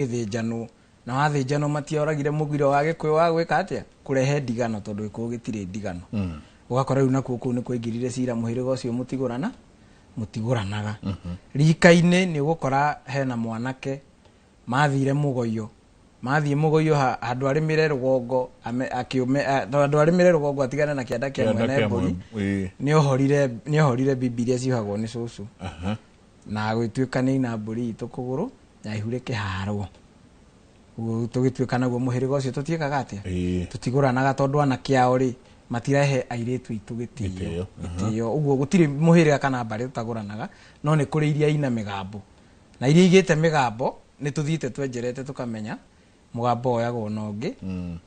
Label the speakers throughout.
Speaker 1: Gĩthĩnjanwo na wathĩnjanwo, matioragire mũgiro wa Gĩkũyũ wa gwĩka atĩa, kũrehe ndigano, tondũ Gĩkũyũ gĩtirĩ ndigano. Ũgakora rĩu nakuo kũu nĩ kwaingĩrire cira, mũhĩrĩga ũcio mũtigũrana, mũtigũranaga. Rika-inĩ nĩ ũgũkora hena mwanake mathire mũgoyo, mathiĩ mũgoyo handũ arĩmĩre rũgongo, handũ arĩmĩre rũgongo atigane na kĩanda kĩa
Speaker 2: Kĩanda
Speaker 1: mwene
Speaker 2: kĩa
Speaker 1: mbũri. Nĩohorire bibi iria ciohagwo nĩ cũcũ na gũgĩtuĩka nĩ ina mbũri itũ kũgũrũ na ihu rĩkĩharwo. Ũguo tũgĩtuĩka naguo mũhĩrĩga ũcio tũtiĩkaga atĩa? Tũtigũranaga, tondũ anake ao rĩ matirahe airĩtu aitũ gĩtĩo.
Speaker 2: Gĩtĩo.
Speaker 1: Gĩtĩo. Ũguo gũtirĩ mũhĩrĩga kana mbarĩ tũtagũranaga, no nĩ kũrĩ iria ina mĩgambo, na iria igĩte mĩgambo nĩ tũthiĩte twenjerete tũkamenya mũgambo woyagwo na ũngĩ,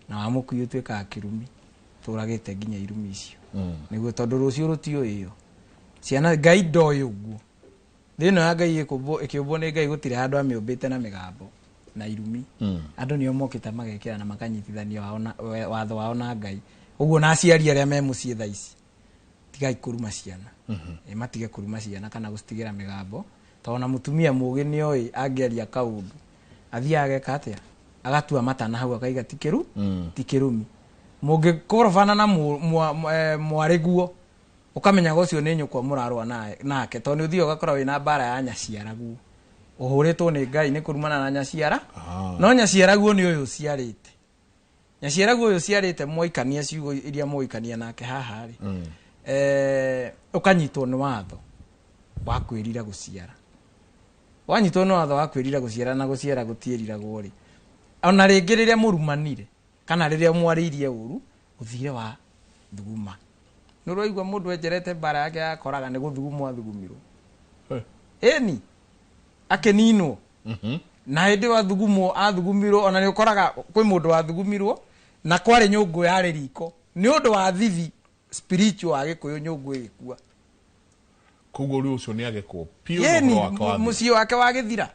Speaker 1: na wa mũkui ũtuĩkaga kĩrumi, tũragĩte nginya irumi icio. Nĩguo, tondũ rũciũ rũtiũĩo ciana Ngai ndoĩ ũguo. Thĩ ĩno ya Ngai ĩkĩũmbwo nĩ Ngai, gũtirĩ handũ amĩũmbĩte na mĩgambo na irumi. Andũ nĩo mokĩte magekĩra na makanyitithania wao na watho wao na Ngai. Ũguo na aciari arĩa me mũciĩ thaa ici, tigai kũruma ciana. Matige kũruma ciana kana gũcitigĩra mĩgambo, tondũ ona mũtumia mũgĩ nĩoĩ angĩaria kaũndũ athiaga ageka atĩa, agatua matana hau akaiga ti kĩru, ti kĩrumi. Mũngĩkorobana na mwarĩguo, ũkamenyaga ũcio nĩ nyũkwa mũrarũa nake, tondũ nĩ ũthiaga ũgakora wĩna mbara ya nyaciaraguo, ũhũrĩtwo nĩ Ngai nĩ kũrumana na nyaciara. No nyaciaraguo nĩ ũyũ ũciarĩte, nyaciaraguo ũyũ ũciarĩte, mwaikania ciugo iria mũgũikania nake haha rĩ, ũkanyitwo nĩ watho wa kwĩrira gũciara. Wanyitwo nĩ watho wa kwĩrira gũciara, na gũciara gũtiĩriragwo rĩ, ona rĩngĩ rĩrĩa mũrumanire kana rĩrĩa mwarĩirie ũru, ũthire wa thuguma. Nĩ ũraigua mũndũ enjerete mbara yake yakoraga nĩ gũthugumwo athugumirwo. Ĩni akĩninwo na hĩndĩ ĩyo athugumwo athugumirwo, ona nĩ ũkoraga kwĩ mũndũ wathugumirwo na kwarĩ nyũngũ yarĩ riko, nĩ ũndũ wa thithi spiritual wa Gĩkũyũ, nyũngũ ĩgĩkua.
Speaker 2: Koguo rĩu ũcio nĩ agekwo piũ na
Speaker 1: Ĩni
Speaker 2: ũhoro wake wa
Speaker 1: mũciĩ wake wagĩthira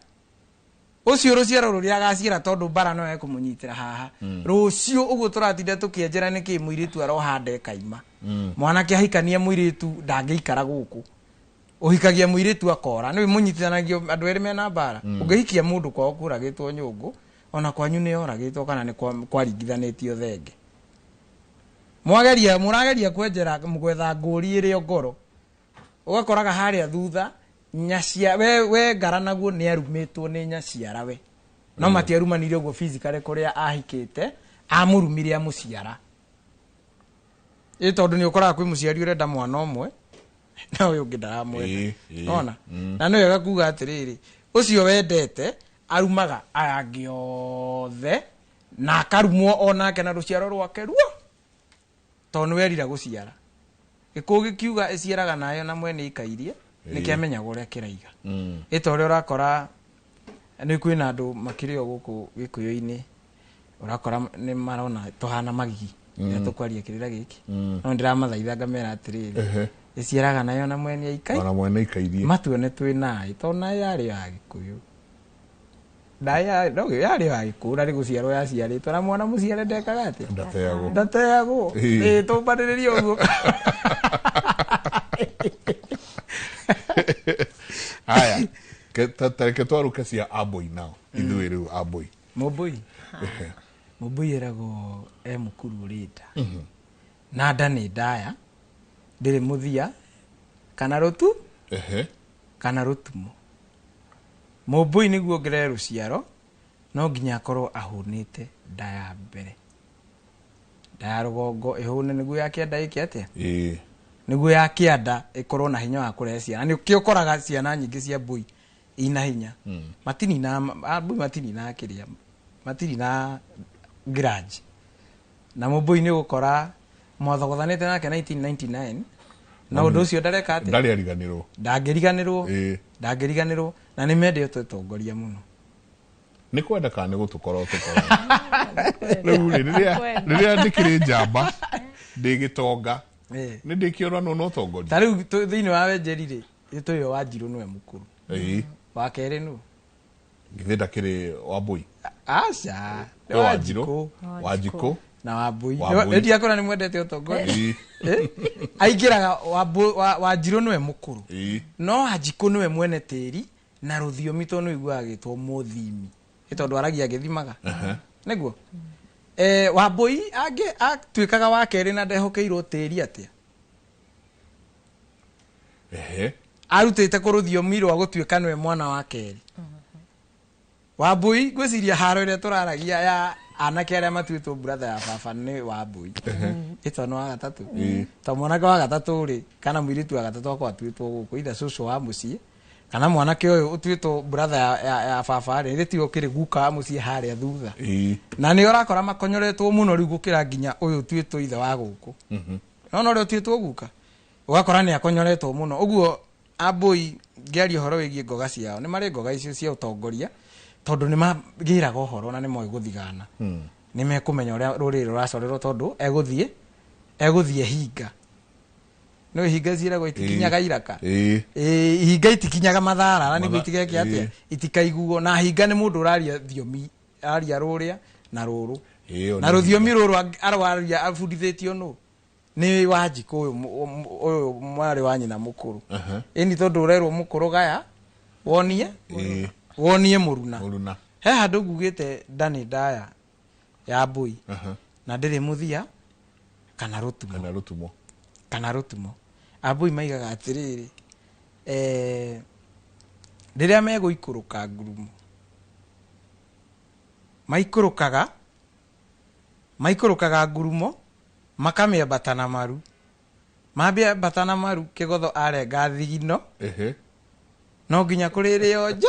Speaker 1: ũcio, rũciaro rũrĩa agaciara, tondũ mbara no ekũmũnyitĩra haha rũciũ. Ũguo tũratinda tũkĩenjera nĩkĩ mũirĩtu arohanda ĩkaima, mwanake ahikania mũirĩtu ndangĩikara gũkũ, ũhikagia mũirĩtu akora nĩ mũnyitithanagio andũ erĩ mena mbara. Ũngĩhikia mũndũ kwao kũragĩtwo nyũngũ, ona kwanyu nĩ yoragĩtwo kana nĩ kwaringithanĩtio thenge, mwageria mũrageria kwenjera gwetha ngũri ĩrĩ o ngoro, ũgakoraga harĩa thutha nyacia we ngara naguo nĩ arumĩtwo nĩ nyaciara we, no matiarumanire ũguo physically kũrĩa ahikĩte, amũrumire amũciara. Ĩ tondũ nĩ ũkoraga kwĩ mũciari ũrenda mwana ũmwe na ũyũ ũngĩ ndaramwenda. Ona na nĩ wega kuga atĩrĩrĩ, ũcio wendete arumaga aya angĩ othe na akarumwo onake na rũciaro rwake ruo, tondũ nĩ werira gũciara. Gĩkũyũ gĩkiuga ĩciaraga nayo na mwene ikairie, nĩ kĩamenyaga ũrĩa kĩraiga. Ĩ ta ũrĩa ũrakora nĩ kwĩna andũ makĩrĩ o gũkũ Gĩkũyũ-inĩ, ũrakora nĩ marona tũhana magigi rĩrĩa tũkwaria kĩrĩra gĩkĩ, no ndĩramathaitha ngamera atĩrĩrĩ, ĩciaraga nayo na mwene ikai
Speaker 2: Ona mwene ikairie.
Speaker 1: Matuone twĩ naĩ, tondũ naĩ yarĩ ya Gĩkũyũ, naĩ no yarĩ ya Gĩkũyũ, na nĩ gũciarwo yaciarĩtwo, na mwana mũciare ndekaga atĩa?
Speaker 2: Ndateagwo.
Speaker 1: Ndateagwo. Ĩ tũmbanĩrĩrie ũguo.
Speaker 2: Haya, ta reke twarũke cia ambũi nao ithuĩ rĩu ambũi.
Speaker 1: Mũmbũi, mũmbũi eragwo e mũkuru ũrĩ nda, na nda nĩ ndaya, ndĩrĩ mũthia kana rũtu kana rũtumo. Mũmbũi nĩguo ongerere rũciaro no nginya akorwo ahũnĩte nda ya mbere, nda ya rũgongo ĩhũne nĩguo ya kĩanda ĩke atĩa? Nĩguo ya kĩanda ĩkorwo na hinya wa kũrehe ciana. Nĩkĩo ũkoraga ciana nyingĩ cia mbũi ina hinya. Matinina mbũi, matinina kĩrĩa, matirina grudge na mũmbũi. Nĩ ũgũkora mwathogothanĩte nake 1999 na ũndũ ũcio ndareka atĩa?
Speaker 2: Ndarĩ ariganĩrwo.
Speaker 1: Ndangĩriganĩrwo. Ndangĩriganĩrwo, na nĩ mendete ũtongoria mũno.
Speaker 2: Nĩ kwenda kana nĩ gũtũkora ũtũkora? Rĩu rĩ, rĩrĩa ndĩkĩrĩ njamba, ndĩ gĩtonga, nĩ ndĩkĩoranwo na ũtongoria.
Speaker 1: Ta rĩu thĩinĩ wa wenjeri rĩ, tũyo Wanjirũ nĩwe mũkũrũ. Wa kerĩ nũ?
Speaker 2: Githĩ ndakĩrĩ Wambũi?
Speaker 1: Aca, nĩ
Speaker 2: Kwĩ Wanjirũ.
Speaker 1: Wanjikũ.
Speaker 2: Wanjikũ.
Speaker 1: Na Wambũi.
Speaker 2: Wambũi.
Speaker 1: Ndiakora nĩ mwendete ũtongoria. Aingĩraga Wanjirũ nĩwe mũkũrũ, no Wanjikũ nĩwe mwene tĩri na rũthiomi, tondũ nĩ ũiguaga agĩtwo mũthimi. Ĩ tondũ aragia agĩthimaga. Nĩguo Wambũi angĩ atuĩkaga wa kerĩ na ndehokeirwo tĩri atĩa? Arutĩte kũ rũthiomi rwa gũtuĩka nĩwe mwana wa kerĩ. Wambũi ngwĩciria haro ĩrĩa tũraragia ya anake arĩa matuĩtwo brother ya baba nĩ Wambũi. Ĩtwa nĩ wa gatatũ. To mwanake wa gatatũ rĩ, kana mũirĩtu wa gatatũ akorwo atuĩtwo gũkũ, either cũcũ wa mũciĩ kana mwanake ũyũ ũtuĩtwo brother ya baba rĩ, rĩtigo ũkĩrĩ guka wa mũciĩ harĩa thutha. Na nĩ ũrakora makonyoretwo mũno rĩu gũkĩra nginya ũyũ ũtuĩtwo ithe wa gũkũ. Nona ũrĩa ũtuĩtwo guka, ũgakora nĩ akonyoretwo mũno. Ũguo Ambũi ngĩaria ũhoro wĩgiĩ ngoga ciao, nĩ marĩ ngoga icio cia ũtongoria, tondũ nĩ magĩraga ũhoro na nĩ moĩ gũthigana. Nĩ mekũmenya ũrĩa rũrĩrĩ rũracorerwo tondũ egũthiĩ hinga. No ihinga ciĩragwo itikinyaga iraka. Ihinga itikinyaga matharara nĩguo itigeke atĩa, itikaiguo. Na hinga nĩ mũndũ ũraria thiomi, aria rũrĩa na rũrũ. Na rũthiomi rũrũ arwaria abundithĩtio nũ? Nĩ Wanjikũ ũyũ mwarĩ wa nyina mũkũrũ. Ĩni tondũ ũrerwo mũkũrũ gaya wonie wonie mũruna.
Speaker 2: Mũruna.
Speaker 1: He handũ ngugĩte nda nĩ ndaya ya mbũi. Na ndĩrĩ mũthia kana rũtumo.
Speaker 2: Kana rũtumo.
Speaker 1: Kana rũtumo. Ambũi maigaga atĩrĩrĩ, rĩrĩa megũikũrũka ngurumo, maikũrũkaga ngurumo makamĩambata na maru. Mamĩambata na maru kĩgotho arenga thigino. No nginya kũrĩrĩo nja,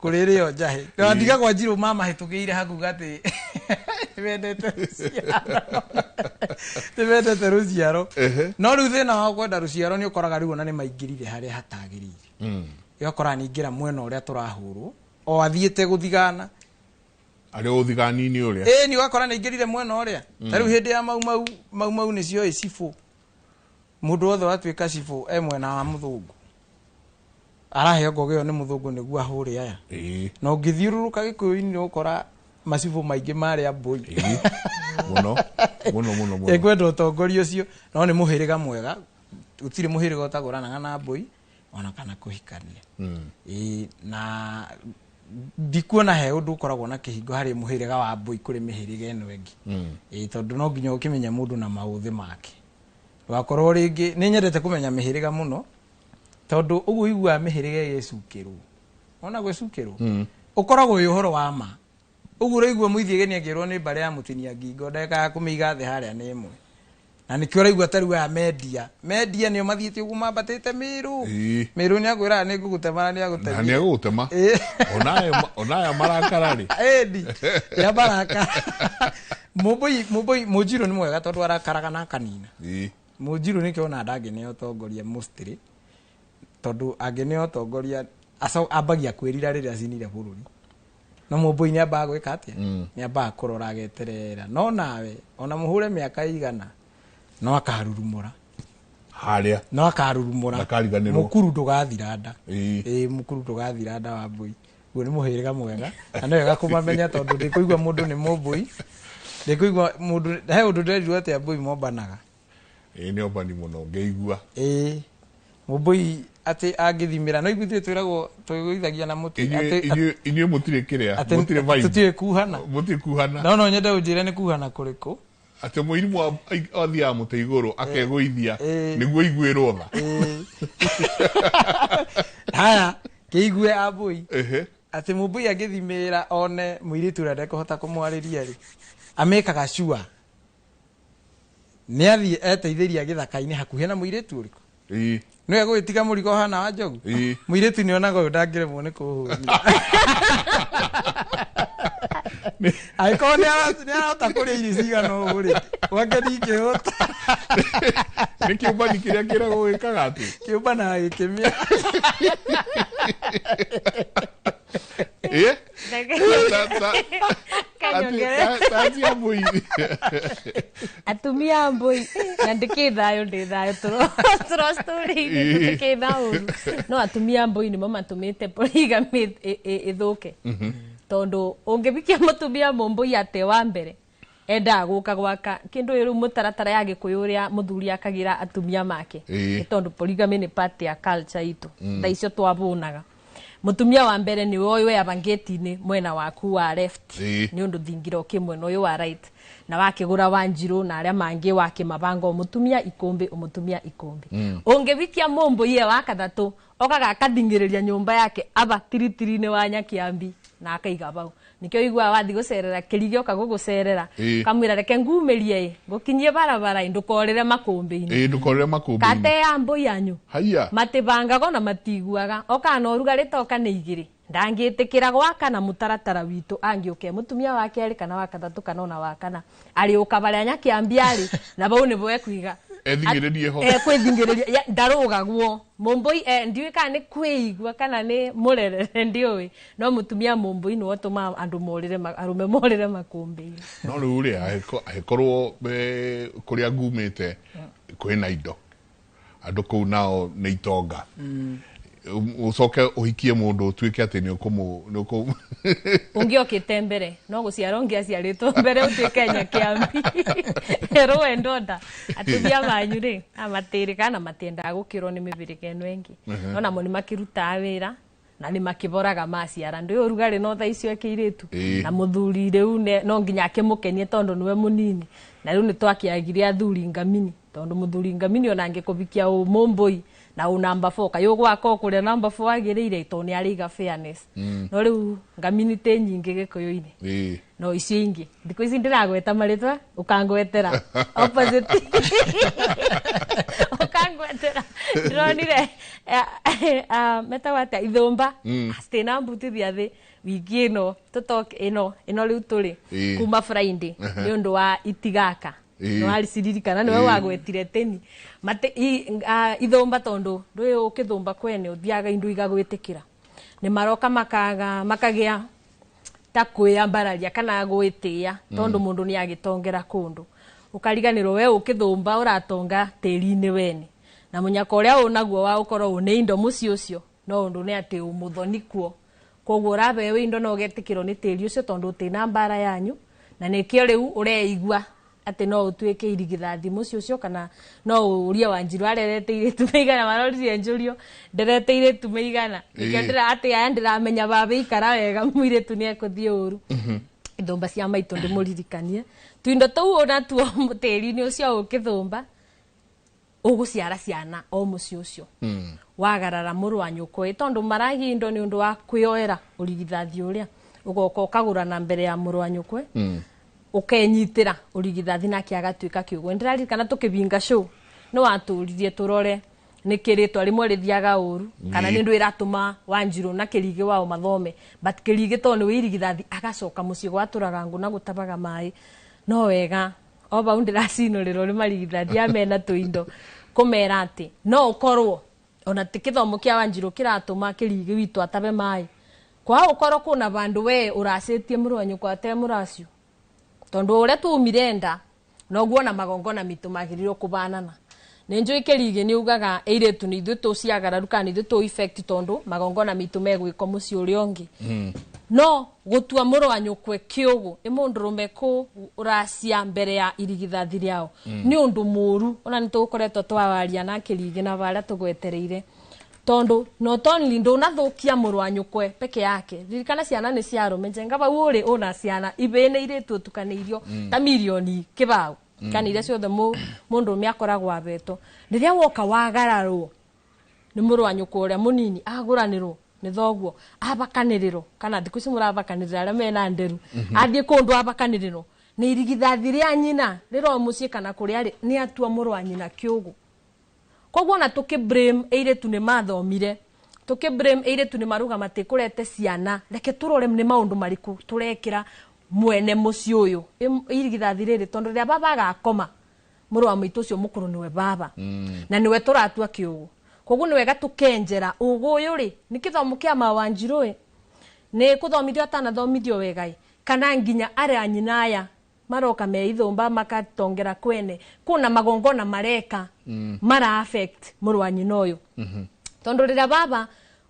Speaker 1: kũrĩrĩo njahĩ. Na ndigagwo Njirũ mamahĩtũkĩire hakuga atĩ nĩmendete rũciaro. Nĩmendete rũciaro. No rĩu thĩna wa kwenda rũciaro nĩ ũkoraga rĩu ona nĩ maingĩrire harĩa hatagĩrĩire. Ũgakora nĩingĩra mwena ũrĩa tũrahũrwo, o athiĩte gũthigana.
Speaker 2: Arĩ ũthigani-inĩ ũrĩa.
Speaker 1: Ĩĩ, nĩ ũgakora nĩaingĩrire mwena ũrĩa. Ta rĩu hĩndĩ ya Mau Mau, Mau Mau nĩcioĩ cibũ. Mũndũ wothe watuĩka cibũ e mwena wa mũthũngũ. Araheo ngoga ĩyo nĩ mũthũngũ nĩguo ahũre aya. Na ũngĩthiũrũrũka Gĩkũyũ-inĩ nĩ ũgũkora macibũ maingĩ marĩ ambũi.
Speaker 2: Mũno, mũno, mũno, mũno.
Speaker 1: Ĩkwenda ũtongoria ũcio, no nĩ mũhĩrĩga mwega. Gũtirĩ mũhĩrĩga ũtagũranaga na mbũi ona kana kũhikania. Na ndikuona he ũndũ ũkoragwo na kĩhingo harĩ mũhĩrĩga wa mbũi kũrĩ mĩhĩrĩga ĩno ĩngĩ. Tondũ no nginya ũkĩmenye mũndũ na maũthĩ make. Ndũgakorwo rĩngĩ, nĩ nyendete kũmenya mĩhĩrĩga mũno, tondũ ũguo ũiguaga mĩhĩrĩga ĩgĩcukĩrwo. Wona gwĩcukĩrwo? Ũkoragwo wĩ ũhoro wa ma. Ũguo ũraigua mũithiĩ akĩrwo nĩ mbarĩ ya mũtinia ngingo, ndagĩka ya kũmĩiga thĩ harĩa nĩ ĩmwe. Na nĩkĩo ũraigua ta rĩu aya mendia. Mendia nĩo mathiĩte ũguo mambatĩte Mĩrũ. Mĩrũ nĩakwĩraga nĩ ngũgũtema na nĩagũtemire.
Speaker 2: Na nĩagũgũtema. Ona aya marakara rĩ.
Speaker 1: Ĩni, ya marakara. Mũmbũi, Mũnjirũ nĩ mwega tondũ arakaraga na akanina. Mũnjirũ nĩkĩo ona ndangĩneo ũtongoria mostly. Tondũ angĩneo ũtongoria, ambagia kwĩrira rĩrĩa acinire bũrũri. No mũmbũi nĩambaga gwĩka atĩa? Nĩambaga kũrora ageterera. No nawe, ona mũhũre mĩaka igana, no akarurumũra.
Speaker 2: Harĩa.
Speaker 1: No akarurumũra.
Speaker 2: Ndakariganĩrwo.
Speaker 1: Mũkuru ndũgathira nda. Mũkuru ndũgathira nda wa mbũi. Guo nĩ mũhĩrĩga mwega. Na nĩ wega kũmamenya tondũ ndĩkũigua mũndũ nĩ mũmbũi. Ndĩkũigua mũndũ, he ũndũ nderirwo atĩ ambũi mombanaga.
Speaker 2: Nĩ ombani mũno, ngĩigua.
Speaker 1: Mũmbũi atĩ angĩthimĩra, no ithuĩ twĩragwo twĩgũithagia na mũtĩ.
Speaker 2: Inyuĩ mũtirĩ kĩrĩa, mũtirĩ vibe.
Speaker 1: Tũtiũĩ kuhana.
Speaker 2: Mũtirĩ kuhana.
Speaker 1: No, no nyende ũnjĩre nĩ kuhana kũrĩkũ?
Speaker 2: Atĩ mũirimũ athiaga mũtĩ igũrũ akegũithia nĩguo aiguĩrwo tha.
Speaker 1: Haya, kĩigue ambũi. Atĩ mũmbũi angĩthimĩra one mũirĩtu ũrĩa ndekũhota kũmwarĩria rĩ, amĩkaga sure. Nĩ athiĩ eteithĩria gĩthaka-inĩ hakuhĩ na mũirĩtu ũrĩkũ? Nĩwe gũgĩtiga mũrigo ũhana wa njogu? Mũirĩtu nĩonaga ũyũ ndangĩremwo nĩ kũhũthia. Angĩkorwo nĩ arahota kũrĩa irio cigana ũũ rĩ, gwake ndingĩhota.
Speaker 2: Nĩ kĩũmbani kĩrĩa kĩragwo gwĩkaga atĩ?
Speaker 1: Kĩũmbanaga gĩkĩmĩa.
Speaker 2: Ta cia mbũi.
Speaker 3: Atumia a mbũi na ndĩkĩ thayũ, ndĩ thayũ tũro story-inĩ tũtikĩ na ũru. No atumia a mbũi nĩmo matũmĩte polygamy ĩthũke. Tondũ ũngĩbikia mũtumia mũmbũi atĩ wa mbere endaga gũka gwaka kĩndũ rĩu mũtaratara ya Gĩkũyũ ũrĩa mũthuri akagĩra atumia make. Nĩ tondũ polygamy nĩ part ya culture itũ. Thaa icio twabũnaga. Mutumia wa mbere niwe ũyũ wĩ ngĩti-inĩ mwena waku wa left, nĩ ũndũ thingira ũkĩ mwena ũyũ wa right, na wakĩgũra Wanjirũ na arĩa mangĩ wakĩmabanga mũtumia ikũmbĩ mũtumia ikũmbĩ. Ũngĩbikia mũmbũiye wa kathatũ okaga akathing'ĩrĩria nyũmba yake aba tiritiri-inĩ wa Nyakiambi na akaiga bau. Nikĩo iguaga wathi gũcerera kĩrigĩ oka gũgũcerera, kamwĩra reke ngumĩrie ĩ ngũkinyie barabara ĩ ndũkorĩre makũmbĩ-inĩ.
Speaker 2: Ĩĩ, ndũkorĩre makũmbĩ-inĩ.
Speaker 3: Kate ya mbũi yanyu
Speaker 2: haiya
Speaker 3: matibangago na matiguaga okana ũrugarĩ toka nĩ igĩrĩ ndangĩtĩkĩra gwaka na mũtaratara witũ angĩũke mũtumia wa kerĩ kana wa gatatũ kana ona wa kana arĩũka barĩa Nyakiambi arĩ na bau nĩbo ekuiga.
Speaker 2: Ething'ĩrĩrie ho.
Speaker 3: Kwĩthing'ĩrĩria ndarũgagwo mũmbũi, ndiũĩ kana nĩ kwĩigua kana nĩ mũrerere, ndiũĩ, no mũtumia mũmbũi nĩwe ũtũmaga andũ morĩre arũme morĩre makũmbĩ-inĩ.
Speaker 2: No rĩu rĩ, angĩkorwo kũrĩa ngumĩte kwĩna indo, andũ kũu nao nĩ itonga, ũcoke ũhikie mũndũ ũtuĩke atĩ nĩ ũkũmũ nĩ ũkũ
Speaker 3: Ũngĩokĩte mbere no gũciara ũngĩaciarĩtwo mbere ũtuĩke Nyakiambi erwo ndonda atumia manyu rĩ amatĩrĩka na matiendaga gũkĩrwo nĩ mĩbĩrĩga ĩno ĩngĩ, no namo nĩ makĩrutaga wĩra na nĩ makĩboraga maciara ndũ ũrugarĩ no thaa icio ĩkĩirĩtu na mũthuri rĩu no nginya akĩmũkenie tondũ nĩwe mũnini, na rĩu nĩ twakĩagire athuri ngamini tondũ mũthuri ngamini ona angĩkũbikia ũ mũmbũi na ũ namba 4 kayũ gwaka kũrĩa namba 4 agĩrĩire tondũ nĩ arĩiga fairness, no rĩu ngamini tĩ nyingĩ Gĩkũyũ-inĩ, no icio ingĩ thikũ ici ndĩragweta marĩtwa ũkangwetera opposite ũkangwetera ndĩronire metagwo atĩa ithũmba citina mbutithia thĩ wiki ĩno tũtoke ĩno ĩno rĩu tũrĩ kuma Friday nĩ ũndũ wa itigaka no ariciririkana niwe wagwetire teni mate ithũmba tondũ ndũĩ ũkĩthũmba kwene ũthiaga indo igagwĩtĩkĩra nĩ maroka makaga makagĩa ta kwĩyambararia kana gwĩtĩĩa tondũ mũndũ nĩ agĩtongera kũndũ ũkariganĩrwo we ũkĩthũmba ũratonga tĩri-inĩ wene na mũnyaka ũrĩa ũnaguo wa ũkorwo ũnĩ indo mũciĩ ũcio no ũndũ nĩ atĩ ũmũthoni kuo koguo ũrabewe indo no ũgetĩkĩrwo nĩ tĩri ũcio tondũ ũtĩna mbara yanyu na nĩkĩo rĩu ũreigua atĩ no ũtuĩke irigithathi mũciĩ ũcio kana no ũrie Wanjirũ arerete irĩtu maigana maroririe njũrio nderete irĩtu maigana nĩkĩo ndĩra atĩ aya ndĩramenya baba ikara wega mũirĩtu nĩ ekũthiĩ ũru. Ithũmba cia maitũ ndĩmũririkanie tuindo tũu onatuo tĩri-inĩ ũcio ũkĩthũmba ũgũciara ciana o mũciĩ ũcio wagarara mũrũ wa nyũkwa tondũ maragia indo nĩ ũndũ wa kwĩyoera ũrigithathi ũrĩa ũgoka ũkagũrana mbere ya mũrũ wa nyũkwa ũkenyitĩra ũrigithathi nake agatuĩka kĩũgũ. Ndĩraririkana tũkĩbinga show nĩ watũririe tũrore nĩkĩ rĩtwa rĩmwe rĩthiaga ũru kana nĩ ũndũ ĩratũma Wanjirũ na Kĩrigĩ wao mathome, but Kĩrigĩ tondũ nĩwe irigithathi agacoka mũciĩ gwatũraga ngũ na gũtabaga maĩ no wega o bau ndĩracinũrĩrwo nĩ marigithathi aya mena tũindo kũmera atĩ no ũkorwo ona ti kĩthomo kĩa Wanjirũ kĩratũma Kĩrigĩ witũ atabe maĩ kwa ũkorwo kũna vandũ we ũracĩtie mũrũ wa nyũkwa ate mũracio tondũ ũrĩa tumire nda noguo na magongona mitũ magĩrĩirwo kũbanana. Nĩ njũĩ Kĩrigĩ nĩ ugaga ĩirĩtu nĩ ithuĩ tũciagararu kana nĩ ithuĩ tũ effect tondũ magongona mitũ megwĩkwo mũciĩ ũrĩa ũngĩ, no gũtua mũrũ wa nyũkwe kĩũgũ ĩ mũndũrũme kũ ũracia mbere ya irigithathi rĩao nĩ ũndũ mũru ona nĩ tũgũkoretwo twawaria na Kĩrigĩ na barĩa tũgwetereire tondũ not only ndũnathũkia mũrũ wa nyũkwe peke yake, ririkana ciana nĩ cia arũme njenga bau ũrĩ ũna ciana ibĩ nĩ irĩtu ũtukanĩirio ta mirioni kĩbao kana iria ciothe mũndũrũme akoragwo abetwo rĩrĩa woka wagararwo nĩ mũrũ wa nyũkwa ũrĩa mũnini agũranĩrwo nĩ thoguo abakanĩrĩrwo kana thikũ ici mũrabakanĩrĩra arĩa mena nderu athiĩ kũndũ abakanĩrĩrwo nĩ irigithathi rĩa nyina rĩro mũciĩ kana kũrĩa arĩ nĩ atua mũrũ wa nyina kĩũgũ. Koguo ona tũkĩ blame ĩirĩtu nĩ mathomire tũkĩ blame ĩirĩtu nĩ maruga matikũrete ciana reke tũrore nĩ maũndũ marĩkũ tũrekĩra mwene mũciĩ ũyũ irigithathi rĩrĩ tondũ rĩrĩa baba agakoma mũrũ wa maitũ ũcio mũkũrũ nĩwe baba na nĩwe tũratua kĩũgũ. Koguo nĩ wega tũkenjera ũgũ ũyũ rĩ nĩ kĩthomo kĩa ma Wanjirũ ĩ nĩ kũthomithio atanathomithio wega ĩ kana nginya arĩa nyina aya maroka me ithũmba makatongera kwene kuna magongona mareka mara affect mũrũ wa nyina ũyũ tondũ rĩrĩa baba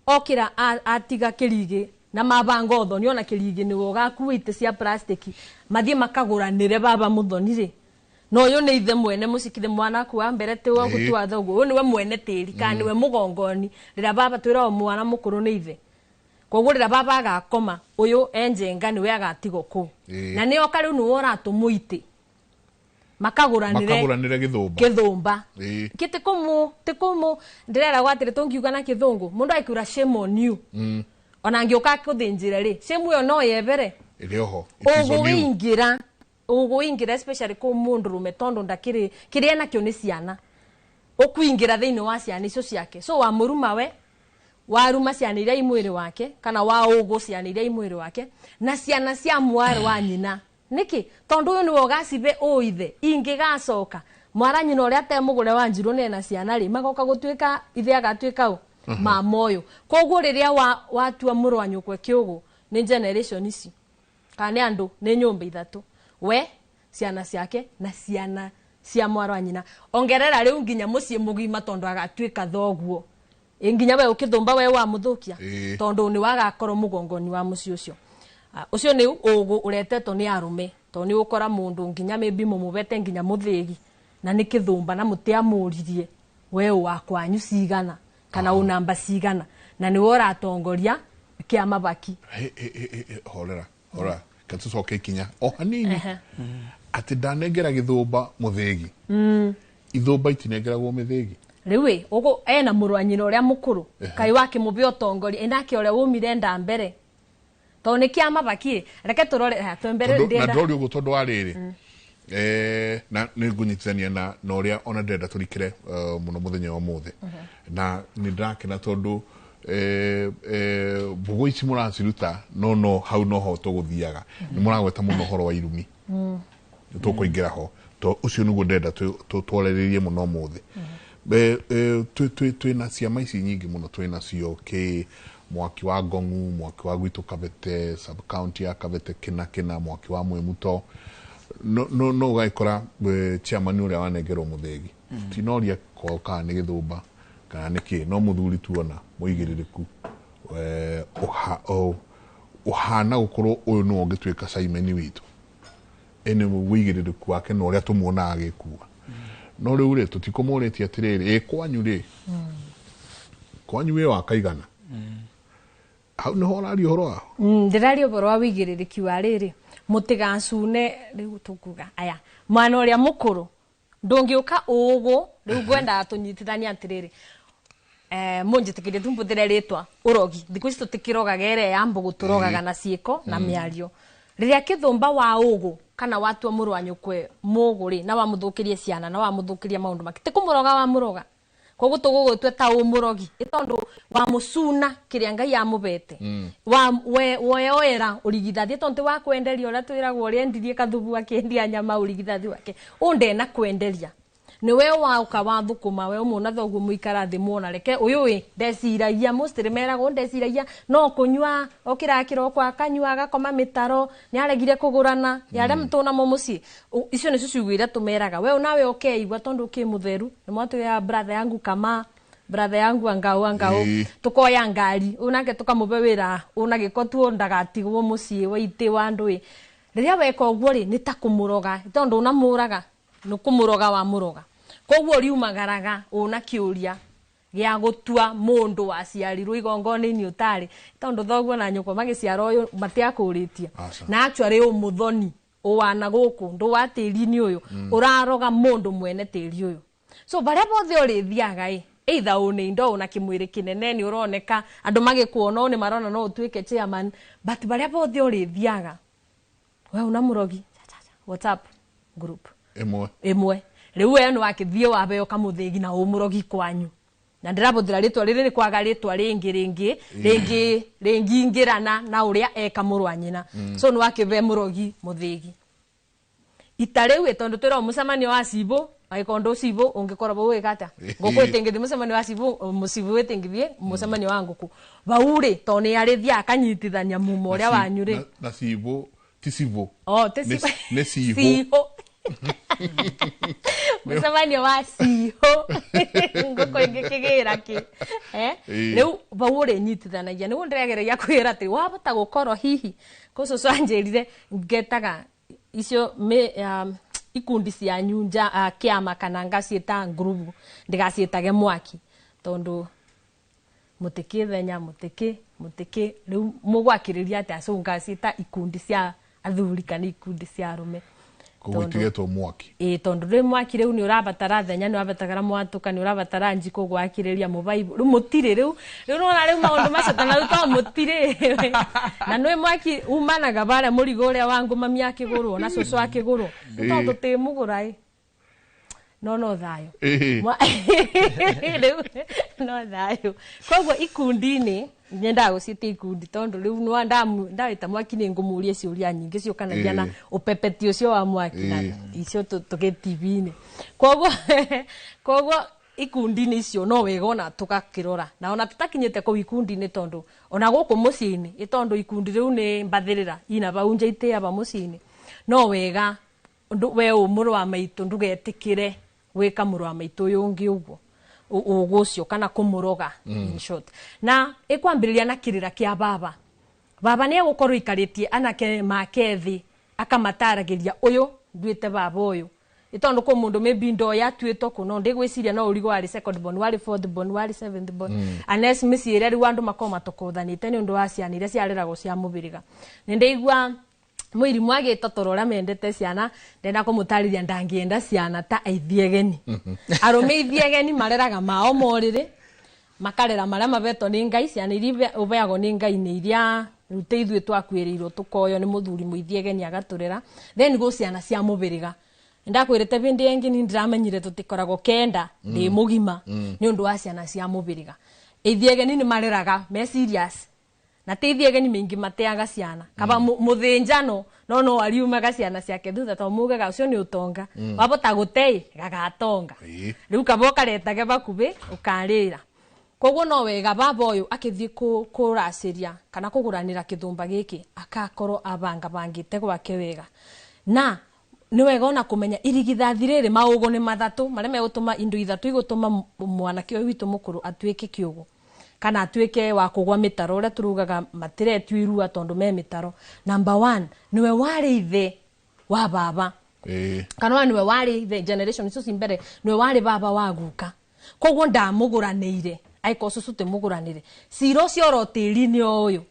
Speaker 3: okĩra atiga Kĩrigĩ na mabanga ũthoni ona Kĩrigĩ nĩwe ũgakuua itĩ cia plastic mathiĩ makagũranĩre baba mũthoni rĩ no ũyũ nĩ ithe mwene mũciĩ kithe mwana aku wa mbere ti wa gũtua thoguo ũyũ nĩwe mwene tĩri kana nĩwe mũgongoni rĩrĩa baba twĩragwo mwana mũkũrũ nĩ ithe. Koguo rĩrĩa baba agakoma ũyũ enjenga nĩwe agatigwo kũu.
Speaker 2: Ĩĩ.
Speaker 3: Na nĩoka rĩu nĩwe ũratũmũitĩ. Makagũranĩre
Speaker 2: Makagũranĩre gĩthũmba.
Speaker 3: Kĩthũmba.
Speaker 2: Ĩĩ.
Speaker 3: Kĩ tĩkũmũ ndĩreragwo atĩrĩ tũngiuga na kĩthũngũ mũndũ akiura shame on you. Ona angĩũka kũthĩnjĩra rĩ shame ĩyo no yebere.
Speaker 2: Ĩrĩ oho. It is on you.
Speaker 3: Ũgũingĩra ũgũingĩra especially kũ mũndũrũme tondũ ndakĩrĩ kĩrĩa enakĩo nĩ ciana ũkũingĩra thĩinĩ wa ciana icio ciake so wamũruma we waruma ciana iria i mwĩrĩ wake kana wa ũgũ ciana iria i mwĩrĩ wake na ciana cia mwarĩ wa nyina nĩkĩ tondũ ũyũ nĩwe ũgacibe ũithe ingĩgacoka mwara nyina ũrĩa atemũgũre wa njirũ nena ciana rĩ magoka gũtuĩka ithe agatuĩka ũ mama ũyũ koguo rĩrĩa watua mũrũ wa nyũkwa kĩũgũ nĩ generation ici kana nĩ andũ nĩ nyũmba ithatũ we ciana ciake na ciana cia mwarĩ wa nyina ongerera rĩu nginya mũciĩ mũgima tondũ agatuĩka thoguo ĩ nginya we ũkĩthũmba we wamũthũkia
Speaker 2: Ĩĩ.
Speaker 3: tondũ nĩ wagakorwo mũgongoni wa mũciĩ ũcio. Ũcio nĩ ũgũ ũretetwo nĩ arũme tondũ nĩ ũkora mũndũ nginya maybe mũmũbete nginya mũthĩgi na nĩ kĩthũmba na mũtiamũririe we wa kwanyu cigana kana ũnamba cigana na nĩwe ũratongoria kĩama baki.
Speaker 2: He, he, he, he, horera horera katũcoke ikinya o hanini atĩ ndanengera gĩthũmba mũthĩgi ithũmba itinengeragwo mĩthĩgi.
Speaker 3: Rĩu ĩ ũgũ ena mũrũ wa nyina ũrĩa mũkũrũ kaĩ wakĩmũbe ũtongoria ĩnake ũrĩa wumire nda mbere tondũ nĩ kĩama baki reke tũrore ha, twembere
Speaker 2: Tondũ- na
Speaker 3: ndĩrenda
Speaker 2: ndĩroria ũguo tondũ wa rĩrĩ na nĩ ngũnyitithania na ũrĩa ona ndĩrenda tũrikĩre mũno mũthenya wa ũmũthĩ na nĩ ndĩrakena tondũ mbũgũ ici mũraciruta no hau noho tũgũthiaga nĩ mũragweta mũno ũhoro wa irumi nĩ tũkũingĩra ho to ũcio nĩguo ndĩrenda twarĩrĩrie mũno ũmũthĩ. Twĩna ciama ici nyingĩ mũno twĩna cio kĩ mwaki wa Ngong'u mwaki wa gwitũ Kabete sub county ya Kabete kĩna kĩna mwaki wa Mwĩmuto no ũgagĩkora chairman ũrĩa wanengerwo mũthĩgi tinoria kwao kana nĩ gĩthũmba kana nĩ kĩ no mũthuri tuona mũigĩrĩrĩku ũhana gũkorwo ũyũ nĩwe ũngĩtuĩka Simon witũ ĩnĩ wĩigĩrĩrĩku wake na ũrĩa tũmuonaga agĩkua no rĩu rĩ tũtikũmũrĩtie atĩrĩrĩ ĩ kwanyu rĩ kwanyu wĩ wa kaigana hau nĩho ũraria ũhoro waho.
Speaker 3: Ndĩraria ũhoro wa wĩigĩrĩrĩki wa rĩrĩ mũtigacune rĩu tũkuga aya mwana ũrĩa mũkũrũ ndũngĩũka ũgũ rĩu ngwendaga tũnyitithanie atĩrĩrĩ mũnjĩtĩkĩrie tu mbũthĩre rĩtwa ũrogi thikũ ici tũtikĩrogaga ĩrĩa ya mbũgũ tũrogaga na ciĩko na mĩario rĩrĩa kĩthũmba wa ũgũ kana watua mũrũ wa nyũkwe mũgũ rĩ na wamũthũkĩrie ciana na wamũthũkĩria maũndũ make ti kũmũroga wamũroga koguo tũgũgũtua ta ũmũrogi ĩ tondũ wamũcuna kĩrĩa Ngai amũbete weoera ũrigithathi tondũ ti wa kwenderia ũrĩa twĩragwo ũrĩa endirie kathubu akĩendia nyama ũrigithathi wake ũ ndena kwenderia nĩwe waũka wathũkũma we ũmũna thoguo mũikara thĩ muona reke ũyũ ĩ ndeciragia mostly meragwo ndeciragia no kũnyua okĩraga kĩroko akanyua agakoma mĩtaro nĩaregire kũgũrana yarĩa tũnamo mũciĩ icio nĩcio ciugo iria tũmeraga we nawe ũkeigua tondũ ũkĩ mũtheru nĩmwatwĩra brother yangu kama brother yangu angau angau
Speaker 2: Ĩĩ.
Speaker 3: tukoya ngari ũyũ nake tũkamũbe wĩra ũna gĩko tu ndagatigwo mũciĩ wa itĩ wa andũ ĩ rĩrĩa weka ũguo rĩ nĩ ta kũmũroga tondũ ũnamũraga nĩ kũmũroga wamũroga koguo riumagaraga ũna kĩũria gĩa gũtua mũndũ waciarirwo igongona-inĩ ũtarĩ tondũ thoguo na nyũkwa magĩciara ũyũ matiakũrĩtie
Speaker 2: Aca.
Speaker 3: na actually ũmũthoni ũwana gũkũ ndũwa tĩri-inĩ ũyũ ũraroga mũndũ mwene tĩri ũyũ so barĩa bothe ũrĩthiaga ĩ either ũnĩ indo ũna kĩmwĩrĩ kĩnene nĩ ũroneka andũ magĩkuona ũũ nĩ marona no ũtuĩke chairman but barĩa bothe ũrĩthiaga we una mũrogi Cha, cha, cha. WhatsApp group
Speaker 2: ĩmwe
Speaker 3: ĩmwe rĩu we nĩ wakĩthiĩ wabeo kamũthĩgi na ũmũrogi kwanyu na ndĩrabũthĩra rĩtwa rĩrĩ nĩ kwaga rĩtwa rĩngĩ rĩngĩ rĩngĩ rĩngĩingĩrana na ũrĩa eka mũrũ wa nyina so nĩ wakĩbe mũrogi mũthĩgi ita rĩu ĩ tondũ twĩragwo mũcemanio wa cibũ agĩkorwo ndũ cibũ ũngĩkorwo bau wĩka atĩa ngũkũ ĩtĩngĩthiĩ mũcemanio wa cibũ mũcibũ ĩtĩngĩthiĩ mũcemanio wa ngũkũ bau rĩ tondũ nĩ arĩthiaga akanyitithania mumo ũrĩa wanyu rĩ
Speaker 2: na cibũ ti cibũ
Speaker 3: Oh, ti
Speaker 2: Nĩ
Speaker 3: cibũ.
Speaker 2: nĩ cihũ
Speaker 3: Cihũ. Mũcemanio wa cihũ ngũkũ ĩngĩkĩgĩra kĩ Eh?
Speaker 2: Ĩĩ.
Speaker 3: Rĩu bau ũrĩnyitithanagia nĩguo ndĩragereria kwĩra atĩ wahota gũkorwo hihi kũ cũcũ anjĩrire ngetaga icio ikundi cianyu nja kĩama kana ngaciĩta ngurubu ndigaciĩtage mwaki tondũ Mutikithenya mutiki mutiki riu mugwakiriria atia cunga ciita ikundi cia athuri kana ikundi cia arume.
Speaker 2: Koguo itigetwo mwaki.
Speaker 3: Ĩĩ, tondũ rĩ mwaki rĩu nĩ ũrabatara thenya, nĩ ũrabatara mwatũka, nĩ ũrabatara njiko gwakĩrĩria mũbaibũ. Rĩu mũtirĩ rĩu rĩu nĩwona rĩu maũndũ macio tana rĩu to mũtirĩ. Na nĩ mwaki umanaga barĩa mũrigo ũrĩa wa ngũmami akĩgũrwo na cũcũ akĩgũrwo. Rĩu to tũtĩmũgũra ĩ. No no thayũ. Rĩu no thayũ. Koguo ikundi-inĩ nyendaga gũciĩta ikundi tondũ rĩu nĩ ndawĩta mwaki nĩ ngũmũria ciũria nyingĩ ciũkanagia na ũpepeti ũcio wa mwaki na icio tũgĩ TV-inĩ. Koguo ikundi-inĩ icio no wega ona tũgakĩrora na ona tũtakinyĩte kũu ikundi-inĩ tondũ ona gũkũ mũciĩ-inĩ ĩ tondũ ikundi rĩu nĩ mbathĩrĩra ina bau nja itĩaba mũciĩ-inĩ no wega we ũ mũrũ wa maitũ ndũgetĩkĩre gwĩka mũrũ wa maitũ ũyũ ũngĩ ũguo ũgũ ũcio kana kũmũroga in short. Na ĩkwambĩrĩria na kĩrĩra kĩa baba. Baba nĩ egũkorwo aikarĩtie anake make thĩ akamataragĩria ũyũ nduĩte baba ũyũ. Ĩ tondũ kwĩ mũndũ maybe ndoĩ atuĩtwo kũ no ndĩgwĩciria no ũrigwo warĩ second born, warĩ fourth born, warĩ seventh born. Unless mĩciĩ ĩrĩa rĩu andũ makorwo matokothanĩte nĩ ũndũ wa ciana iria ciareragwo cia mũbĩrĩga. Nĩ ndĩigua mũirimũ agĩtotora ũrĩa mendete ciana ndenda kũmũtarĩria ndangĩenda ciana ta aithiegeni. Arũme ithiegeni mareraga mao morĩrĩ makarera marĩa mabetwo nĩ Ngai. Ciana iria ũbeagwo nĩ Ngai nĩ iria rĩu ta ithuĩ twakuĩrĩirwo tũkoywo nĩ mũthuri mũithiegeni agatũrera. Then gwĩ ciana cia mũbĩrĩga. Ndakwĩrĩte bĩndĩ ĩngĩ ni ndĩramenyire tũtikoragwo kenda ndĩ mũgima nĩ ũndũ wa ciana cia mũbĩrĩga. Ithiegeni nĩ mareraga me serious na ti ithiegeni mĩingĩ mateaga ciana kaba mũthĩnjano no no ariumaga ciana ciake thutha to mugaga ũcio nĩ ũtonga wabota gũtei gagatonga rĩu kaba ũkaretage bakubĩ ũkarĩra. Koguo no wega baba ũyũ akĩthiĩ kũracĩria kana kũgũranĩra kĩthũmba gĩkĩ akakorwo abangabangĩte gwake wega. Na nĩ wega ona kũmenya irigithathi rĩrĩ maũgũ nĩ mathatũ marĩa megũtũma indo ithatũ igũtũma mwanake ũyũ witũ mũkũrũ atuĩke kĩũgũ kana atuĩke wa kũgwa mĩtaro ũrĩa tũrugaga matiretio irua tondũ me mĩtaro. Number 1 nĩwe warĩ ithe wa baba. Kana wa nĩwe warĩ ithe generation icio ci mbere nĩwe warĩ baba wa guka. Koguo ndamũgũranĩire aiko cũcũ tĩmũgũranĩre cira ũcio oro tĩri-inĩ o ũyũ.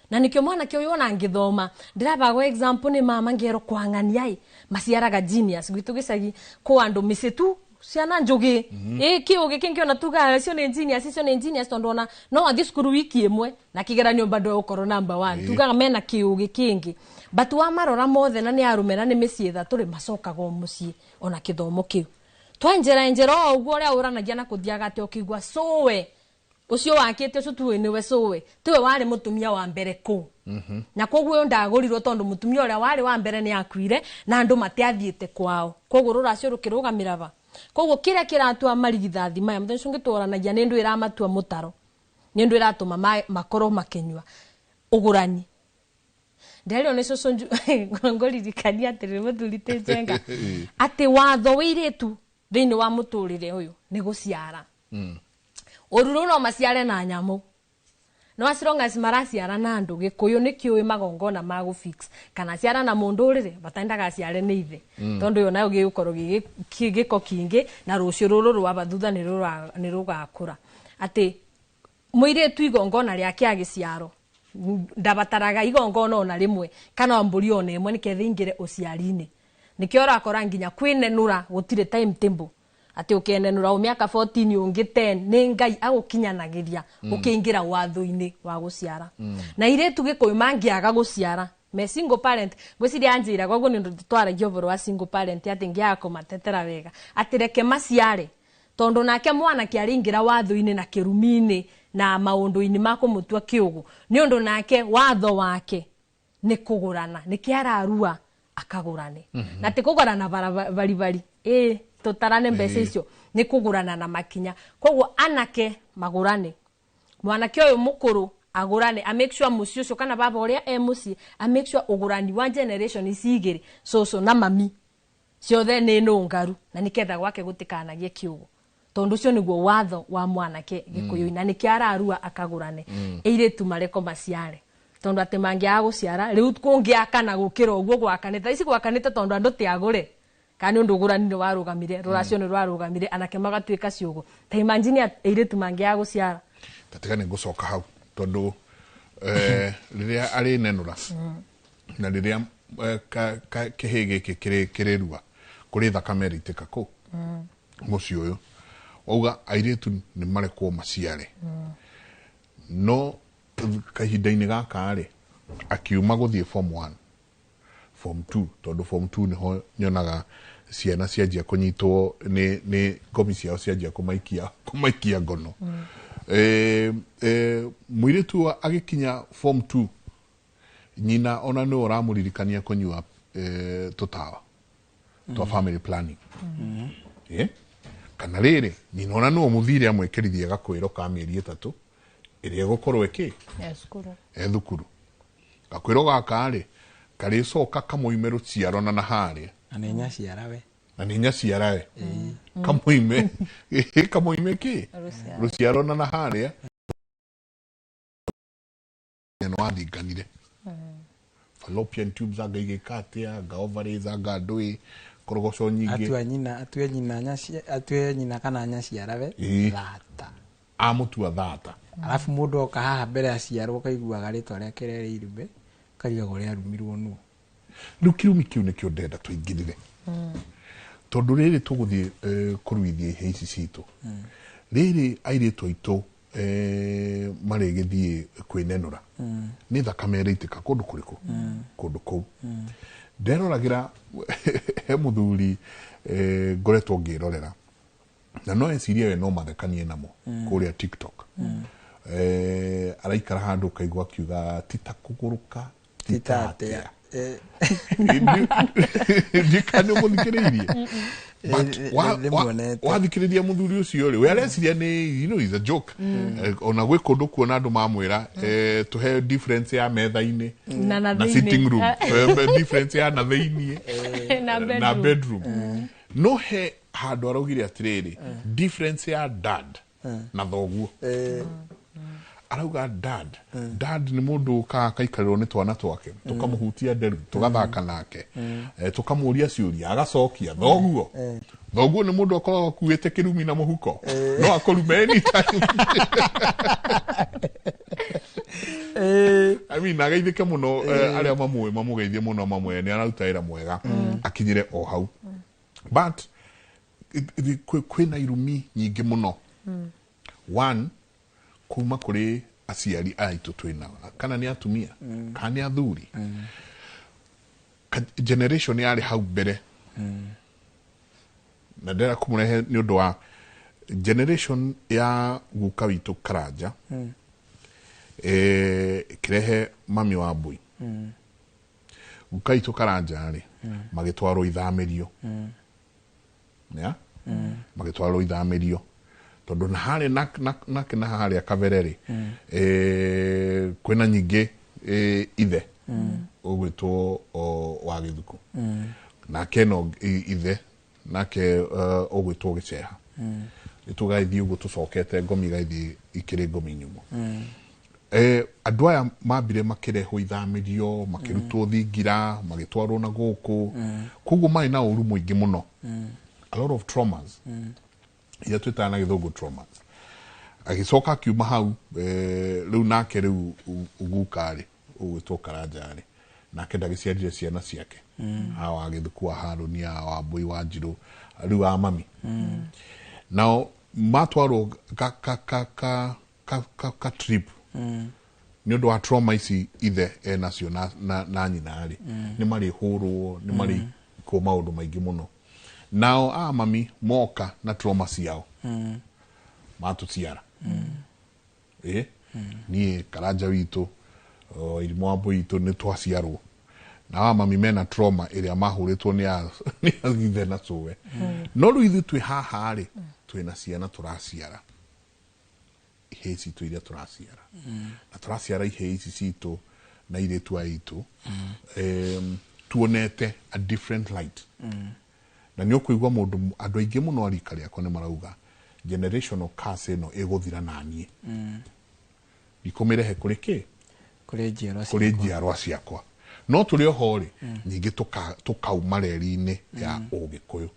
Speaker 3: Na nikio mwanake ũyũ ona ngĩthoma ndĩrabagwo example nĩ mama ngero kwang'ania ĩ maciaraga genius gwitũ gĩcagi kũ andũ mĩciĩ tu ciana njũgĩ ĩ kĩũgĩ kĩngĩ ona tugaga icio nĩ genius, icio nĩ genius tondũ ona no athiĩ cukuru wiki ĩmwe na kĩgeranio bado egũkorwo number 1. Tugaga mena kĩũgĩ kĩngĩ but wamarora mothe na nĩ arũme na nĩ mĩciĩ ĩthatũ rĩ macokaga o mũciĩ ona kĩthomo kĩu twanjera njera o ũguo ũrĩa ũranagia na kũthiaga atĩ ũkĩigua cũwe ũcio wakĩte ũcio tuĩ nĩwe cũwe tiwe warĩ mũtumia wa mbere kũu. Na koguo ũyũ ndagũrirwo tondũ mũtumia ũrĩa warĩ wa mbere nĩ akuire na andũ matiathiĩte kwao. Koguo rũracio rũkĩrũgamĩra ba. Koguo kĩrĩa kĩratua marigithathi maya mũthenya ũcio ũngĩ tũranagia nĩ ndũ ĩramatua mũtaro nĩ ndũ ĩratũma makorwo makĩnyua ũgũrani. Nderio nĩ cũcũ ngũririkania atĩrĩrĩ mũthuri ti Njenga atĩ watho wa irĩtu thĩinĩ wa mũtũrĩre ũyũ nĩ gũciara. Ũruru no maciare na nyamũ no as long as maraciara na andũ gĩkũyũ nĩ kĩũĩ magongona ma gũ fix kana ciara na mũndũ rĩrĩ bata ciare nĩ ithe tondũ ĩyo nayo gĩgũkorwo gĩ gĩko kingĩ na rũciũ rũrũ rwa thutha nĩ rũgakũra atĩ mũirĩtu igongona rĩake agĩciarwo ndabataraga igongona ona rĩmwe kana mbũri ona ĩmwe nĩketha ingĩre ũciari-inĩ. Nĩkĩo ũrakora nginya kwĩnenũra gũtirĩ timetable atĩ ũkenenũra o mĩaka 14 ũngĩ 10 nĩ Ngai agũkinyanagĩria ũkĩingĩra watho-inĩ wa gũciara. Na irĩtu gĩkũyũ mangĩaga gũciara me single parent ngwĩciria anjĩraga ũguo nĩ ũndũ twaragia ũhoro wa single parent atĩ ngĩaga kũmatetera wega atĩ reke maciare tondũ nake mwanake arĩingĩra watho-inĩ na kĩrumi-inĩ na maũndũ-inĩ ma kũmũtua kĩũgũ nĩ ũndũ nake watho wake nĩ kũgũrana nĩkĩ ararua akagũrane. Na ti kũgũrana baribari ĩ tũtarane mbeca icio nĩ kũgũrana na makinya. Koguo anake magũrane mwanake ũyũ mũkũrũ agũrane a make sure mũciĩ ũcio kana baba ũrĩa e mũciĩ a make sure ũgũrani wa generation ici igĩrĩ cũcũ na mami ciothe nĩ nũngaru na nĩketha gwake gũtikanagie kĩũgũ tondũ ũcio nĩguo watho wa mwanake gĩkũyũ na nĩkĩo ararua akagũrane. Airĩtu mareko maciare tondũ atĩ mangĩaga gũciara rĩu kũngĩakana gũkĩra ũguo gwakanĩte ici gwakanĩte tondũ andũ ti agũre kana nĩ ũndũ ũgũrani nĩ warũgamire rũracio nĩ rwarũgamire anake magatuĩka ciũgũ. Ta imagine airĩtu mangĩaga gũciara
Speaker 2: Tatiga nĩ ngũcoka hau tondũ rĩrĩa arĩ nenũra na rĩrĩa kĩhĩ gĩkĩ kĩrĩrua kũrĩ thakame ĩrĩitĩka kũu mũciĩ ũyũ wauga airĩtu nĩ marekwo maciare no kahinda-inĩ gaka rĩ akiuma gũthiĩ form 1 form 2 tondũ form 2 nĩho nyonaga ciana cianjia kũnyitwo nĩ ngomi ciao cianjia kũmaikia ngono. Mũirĩtu agĩkinya form 2 nyina ona nĩwe ũramũririkania kũnyua tũtawa twa family planning. Kana rĩrĩ nyina ona nĩwe mũthire amwĩkĩrithie gakwĩro ka mĩeri 3 ĩrĩa ĩgũkorwo ĩkĩ e thukuru. Gakwĩro gaka rĩ karĩcoka kamũime rũciaro na harĩa
Speaker 1: na nĩ nyaciarawe
Speaker 2: na nĩ nyaciarawe kamũime kamũime kĩ rũciaro na harĩa nĩ wathinganire fallopian tubes anga igĩka atĩa anga ovaries anga ndũĩ korogoco nyingĩ
Speaker 1: atue nyina kana nyaciarawe thata
Speaker 2: amũtua thata
Speaker 1: alafu mũndũ oka haha mbere aciarwo kaiguaga rĩtwa rĩake rĩarĩ irume karigagwo rĩarumirwo nũ.
Speaker 2: Rĩu kĩrumi kĩu nĩkĩo ndenda tũingĩrĩre tondũ rĩrĩ tũgũthiĩ kũruithia ihĩĩ ici citũ rĩrĩ airĩtu aitũ marĩgĩthiĩ kwĩnenũra nĩ thakame ĩrĩitĩka kũndũ kũrĩkũ kũndũ kũu nderoragĩra he mũthuri ngoretwo ngĩrorera na no ecirie we no mathekanie namo kũrĩa TikTok araikara handũ ũkaigua akiuga tita kũgũrũka tita atĩa ndikane ũmũthikĩrĩirie but wathikĩrĩria mũthuri ũcio rĩ we areciria nĩ you know is a joke ona gwĩ kũndũ kuona andũ mamwĩra tũhe difference ya metha-inĩ na sitting room difference ya na thĩiniĩ na bedroom no he handũ araugire atĩrĩrĩ difference ya dad na thoguo arauga dad dad nĩ mũndũ ũkaga akaikarĩrwo nĩ twana twake tũkamũhutia nderu tũgathaka nake tũkamũria ciũria agacokia thoguo thoguo nĩ mũndũ akoragwo akuĩte kĩrumi na mũhuko no akũrume anytime. I mean ageithĩke mũno arĩa mamũĩ mamũgeithie mũno mamwe nĩ araruta wĩra mwega akinyire o hau but kwĩna irumi nyingĩ mũno one kuma kũrĩ aciari aitũ twĩnao kana nĩ atumia kana nĩ athuri generation yarĩ hau mbere na ndĩrenda kũmũrehe nĩ ũndũ wa generation ya guka witũ Karanja ĩkĩrehe mami wa Mbui guka witũ Karanja rĩ magĩtwarwo ithamĩrio magĩtwarwo ithamĩrio tondũ na harĩa nake na harĩa kabere rĩ kwĩna nyingĩ ithe ũgwĩtwo wa Gĩthuku nake no ithe nake ũgwĩtwo Gĩceha tũgaithiĩ ũguo tũcokete ngomi igaithiĩ ikĩrĩ ngomi nyũmũ andũ aya mambire makĩrehwo ithamĩrio makĩrutwo thingira magĩtwarwo na gũkũ koguo marĩ na ũru mũingĩ mũno a lot of traumas iria twĩtaga na gĩthũngũ traumas agĩcoka akiuma hau rĩu nake rĩu guka rĩ ũgwĩtwo Karanja rĩ nake ndagĩciarire ciana ciake hawa Gĩthuku wa Harũni hawa wa Mbui wa Njirũ rĩu a mami nao matwarwo ka trip nĩ ũndũ wa trauma ici ithe enacio na nyina rĩ nĩ marĩhũrwo nĩ marĩkwo maũndũ maingĩ mũno nao a mami moka na trauma ciao matũciara niĩ Karanja witũ Irimũ wa Mbui witũ nĩ twaciarwo na a mami mena trauma ĩrĩa mahũrĩtwo nĩ ithe na cũwe no rĩu ithuĩ twĩ haha rĩ twĩna ciana tũraciara ihĩĩ citũ iria tũraciara na tũraciara ihĩĩ ici citũ na airĩtu aitũ tuonete a different light na nĩ ũkũigua mũndũ andũ aingĩ mũno a rika rĩakwa nĩ marauga generational curse ĩno ĩgũthira naniĩ ndikũmĩrehe kũrĩ kĩ kũrĩ njiarwa ciakwa no tũrĩ oho rĩ nyingĩ tũkauma reri-inĩ ya ũgĩkũyũ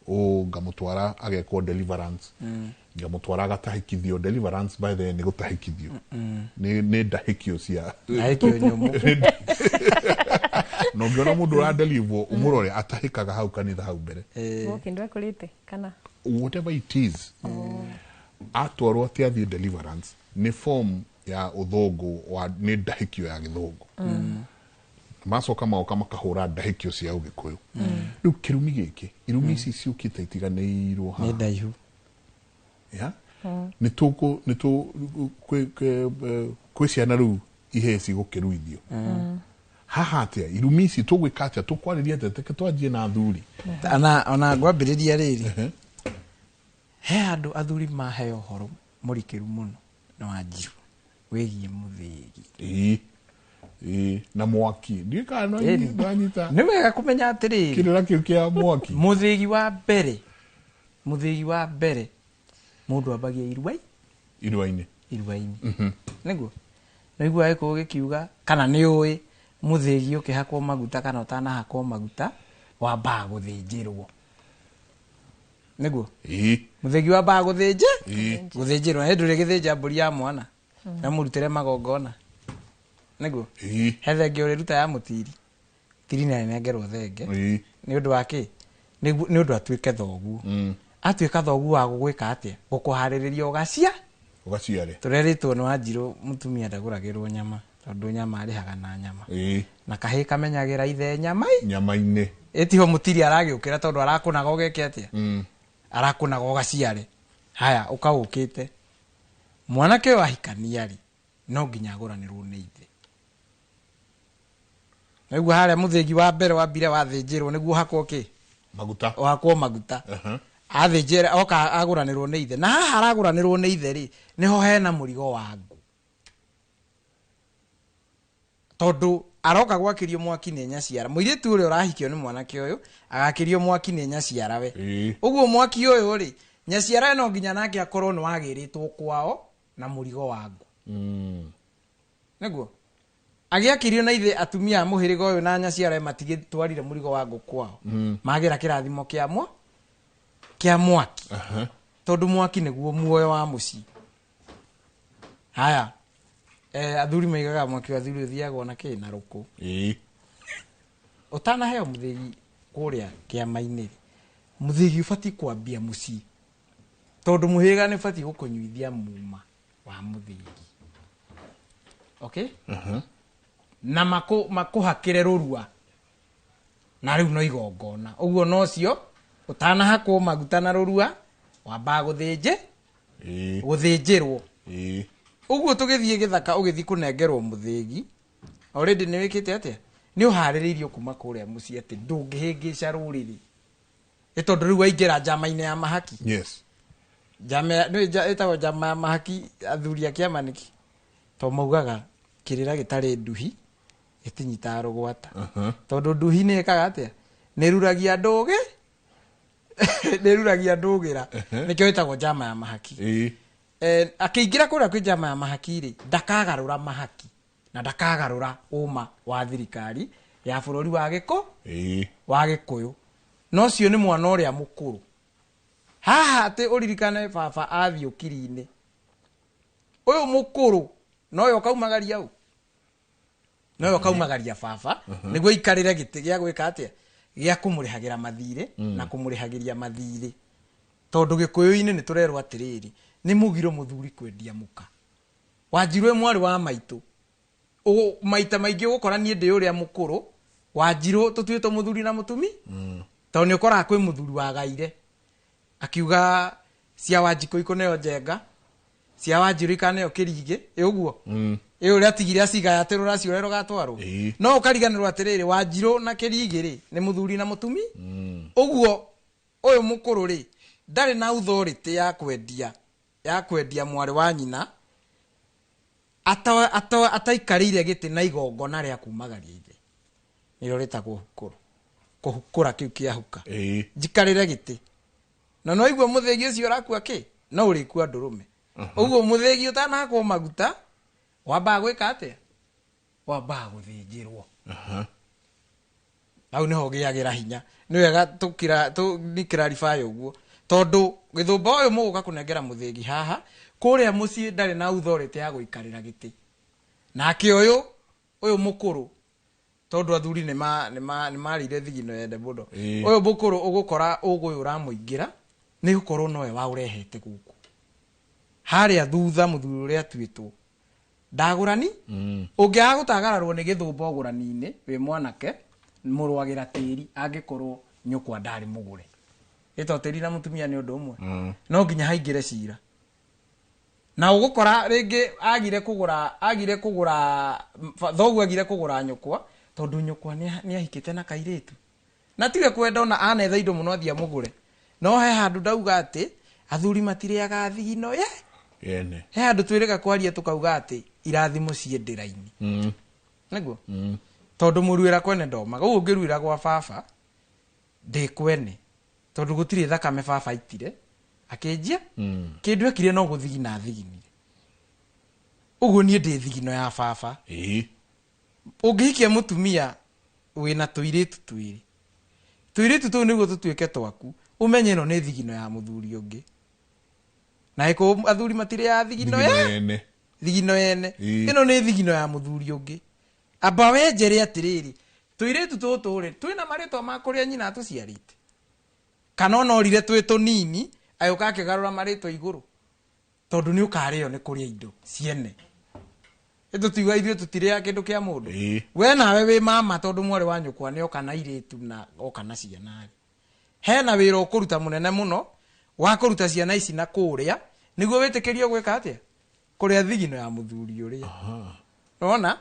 Speaker 2: Ũ ngamũtwara agekwo deliverance, ngamũtwara agatahĩkithio. Deliverance, by the way, nĩ gũtahĩkithio, nĩ ndahĩkio cia
Speaker 1: Ndahĩkio nyũmũ.
Speaker 2: Na ũngĩona mũndũ ũradelivwo, ũmũrore atahĩkaga hau kanitha hau mbere.
Speaker 3: Gũkĩ ndwekũrĩte kana?
Speaker 2: Whatever it is, atwarwo atĩ athiĩ deliverance nĩ form ya ũthũngũ wa nĩ ndahĩkio ya gĩthũngũ. Macoka magoka makahũra ndahĩkio cia ũgĩkũyũ. Rĩu kĩrumi gĩkĩ, irumi ici ciũkĩte itiganĩirwo
Speaker 1: Nĩ
Speaker 2: haha.
Speaker 1: ndaihu.
Speaker 2: Ya, nĩ tũkũ nĩ tũ kwĩ kwĩ- kwĩ ciana rĩu ihĩĩ cigũkĩruithio haha atĩa? Irumi ici tũgwĩka atĩa? Tũkwarĩria atĩa? Teke twanjie na athuri.
Speaker 1: Ona ngwambĩrĩria rĩrĩ, he handũ athuri maheo ũhoro mũrikĩru mũno nĩ Wanjiru wĩgiĩ mũthĩgi.
Speaker 2: Ĩĩ, ĩĩ, na mwaki ndiũĩ kana no
Speaker 1: Ĩni.
Speaker 2: nwanyita.
Speaker 1: Nĩ wega kũmenya atĩrĩrĩ,
Speaker 2: Kĩrĩra kĩu kĩa mwaki.
Speaker 1: Mũthĩgi wa mbere mũndũ ambagia irua
Speaker 2: Irua-inĩ.
Speaker 1: Irua-inĩ nĩguo naigua gĩkũyũ gĩkiuga, kana nĩ ũĩ mũthĩgi ũkĩhakwo maguta kana ũtanahakwo maguta wambaga gũthĩnjĩrwo, nĩguo? Mũthĩgi wambaga gũthĩnjĩ gũthĩnjĩrwo, na ndũrĩ gĩthĩnja mbũri ya mwana na mũrutĩre magongona, nĩguo? He thenge ũrĩruta ya mũtiri tiri nĩ arĩnengerwo thenge. Nĩ ũndũ wa kĩ? Nĩ ũndũ atuĩke thoguo. Atuĩka thoguo wa gũgwĩka atĩa? Gũkũharĩrĩria ũgacia
Speaker 2: Ũgaciare.
Speaker 1: Tũrerĩtwo nĩ Wanjirũ mũtumia ndagũragĩrwo nyama, tondũ nyama arĩhaga na nyama. Na kahĩĩ kamenyagĩra ithe nyama
Speaker 2: Nyama-inĩ.
Speaker 1: Ĩtiho mũtiri aragĩũkĩra tondũ arakũnaga ũgeke atĩa? Arakũnaga ũgaciare. Haya, ũkaũkĩte mwanake ũyũ ahikania rĩ, no nginya agũranĩrwo nĩ ithe. Nĩguo harĩa mũthĩgi wa mbere wambire wathĩnjĩrwo nĩguo ũhakwo kĩ?
Speaker 2: Maguta.
Speaker 1: Ũhakwo maguta. Athĩnjĩre oka agũranĩrwo nĩ ithe, na haha aragũranĩrwo nĩ ithe rĩ, nĩho hena mũrigo wa ngũ, tondũ aroka gwakĩrio mwaki nĩ nyaciara. Mũirĩtu ũrĩa ũrahikio nĩ mwanake ũyũ agakĩrio mwaki nĩ nyaciarawe. Ũguo mwaki ũyũ rĩ, nyaciarawe no nginya nake akorwo nĩ wagĩrĩtwo kwao na mũrigo wa ngũ. Nĩguo agĩakĩrio na ithe, atumia a mũhĩrĩga ũyũ na nyaciarawe matigĩtwarire mũrigo wa ngũ kwao. Magĩra kĩrathimo kĩa mwaki. Tondũ mwaki nĩguo muoyo wa mũciĩ. Haya, athuri maigaga mwaki wa athuri ũthiagwo na kĩ? Na rũkũ. Ũtanaheo mũthĩgi kũrĩa kĩama-inĩ rĩ, mũthĩgi ũbatiĩ kwambia mũciĩ, tondũ mũhĩrĩga nĩ ũbatiĩ gũkũnyuithia muma wa mũthĩgi, okay? Na makũhakĩre rũrua, na rĩu no igongona ũguo nocio ũtanahakwo maguta na rũrua wambaga gũthĩnjĩ gũthĩnjĩrwo. Ũguo tũgĩthiĩ gĩthaka, ũgĩthiĩ kũnengerwo mũthĩgi, already nĩ wĩkĩte atĩa? Nĩ ũharĩrĩirio kuma kũrĩa mũciĩ atĩ ndũngĩhĩngĩca rũrĩrĩ, ĩ tondũ rĩu waingĩra njama-inĩ ya mahaki. Njama nĩ ĩtagwo njama ya mahaki. Athuri a kĩama nĩkĩ to maugaga kĩrĩra gĩtarĩ nduhi gĩtinyitaga rũgwata? Tondũ nduhi nĩ ĩkaga atĩa? Nĩ ruragia ndũgĩ, nĩ ruragia ndũgĩra. Nĩkĩo ĩtagwo njama ya mahaki. Akĩingĩra kũrĩa kwĩ njama ya mahaki rĩ, ndakagarũra mahaki na ndakagarũra ũma wa thirikari ya bũrũri wa gĩkũ wa gĩkũyũ. No ũcio nĩ mwana ũrĩa mũkũrũ haha, atĩ ũririkane baba athiĩ ũkiri-inĩ ũyũ mũkũrũ noyo ũkaumagaria ũ, noyo ũkaumagaria baba nĩguo aikarĩre gĩtĩ gĩa gwĩka atĩa? Gĩa kũmũrĩhagĩra mathirĩ na kũmũrĩhagĩria mathirĩ, tondũ gĩkũyũ-inĩ nĩ tũrerwo atĩrĩrĩ, nĩ mũgiro mũthuri kwendia mũka. Wanjirũ ĩ mwarĩ wa maitũ. Maita maingĩ ũgũkora niĩ ndĩ ũrĩa mũkũrũ, Wanjirũ tũtuĩtwo mũthuri na mũtumi, tondũ nĩ ũkoraga kwĩ mũthuri wagaire akiuga cia Wanjikũ ikũneo njenga, cia Wanjirũ ikaneo kĩrigĩ. Ĩ ũguo ĩ ũrĩa atigire acigaya atĩ rũracio ũrĩa rũgatwarwo. No ũkariganĩrwo atĩrĩrĩ, Wanjirũ na kĩrigĩ rĩ, nĩ mũthuri na mũtumi. Ũguo ũyũ mũkũrũ rĩ, ndarĩ na authority ya kwendia mwarĩ wa nyina ataikarĩire gĩtĩ na igongona rĩa kumagaria ithe, nĩrĩo rĩtagwo hukũrũ, kũhukũra kĩu kĩahuka. Njikarĩre gĩtĩ na no igua mũthĩgi ũcio ũrakua kĩ, no ũrĩkua ndũrũme. Ũguo mũthĩgi ũtanahakwo maguta wambaga gwĩka atĩa? Wambaga gũthĩnjĩrwo. Hau nĩho ũgĩagĩra hinya. Nĩ wega nĩ clarify ũguo, tondũ gĩthũmba ũyũ mũgũka kũnengera mũthĩgi haha kũrĩa mũciĩ ndarĩ na authority ya gũikarĩra gĩtĩ. Nake ũyũ mũkũrũ, tondũ athuri nĩ marĩire thigino yende mũno. Ũyũ mũkũrũ ũgũkora ũgũyũ ũramũingĩra nĩ gũkorwo nowe waũrehete gũkũ. Harĩa thutha mũthuri ũrĩa atuĩtwo ndagũrani, ũngĩaga gũtagararwo nĩ gĩthũmba ũgũrani-inĩ wĩ mwanake, mũrũagĩra tĩri angĩkorwo nyũkwa ndarĩ mũgũre. Ĩto tĩri na mũtumia nĩ ũndũ ũmwe. No nginya haingĩre cira, na ũgũkora rĩngĩ agire kũgũra thoguo, agire kũgũra nyũkwa tondũ nyũkwa nĩ ahikĩte na kairĩtu, na tiwe kwenda ona anetha indo mũno athiĩ amũgũre. No he handũ ndauga atĩ athuri matirĩaga thigino ye
Speaker 2: yene.
Speaker 1: He handũ twĩrĩga kwaria tũkauga atĩ irathimo ciĩ ndĩra-inĩ. Nĩguo tondũ mũruĩra kwene ndomaga ũguo, ũngĩruĩra gwa baba ndĩ kwene, tondũ gũtirĩ thakame baba aitire akĩnjia. Kĩndũ ekire no gũthigina athiginire ũguo, niĩ ndĩ thigino ya baba. Ũngĩhikia mũtumia wĩna tũirĩtu twĩrĩ, tũirĩtu tũu nĩguo tũtuĩke twaku, ũmenye ĩno nĩ thigino ya mũthuri ũngĩ. Na ĩkũ athuri matirĩaga thigino
Speaker 2: thigino
Speaker 1: ye
Speaker 2: yene.
Speaker 1: Thigino yene. Ĩno nĩ thigino ya mũthuri ũngĩ. Amba wenjere atĩrĩrĩ, tũirĩtu tũtũ rĩ, twĩna marĩtwa ma kũrĩa nyina atũciarĩte, kana ona orire twĩ tũnini agĩũka akĩgarũra marĩtwa igũrũ, tondũ nĩ ũkarĩo nĩ kũrĩa indo ciene. Ĩtũtiuga ithuĩ tũtirĩaga kĩndũ kĩa mũndũ. We nawe wĩ mama, tondũ mwarĩ wa nyũkwa nĩ oka na irĩtu na oka na ciana rĩ, hena wĩra ũkũruta mũnene mũno wa kũruta ciana ici na kũrĩa nĩguo wĩtĩkĩrio gwĩka atĩa, kũrĩa thigino ya mũthuri ũrĩa. Nona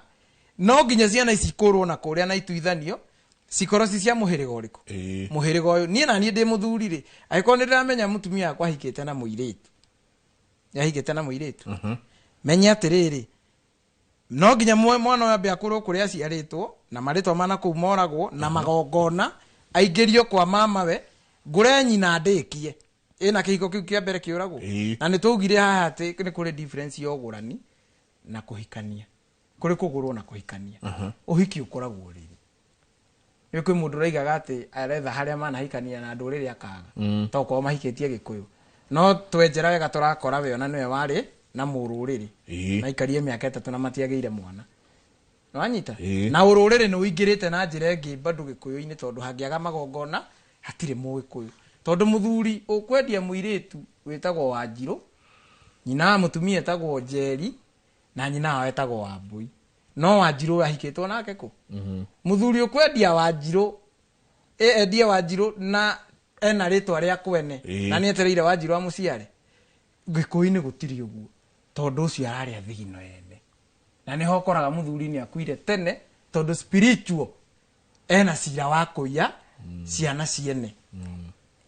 Speaker 1: no nginya ciana ici ikũrwo na kũrĩa na ituithanio cikorwo ci cia mũhĩrĩga ũrĩkũ. Mũhĩrĩga ũyũ niĩ na niĩ ndĩ mũthuri rĩ, angĩkorwo nĩ ndĩramenya mũtumia wakwa ahikĩte na mũirĩtu, ahikĩte na mũirĩtu, menye atĩrĩrĩ, no nginya mwana ũyũ ambe akũrwo kũrĩa aciarĩtwo na marĩtwa mana kũu moragwo na magongona, aingĩrio kwa mamawe, ngũre nyina ndĩkie ĩna kĩhiko kĩu kĩa mbere kĩũragwo. Na nĩ twaugire haha atĩ nĩ kũrĩ difference ya ũgũrani na kũhikania, kũrĩ kũgũrwo na kũhikania. Ũhiki ũkoragwo rĩrĩ nĩ kwĩ mũndũ ũraigaga atĩ aretha harĩa manahikania na ndũrĩrĩ akaga, tokorwo mahikĩtie Gĩkũyũ, no twenjera wega tũrakora we ona nĩwe warĩ na mũrũrĩrĩ. Maikarie mĩaka 3 na matiagĩire mwana. Nĩwanyita? Na ũrũrĩrĩ nĩ ũingĩrĩte na njĩra ĩngĩ bado Gĩkũyũ-inĩ, tondũ hangĩaga magongona hatirĩ Mũgĩkũyũ, tondũ mũthuri ũkwendia mũirĩtu wĩtagwo Wanjirũ, nyina wa mũtumia etagwo Njeri na nyina wao etagwo Wambui, no Wanjirũ ahikĩtwo nake kũ? Mũthuri ũkwendia Wanjirũ, endie Wanjirũ na ena rĩtwa rĩa kwene na nĩ etereire Wanjirũ amũciare. Gĩkũyũ-inĩ gũtirĩ ũguo, tondũ ũcio ararĩa thigino yene, na nĩho ũkoraga mũthuri nĩ akuire tene, tondũ spiritual ena cira wa kũiya ciana ciene.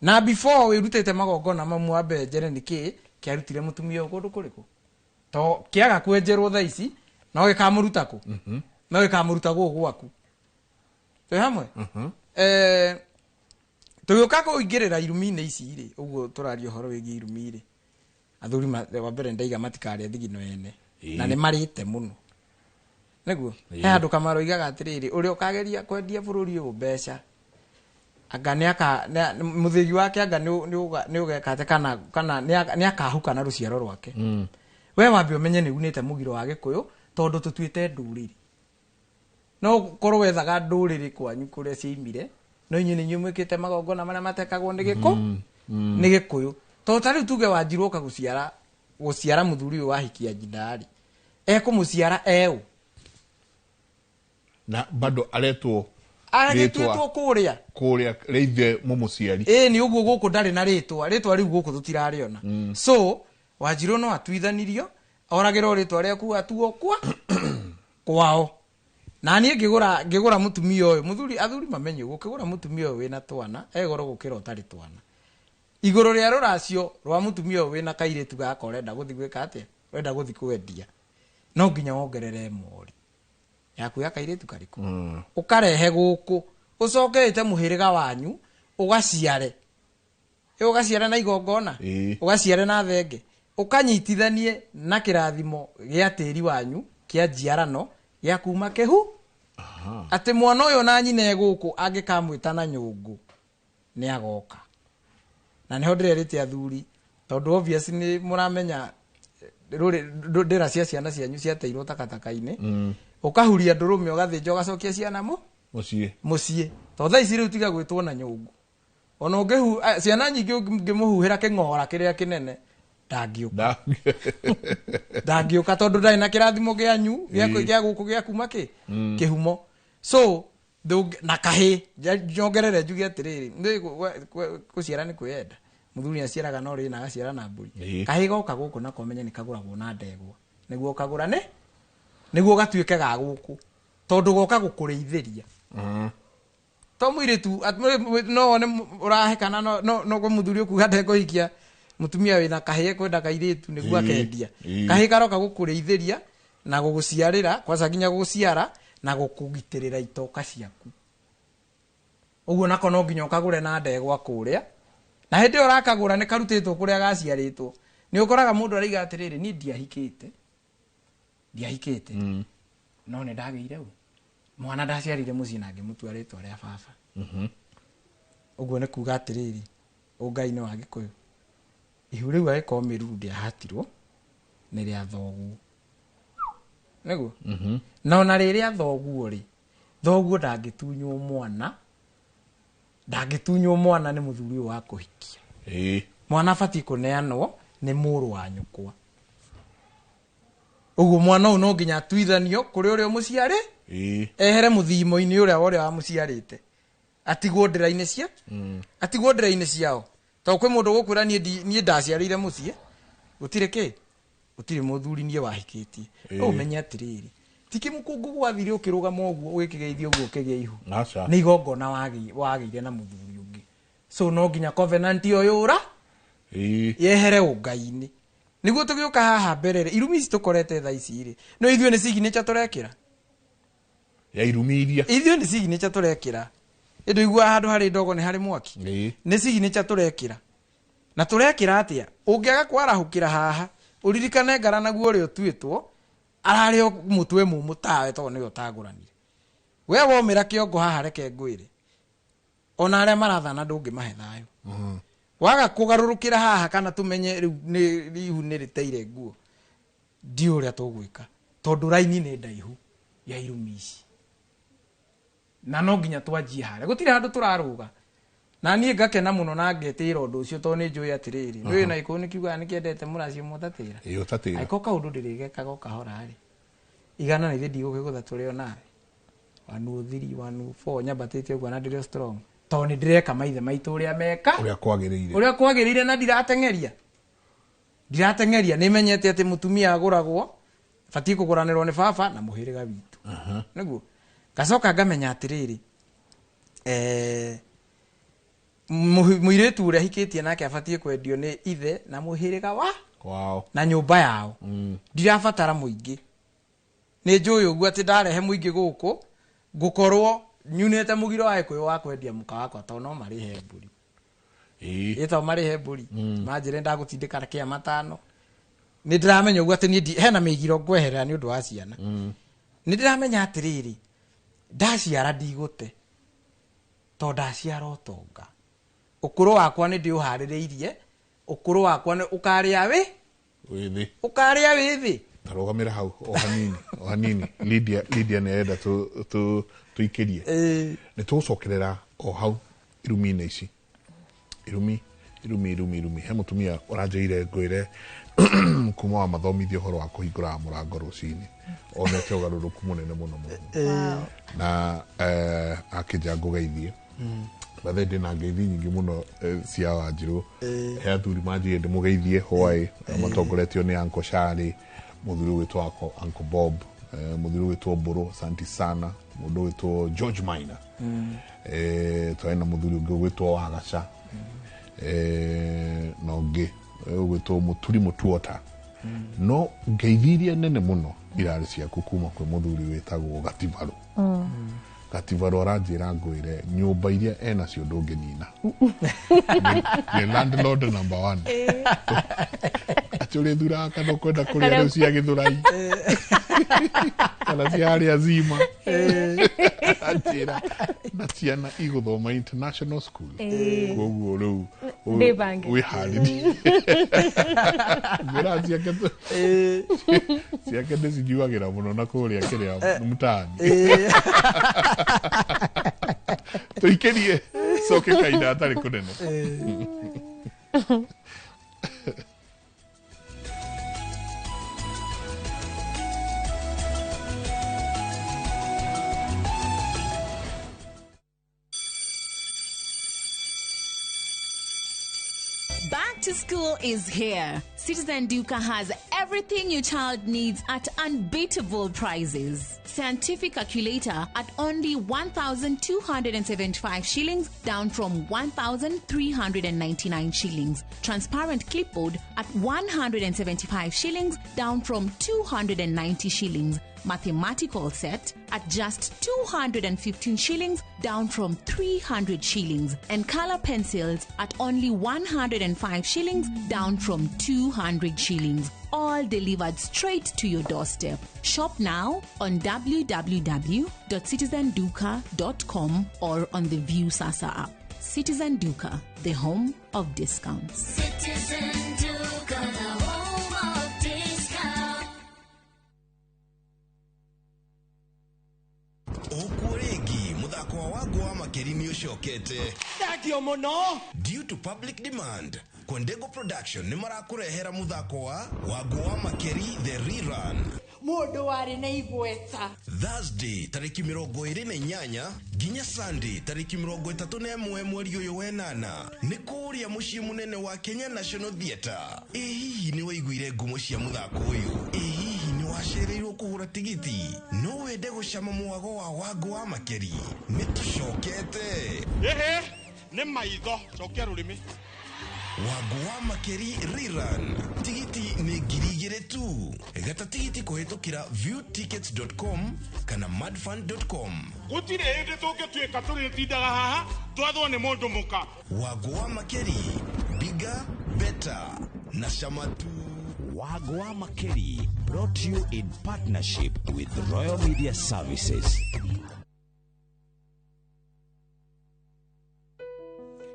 Speaker 1: Na before wĩrutĩte magongona mamu, wambe njere nĩ kĩ kĩarutire mũtumia ũyũ kũndũ kũrĩkũ, to kĩaga kwenjerwo thaa ici no gĩkamũruta kũ, no gĩkamũruta gũkũ gwaku. Twĩ hamwe? Tũgĩũka kũingĩrĩra irumi-inĩ ici rĩ, ũguo tũraria ũhoro wĩgiĩ irumi rĩ, athuri wa mbere ndaiga matikarĩa thigino ene. Na nĩ marĩte mũno nĩguo. He handũ Kamaro oigaga atĩrĩrĩ, ũrĩa ũkageria kwendia bũrũri ũyũ mbeca anga nĩ aka mũthĩgi wake anga nĩ ũgeka atĩ kana nĩ akahuka na rũciaro rwake. We wambe ũmenye nĩ unĩte mũgiro wa Gĩkũyũ, tondũ tũtuĩte ndũrĩrĩ. No korwo wethaga ndũrĩrĩ kwanyu kũrĩa ciaimire, no inyuĩ nĩ inyuĩ mwĩkĩte magongona marĩa matekagwo nĩ nĩ Gĩkũyũ. Tondũ ta rĩu tuge Wanjirũ oka gũciara mũthuri ũyũ wahikia nyina rĩ, ekũmũciara eũ?
Speaker 2: Na bado aretwo
Speaker 1: agĩtuĩtwo
Speaker 2: rĩtwa
Speaker 1: kũrĩa
Speaker 2: kũrĩa rĩithe mũmũciari.
Speaker 1: Ĩĩ, nĩ ũguo. Gũkũ ndarĩ na rĩtwa rĩu, gũkũ tũtirarĩona. So Wanjirũ no atuithanirio oragĩrwo rĩtwa rĩaku, atuo kwa kwao. Na niĩ ngĩgũra mũtumia ũyũ, mũthuri, athuri mamenye ũguo, ũkĩgũra mũtumia ũyũ wĩna twana e goro gũkĩra ũtarĩ twana. Igũrũ rĩa rũracio rwa mũtumia ũyũ wĩna kairĩtu gaka ũrenda gũthiĩ gwĩka atĩa, ũrenda gũthiĩ kwendia, no nginya wongerere mori yaku ya kairĩtu karĩkũ, ũkarehe gũkũ, ũcoke ĩte mũhĩrĩga wanyu ũgaciare. Ĩ ũgaciare na igongona, ũgaciare na thenge, ũkanyitithanie na kĩrathimo gĩa tĩri wanyu kĩa njiarano gĩa kuma kĩhu. Atĩ mwana ũyũ na nyina e gũkũ angĩkamwĩta na nyũngũ nĩ agoka. Na nĩho ndĩrerĩte athuri, tondũ obvious nĩ mũramenya ndĩra cia ciana cianyu ciateirwo takataka-inĩ. Ũkahuria ndũrũme ũgathĩnja ũgacokia ciana
Speaker 2: Mũciĩ.
Speaker 1: Mũciĩ. Tondũ thaa ici rĩu tiga gwĩtwo na nyũngũ. Ona ũngĩhu ciana nyingĩ ũngĩmũhuhĩra kĩng'ora kĩrĩa kĩnene ndangĩũka. Ndangĩũka tondũ ndarĩ na kĩrathimo kĩanyu gĩa gũkũ gĩa kuma kĩ kĩhumo. So na kahĩ nyongerere njuge atĩrĩrĩ, nĩ gũciara nĩ kwĩyenda. Mũthuri aciaraga no rĩ na agaciara na mbũri. Kahĩ goka gũkũ nako menye nĩ kagũragwo na ndegwa. Nĩguo kagũrane, nĩguo gatuĩke ga gũkũ. Tondũ goka gũkũrĩithĩria. To mũirĩtu no wone ũrahekana no mũthuri ũkuga ndekũhikia mũtumia wĩna kahĩ ekwenda kairĩtu nĩguo akendia. Kahĩ karoka gũkũrĩithĩria na gũgũciarĩra, kwanza nginya gũgũciara na gũkũgitĩrĩra itoka ciaku. Ũguo nako no nginya ũkagũre na ndegwa kũrĩa. Na hĩndĩ ĩyo ũrakagũra nĩ karutĩtwo kũrĩa gaciarĩtwo. Nĩ ũkoraga mũndũ araiga atĩrĩrĩ, niĩ ndiahikĩte. Ndiahikĩte. No nĩ ndagĩire ũ. Mwana ndaciarire mũciĩ na ngĩmũtua rĩtwa rĩa baba. Ũguo nĩ kuga atĩrĩrĩ, ũngai nĩ wa Gĩkũyũ. Ihu rĩu agĩkorwo mĩruru ndĩahatirwo nĩ rĩa thoguo. Nĩguo? Na ona rĩrĩa thoguo rĩ, thoguo ndangĩtunywo mwana, ndangĩtunywo mwana nĩ mũthuri ũyũ wa kũhikia. Mwana abatiĩ kũneanwo nĩ mũrũ wa nyũkwa. Ũguo mwana ũyũ no nginya atuithanio kũrĩ ũrĩa ũmũciarĩ, ehere mũthimo-inĩ ũrĩa wa ũrĩa wamũciarĩte. Atigwo ndĩra-inĩ cia? Atigwo ndĩra-inĩ ciao. Tondũ kwĩ mũndũ ũgũkwĩra niĩ ndaciarĩire mũciĩ, gũtirĩ kĩ? Gũtirĩ mũthuri niĩ wahikĩtie. No ũmenye atĩrĩrĩ, ti kĩmũkũngũ gwathire ũkĩrũgama ũguo ũgĩkĩgeithio ũguo ũkĩgĩa ihu. Nĩ igongona wagĩire na mũthuri ũngĩ. So no nginya covenant ĩyo yũra, yehere ũngai-inĩ. Nĩguo tũgĩũka haha mbere rĩ, irumi ici tũkorete thaa ici rĩ, no ithuĩ nĩ signature tũrekĩra.
Speaker 2: Ya irumi iria.
Speaker 1: Ithuĩ nĩ signature tũrekĩra. Ĩndũ iguaga handũ harĩ ndogo nĩ harĩ mwaki. Nĩ signature tũrekĩra. Na tũrekĩra atĩa? Ũngĩaga kwarahũkĩra haha, ũririkane ngara naguo ũrĩa ũtuĩtwo, ararĩ o mũtwe mũmũ tawe tondũ nĩwe ũtagũranire. We womĩra kĩongo haha reke ngwĩre. Ona arĩa marathana ndũngĩmahe thayũ. Waga kũgarũrũkĩra haha kana tũmenye rĩu nĩ ihu nĩ rĩteire nguo. Ndiũĩ ũrĩa tũgwĩka. Tondũ raini nĩ ndaihu ya irumi ici. Na no nginya twanjie harĩa. Gũtirĩ handũ tũrarũga. Na niĩ ngakena mũno na ngetĩĩra ũndũ ũcio tondũ nĩ njũĩ atĩrĩrĩ. Nĩũĩ na Gĩkũyũ nĩ kiugaga nĩ kĩendete mũracio mũtatĩra.
Speaker 2: Ũtatĩra.
Speaker 1: Angĩkorwo kaũndũ ndĩrĩgekaga o kahora rĩ. Igana na ithe ndigũkĩgũtha tũrĩ o nawe. 103, 104, nyambatĩte ũguo na ndĩrĩ o strong. Tondũ nĩ ndĩreka maithe maitũ ũrĩa meka.
Speaker 2: Ũrĩa kwagĩrĩire.
Speaker 1: Ũrĩa kwagĩrĩire na ndirateng'eria. Ndirateng'eria, nĩ menyete atĩ mũtumia agũragwo, batiĩ kũgũranĩrwo nĩ baba na mũhĩrĩga witũ. Nĩguo. Ngacoka ngamenya atĩrĩrĩ, mũirĩtu ũrĩa ahikĩtie nake abatiĩ kwendio nĩ ithe na mũhĩrĩga wa
Speaker 2: wao
Speaker 1: na nyũmba yao. Ndirabatara mũingĩ. Nĩ njũĩ ũguo atĩ ndarehe mũingĩ gũkũ, ngũkorwo nyunĩte mũgiro wa Gĩkũyũ wa kwendia mũka wakwa tondũ no marĩhe mbũri. Ĩ to marĩhe mbũri. Manjĩre ndagũtindĩka kĩa matano. Nĩ ndĩramenya ũguo atĩ niĩ hena mĩgiro ngweherera nĩ ũndũ wa ciana. Nĩ ndĩramenya atĩrĩrĩ, ndaciara ndigũte. Tondũ ndaciara ũtonga. Ũkũrũ wakwa nĩ ndĩũharĩrĩirie, ũkũrũ wakwa nĩ ũkarĩa wĩ?
Speaker 2: Wĩthĩ.
Speaker 1: Ũkarĩa wĩthĩ.
Speaker 2: Tarũgamĩra hau o hanini, o hanini. Lydia nĩ arenda tũikĩrie. Nĩ tũgũcokerera o hau irumi-inĩ ici. Irumi, irumi, irumi, irumi. He mũtumia ũranjĩire ngwĩre kuma wa mathomithio ũhoro wa kũhingũra mũrango rũcinĩ. Onete ũgarũrũku mũnene mũno mũno. Na akĩnja ngũgeithie. Bathe ndĩna ngeithi nyingĩ mũno cia Wanjirũ. He athuri manjĩire ndĩmũgeithie hwaĩ, matongoretio nĩ Uncle Shari, mũthuri ũgwĩtwo Uncle Bob, mũthuri ũgwĩtwo Mbũrũ, asante sana, mũndũ ũgwĩtwo George Maina. Twarĩ na mũthuri ũngĩ ũgwĩtwo Wagaca. Na ũngĩ ũgwĩtwo Mũturi Mũtuota. No ngeithi iria nene mũno irarĩ ciaku kuma kwĩ mũthuri wĩtagwo Gatibarũ. Gatibarũ aranjĩra ngwĩre nyũmba iria enacio ndũngĩnina. Nĩ landlord number 1. Atĩ ũrĩthuraga kana ũkwenda kũrĩa rĩu cia Gĩthũrai. Kana cia harĩa Zima. Anjĩra na ciana igũthoma international school. Koguo rĩu
Speaker 3: Ndĩbange.
Speaker 2: Wĩharĩrie. Ngwĩra ciake ciake ndĩcinyuagĩra mũno na kũrĩa kĩrĩa mtaani. Tũikĩrie coke kahinda hatarĩ kũnene.
Speaker 4: Back to school is here. Citizen Duka has everything your child needs at unbeatable prices. Scientific calculator at only 1,275 shillings, down from 1,399 shillings. Transparent clipboard at 175 shillings, down from 290 shillings. Mathematical set at just 215 shillings, down from 300 shillings. And color pencils at only 105 shillings, down from 200 shillings. All delivered straight to your doorstep. Shop now on www.citizenduka.com or on the View Sasa app. Citizen Duka, the home of discounts.
Speaker 5: Citizen Duka, the home of discount.
Speaker 6: Ũkuo rĩngĩ mũthako wa Wangũ wa Makeri nĩ ũcokete.
Speaker 7: Thengio mũno.
Speaker 6: Due to public demand, Kwendego Production nĩ marakũrehera mũthako wa Wangũ wa Makeri The Rerun.
Speaker 7: Mũndũ warĩ na igweta.
Speaker 6: Thursday tarĩki 28 nginya Sunday tarĩki 31 mweri ũyũ wenana nĩ kũrĩa mũciĩ mũnene wa Kenya National Theatre. Ĩ hihi nĩ waiguire ngumo cia mũthako ũyũ? Ĩ hihi nĩ wacereirwo kũgũra tigiti? No wende gũcama mwago wa Wangũ wa Makeri? Nĩ tũcokete.
Speaker 7: Ĩhĩ, nĩ maitho, cokia rũrĩmĩ.
Speaker 6: Wangũ wa Makeri Rerun. Tigiti nĩ 2,000 tu. Gata tigiti kũhĩtũkĩra viewtickets.com kana madfund.com.
Speaker 7: Gũtirĩ hĩndĩ tũngĩtuĩka tũrĩtindaga haha twathwo nĩ mũndũ mũka.
Speaker 6: Wangũ wa Makeri, bigger, better na cama tu.
Speaker 8: Wangũ wa Makeri brought to you in partnership with Royal Media Services.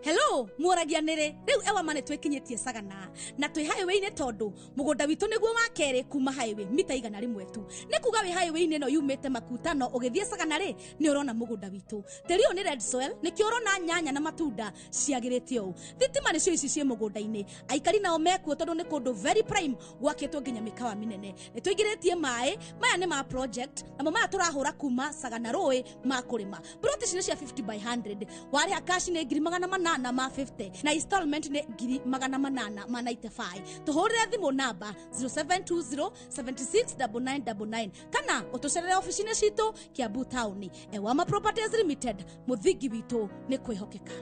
Speaker 9: Hello, mworagia nĩrĩ rĩu Ewama nĩ twĩkinyĩtie Sagana na twĩ highway-inĩ tondũ mũgũnda witũ nĩguo wa kerĩ kuma highway mita 100 tu. Nĩ kuga wĩ highway-inĩ ĩno yumĩte Makutano ũgĩthiĩ Sagana rĩ nĩ ũrona mũgũnda witũ. Tĩri ũyũ nĩ red soil nĩkĩo ũrona nyanya na matunda ciagĩrĩte ũũ. Thitima nĩcio ici ciĩ mũgũnda-inĩ. Aikari nao mekuo tondũ nĩ kũndũ very prime gwakĩtwo nginya mĩkawa mĩnene. Nĩ tũingĩrĩtie maĩ, maya nĩ ma project namo maya tũrahũra kuma Sagana rũĩ ma kũrĩma. Plot ici nĩ cia 50 by 100. Warĩha cash nĩ 800 ma 50 na installment nĩ 800 ma 95. Tũhũrĩre thimũ namba 0720 76 9999 kana ũtũcerere ofici-inĩ citũ Kiambu Town. Ewama Properties Limited, mũthingi witũ nĩ kwĩhokeka.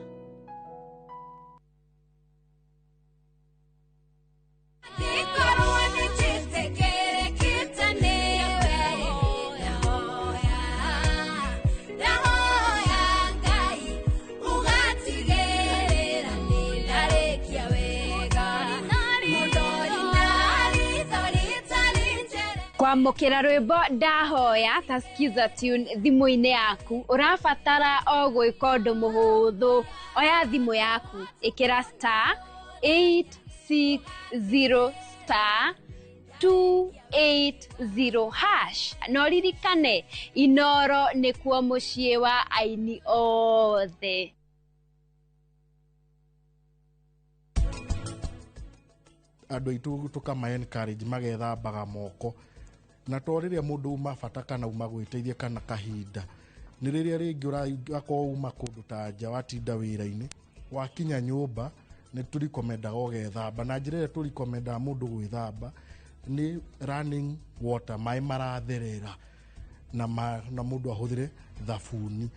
Speaker 10: Kwamũkĩra rwĩmbo ndahoya ta Skiza Tune thimũ-inĩ yaku ũrabatara o gwĩka ũndũ mũhũthũ. Oya thimũ yaku ĩkĩra star 860 star 280 hash na ũririkane Inoro nĩkuo mũciĩ wa aini othe.
Speaker 11: Andũ aitũ tũkama encourage magethambaga moko na to rĩrĩa mũndũ uma bata kana uma gwĩteithia kana kahinda nĩ rĩrĩa rĩngĩ ũrakorwo uma kũndũ ta nja watinda wĩra-inĩ wakinya nyũmba nĩ tũrikomendaga ũgethamba na njĩra ĩrĩa tũrikomendaga mũndũ gwĩthamba nĩ running water maĩ maratherera na mũndũ ahũthĩre thabuni.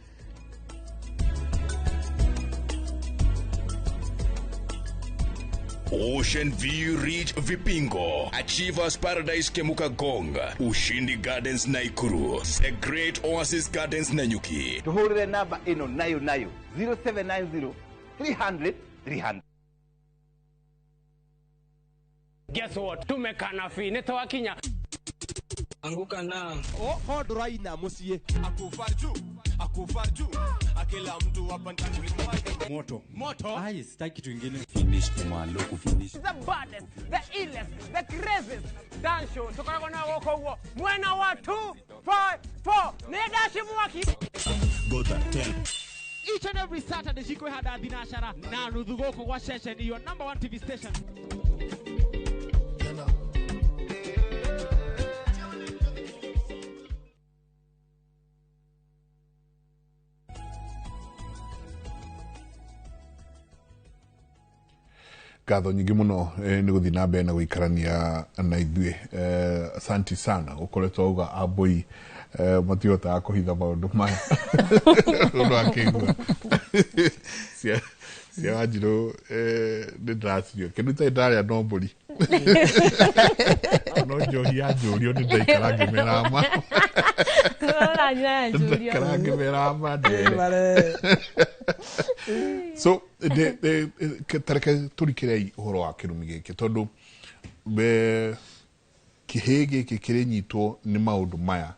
Speaker 12: Ocean View Ridge Vipingo, Achievers Paradise Kemuka Gong, Ushindi Gardens Naikuru, The Great Oasis Gardens Nanyuki.
Speaker 13: Tuhurire namba ino nayo nayo 0790 300 300.
Speaker 14: Guess what? Tumekana fi nitwakinya. Anguka na
Speaker 15: Oho ndũraina mũciĩ.
Speaker 16: Akufa juu, akufa juu. Akila mtu hapa ndani
Speaker 17: Moto.
Speaker 16: Moto.
Speaker 17: Ai, sitaki kitu ingine. Finish kumalo kufinish.
Speaker 18: The baddest, the illest, the craziest dance show. Tukoragwo na gũkũ ũguo mwena wa 2 5 4 nĩ ndaci mwaki.
Speaker 8: Gotha 10.
Speaker 19: Each and every Saturday cikwĩhanda thinacara na nuthu gũkũ gwa ceceni your number one TV station.
Speaker 2: Ngatho nyingĩ mũno nĩ gũthiĩ na mbere na gũikarania na ithuĩ. Asanti sana ũkoretwo auga ambũi matihotaga kũhitha maũndũ maya ũndũ akĩigua cia Wanjirũ nĩ ndĩracirio kĩndũ itarĩ ndarĩa no mbũri no njohi ya njũrio nĩ ndaikara ngĩmera ma ndaikara ngĩmera ma ndere. So tareke tũrikĩrei ũhoro wa kĩrumi gĩkĩ tondũ kĩhĩ gĩkĩ kĩrĩnyitwo nĩ maũndũ maya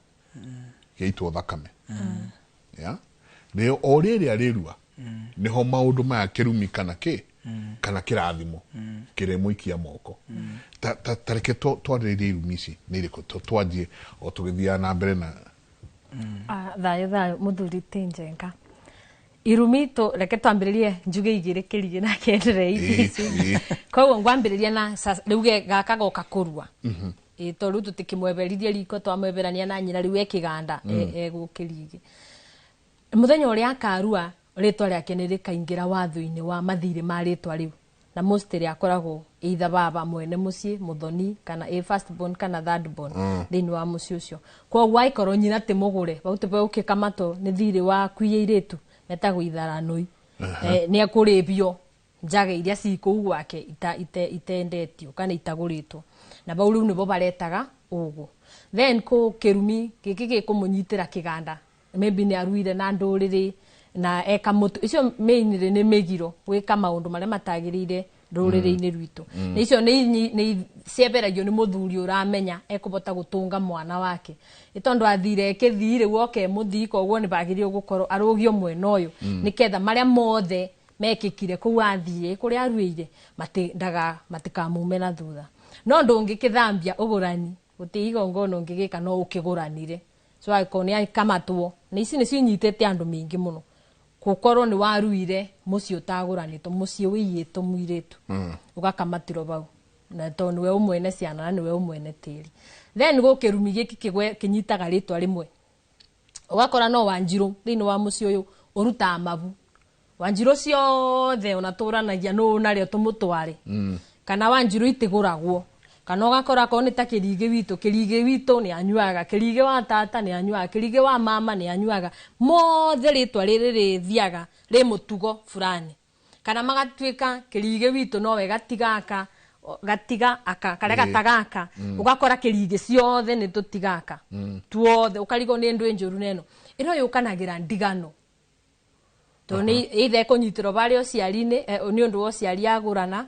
Speaker 2: gĩaitwo thakame. Yeah? Nĩyo o rĩrĩa rĩrua nĩho maũndũ maya kĩrumi kana kĩ kana kĩrathimo kĩrĩmũikia moko. Tareke twarĩrĩrie irumi ici nĩ irĩkũ twanjie o tũgĩthiaga na mbere na
Speaker 3: thayũ thayũ mũthuri ti Njenga. Irumi to reke twambĩrĩrie njuge igĩrĩ kĩrigĩ na kĩenderee ici. Koguo ngwambĩrĩria na rĩu gaka goka kũrua. Ĩ tondũ rĩu tũtikĩmweberirie riko twamweberania na nyina rĩu e kĩganda egũkĩrigĩ. Mũthenya ũrĩa akarua rĩtwa rĩake nĩ rĩkaingĩra watho-inĩ wa mathirĩ ma rĩtwa rĩu na most rĩa akoragwo either baba mwene mũciĩ mũthoni kana a first born kana third born thĩinĩ wa mũciĩ ũcio. Koguo aikorwo nyina ti mũgũre bau tĩbe ũkĩkamatwo nĩ thirĩ wa kuiya irĩtu metagwo itharanũi nĩ ekũrĩbio njage iria cikũu gwake itendetio kana itagũrĩtwo na bau rĩu nĩbo baretaga ũguo. Then kũ kĩrumi gĩkĩ gĩkũmũnyitĩra kĩganda maybe nĩ aruire na ndũrĩrĩ na eka mũtu icio mainly nĩ mĩgiro gwĩka maũndũ marĩa matagĩrĩire rũrĩrĩ-inĩ rwitũ. Na icio nĩ ciemberagio nĩ mũthuri ũramenya ekũbota gũtũnga mwana wake nĩ tondũ athire kĩthii rĩu oke mũthii koguo nĩ bagĩrĩirwo gũkorwo arũgio mwena ũyũ nĩketha marĩa mothe mekĩkire kũu athiĩ kũrĩa aruĩire matikamume na thutha. No ndũngĩkĩthambia ũgũrani gũtirĩ igongona ũngĩgĩka no ũkĩgũranire. So angĩkorwo nĩ akamatwo na ici nĩcio inyitĩte andũ maingĩ mũno gũkorwo nĩ waruire mũciĩ ũtagũranĩtwo mũciĩ wĩiyĩtwo mũirĩtu ũgakamatirwo bau na tondũ nĩwe ũmwene ciana na nĩwe ũmwene tĩri. Then gũkĩrumi gĩkĩ kĩnyitaga rĩtwa rĩmwe ũgakora no Wanjirũ thĩinĩ wa mũciĩ ũyũ ũrutaga mabu Wanjirũ ciothe ona tũranagia nũ narĩo tũmũtware kana Wanjirũ itigũragwo kana ũgakora akorwo nĩ ta kĩrigĩ witũ kĩrigĩ witũ nĩ anyuaga kĩrigĩ wa tata nĩ anyuaga kĩrigĩ wa mama nĩ anyuaga mothe rĩtwa rĩrĩ rĩthiaga rĩ mũtugo fulani kana magatuĩka kĩrigĩ witũ nowe gatigaka gatiga aka karĩa gatagaka ũgakora kĩrigĩ ciothe nĩ tũtigaka tuothe ũkarigwo nĩ ndũ njũru neno ĩno yũkanagĩra ndigano tondũ nĩ either ĩkũnyitĩrwo barĩa ũciari-inĩ nĩ ũndũ wa ũciari agũrana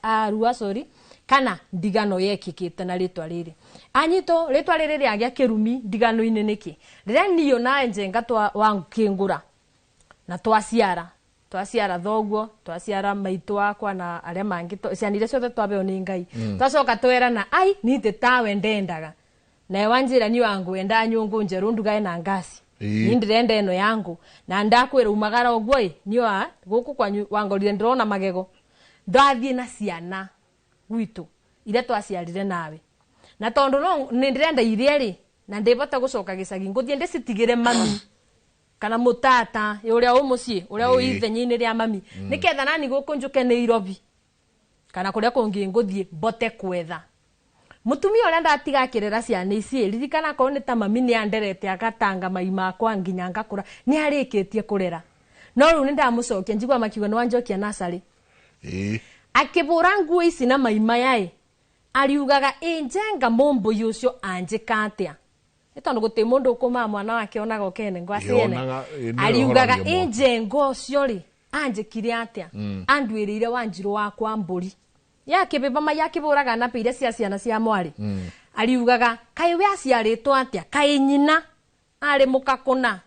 Speaker 3: arua sorry kana ndigano yekĩkĩte na rĩtwa rĩrĩ anyitwo rĩtwa rĩrĩ rĩagĩa kĩrumi ndigano-inĩ nĩkĩ rĩrĩa niyo na Njenga twakĩngũra na twaciara thoguo twaciara maitũ wakwa na arĩa mangĩ ciana iria ciothe twabeo nĩ Ngai twacoka twerana ai nĩ tawe ndendaga nawe wanjĩra niĩ wangwenda nyũngũ njerũ ndugae na ngasi ni ndĩrenda ĩno yangu na ndakwĩra umagara ũguo ĩ niĩ gũkũ kwanyu wangorire ndĩrona magego ndathiĩ na ciana gwitũ iria twaciarire nawe na tondũ no nĩ ndĩrenda iria rĩ na ndĩbota gũcoka gĩcagi ngũthiĩ ndĩcitigĩre mami kana mũtata ũrĩa ũ mũciĩ ũrĩa ũ ithenya-inĩ rĩa mami nĩketha nani gũkũ njũke Nairobi kana kũrĩa kũngĩ ngũthiĩ mbote kwetha mũtumia ũrĩa ndatiga akĩrera ciana ici ririkana akorwo nĩ ta mami nĩ anderete agatanga mai makwa nginya ngakũra nĩ arĩkĩtie kũrera no rĩu nĩ ndamũcokia njigua makiuga nĩ wanjokia nacarĩ akĩbũra nguo ici na mai maya ĩ ariugaga ĩ Njenga mũmbũi ũcio anjĩka atĩa nĩ tondũ gũtirĩ mũndũ ũkũmaa mwana wake onaga ũkene ngwaciene ariugaga ĩ Njenga ũcio rĩ anjĩkire atĩa anduĩrĩire Wanjirũ wakwa mbũri yakĩbĩba mai akĩbũraga na iria cia ciana cia mwarĩ Ariugaga kaĩ we aciarĩtwo atĩa, kaĩ nyina arĩ mũkakũna,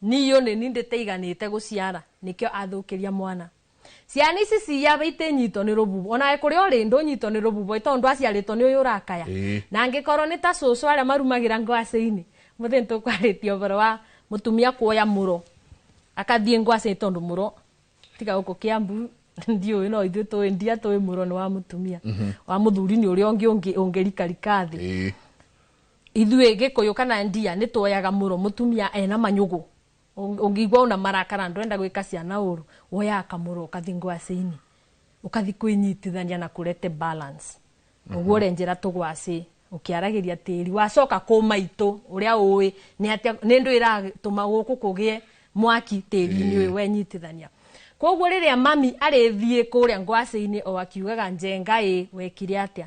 Speaker 3: niyo nĩ ni ndĩteiganĩte gũciara, nĩkĩo athũkĩria mwana. Ciana ici ciabe itinyitwo nĩ rũbubo, ona kũrĩ ũrĩ ndũnyitwo nĩ rũbubo tondũ aciarĩtwo nĩ ũyũ ũrakaya. Na angĩkorwo nĩ ta cũcũ arĩa marumagĩra ngwacĩ-inĩ, mũthĩ nĩtũkwarĩtie ũhoro wa mũtumia kuoya mũro akathiĩ ngwacĩ tondũ mũro tiga gũkũ Kiambu ndiũĩ, no ithuĩ tũĩ ndia tũĩ mũro nĩ wa mũtumia. Wa mũthuri nĩ ũrĩa ũngĩ ũngĩrikarika thĩ. Ithuĩ Gĩkũyũ kana ndia nĩ tuoyaga mũro mũtumia ena manyũgũ. Ũngĩigua una marakara ndwenda gwĩka ciana ũru, woyaga kamũro ũkathi ngwacĩ-inĩ, ũkathi kwĩnyitithania na kũrete balance. Ũguo ũrenjera tũgwacĩ ũkĩaragĩria tĩri, wacoka kũma itũ ũrĩa ũĩ nĩ atĩa, nĩ ndũ ĩratũma gũkũ kũgĩe mwaki tĩri-inĩ ũyũ wenyitithania. Koguo rĩrĩa mami arĩthiĩ kũrĩa ngwacĩ-inĩ o akiugaga njenga ĩ wekire atĩa,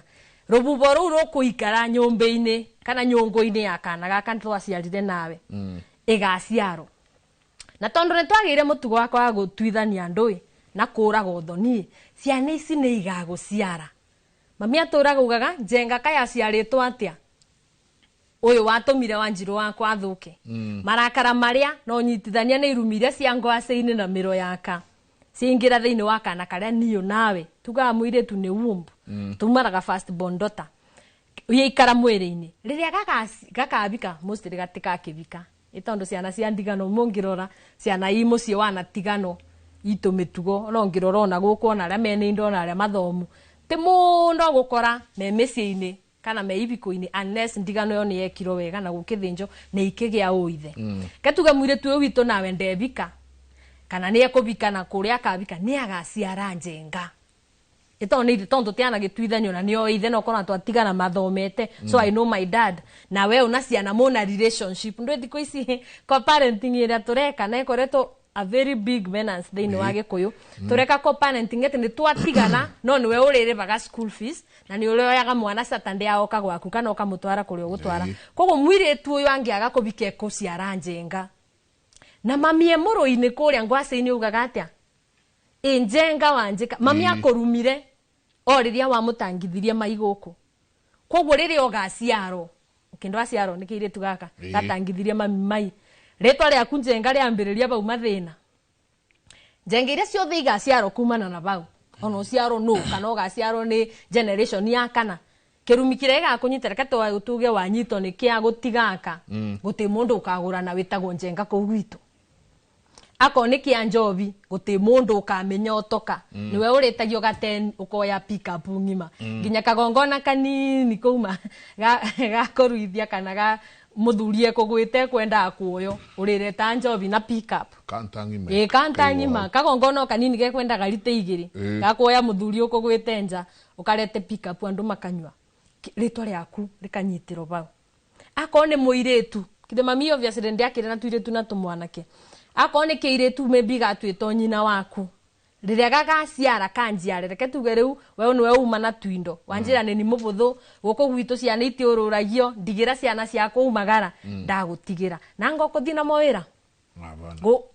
Speaker 3: rũbubo rũu rũkũikara nyũmba-inĩ kana nyũngũ-inĩ ya kana gaka twaciarire nawe, ĩgaciarwo. Na tondũ nĩ twagĩire mũtugo wakwa wa gũtuithania andũ ĩ na kũraga ũthoni, ciana ici nĩ igagũciara. Mami atũraga ugaga njenga kaya aciarĩtwo atĩa, ũyũ watũmire Wanjirũ wakwa athũke. Marakara marĩa no nyitithania nĩ irumi iria cia ngwacĩ-inĩ na mĩro yaka ciingĩra thĩinĩ wa kana karĩa niũ nawe tugaga mũirĩtu nĩ womb, tumaraga first born daughter, yaikara mwĩrĩ-inĩ rĩrĩa gakabika mostly gatikakĩbika, ĩ tondũ ciana cia ndigano mũngĩrora ciana i mũciĩ wanatigano itũ mĩtugo, no ngĩrora ona gũkũ ona arĩa mena indo ona arĩa mathomu ti mũno gũkora me mĩciĩ-inĩ kana me ibiko-inĩ unless ndigano ĩyo nĩ yekirwo wega na gũkĩthĩnjwo nĩ ikĩgĩa ũithe. Ketuge mũirĩtu ũyũ witũ nawe ndebika kana nĩ ekũbika na kũrĩa akabika nĩ agaciara njenga. Ĩtondũ nĩ tondũ tũtianagĩtuithanio na nĩo ithe no korwo twatigana mathomete, so I know my dad na we una ciana mona relationship ndũ thikũ ici co-parenting ĩrĩa tũreka na ĩkoretwo a very big menace thĩinĩ wa Gĩkũyũ. Tũreka co-parenting atĩ nĩ twatigana no nĩwe ũrĩrĩbaga school fees na nĩ ũrĩoyaga mwana Saturday aoka gwaku kana ũkamũtwara kũrĩa ũgũtwara. Koguo mũirĩtu ũyũ angĩaga kũbika ekũciara njenga. Na mami e mũrũ-inĩ kũrĩa ngwacĩ-inĩ ugaga atĩa, ĩ njenga wanjĩka mami akũrumire o rĩrĩa wamũtangithirie mai gũkũ. Koguo rĩrĩa ũgaciarwo, ũkĩndũ aciarwo nĩ kĩirĩtu gaka gatangithirie mami mai, rĩtwa rĩaku njenga rĩambĩrĩria bau mathĩna. Njenga iria ciothe igaciarwo kumana na bau, ona ũciarwo nũ kana ũgaciarwo nĩ generation ya kana, kĩrumi kĩrĩa gĩgakũnyita reke tuge wanyitwo nĩ kĩa gũtigaka, gũtĩ mũndũ ũkagũrana wĩtagwo njenga kũu gwitũ. Akorwo nĩ kĩa njobi gũtĩ mũndũ ũkamenya ũtoka, nĩwe ũrĩtagio gaten ũkoya pick up ng'ima nginya kagongona kanini kauma gakũruithia kana ga mũthuri ekũgwĩte ekwendaga kuoyo, ũrĩreta njobi na pick up.
Speaker 2: Kanta ng'ima.
Speaker 3: Ĩ kanta ng'ima kagongona o kanini gekwendaga rita igĩrĩ, gakuoya mũthuri ũkũgwĩte nja ũkarete pick up andũ makanyua, rĩtwa rĩaku rĩkanyitĩrwo bau. Akorwo nĩ mũirĩtu kithe mami obviously ndiakĩrĩ na tũirĩtu na tũmwanake, akorwo nĩ kĩirĩtu maybe gatuĩtwo nyina waku, rĩrĩa gagaciara kanjiare, reke tuge rĩu we nĩwe uma na twindo wanjĩra nĩ ni mũbũthũ gũkũ gwitũ ciana itiũrũragio, ndigĩra ciana ciakwa umagara, ndagũtigĩra na ngokũthiĩ na mawĩra.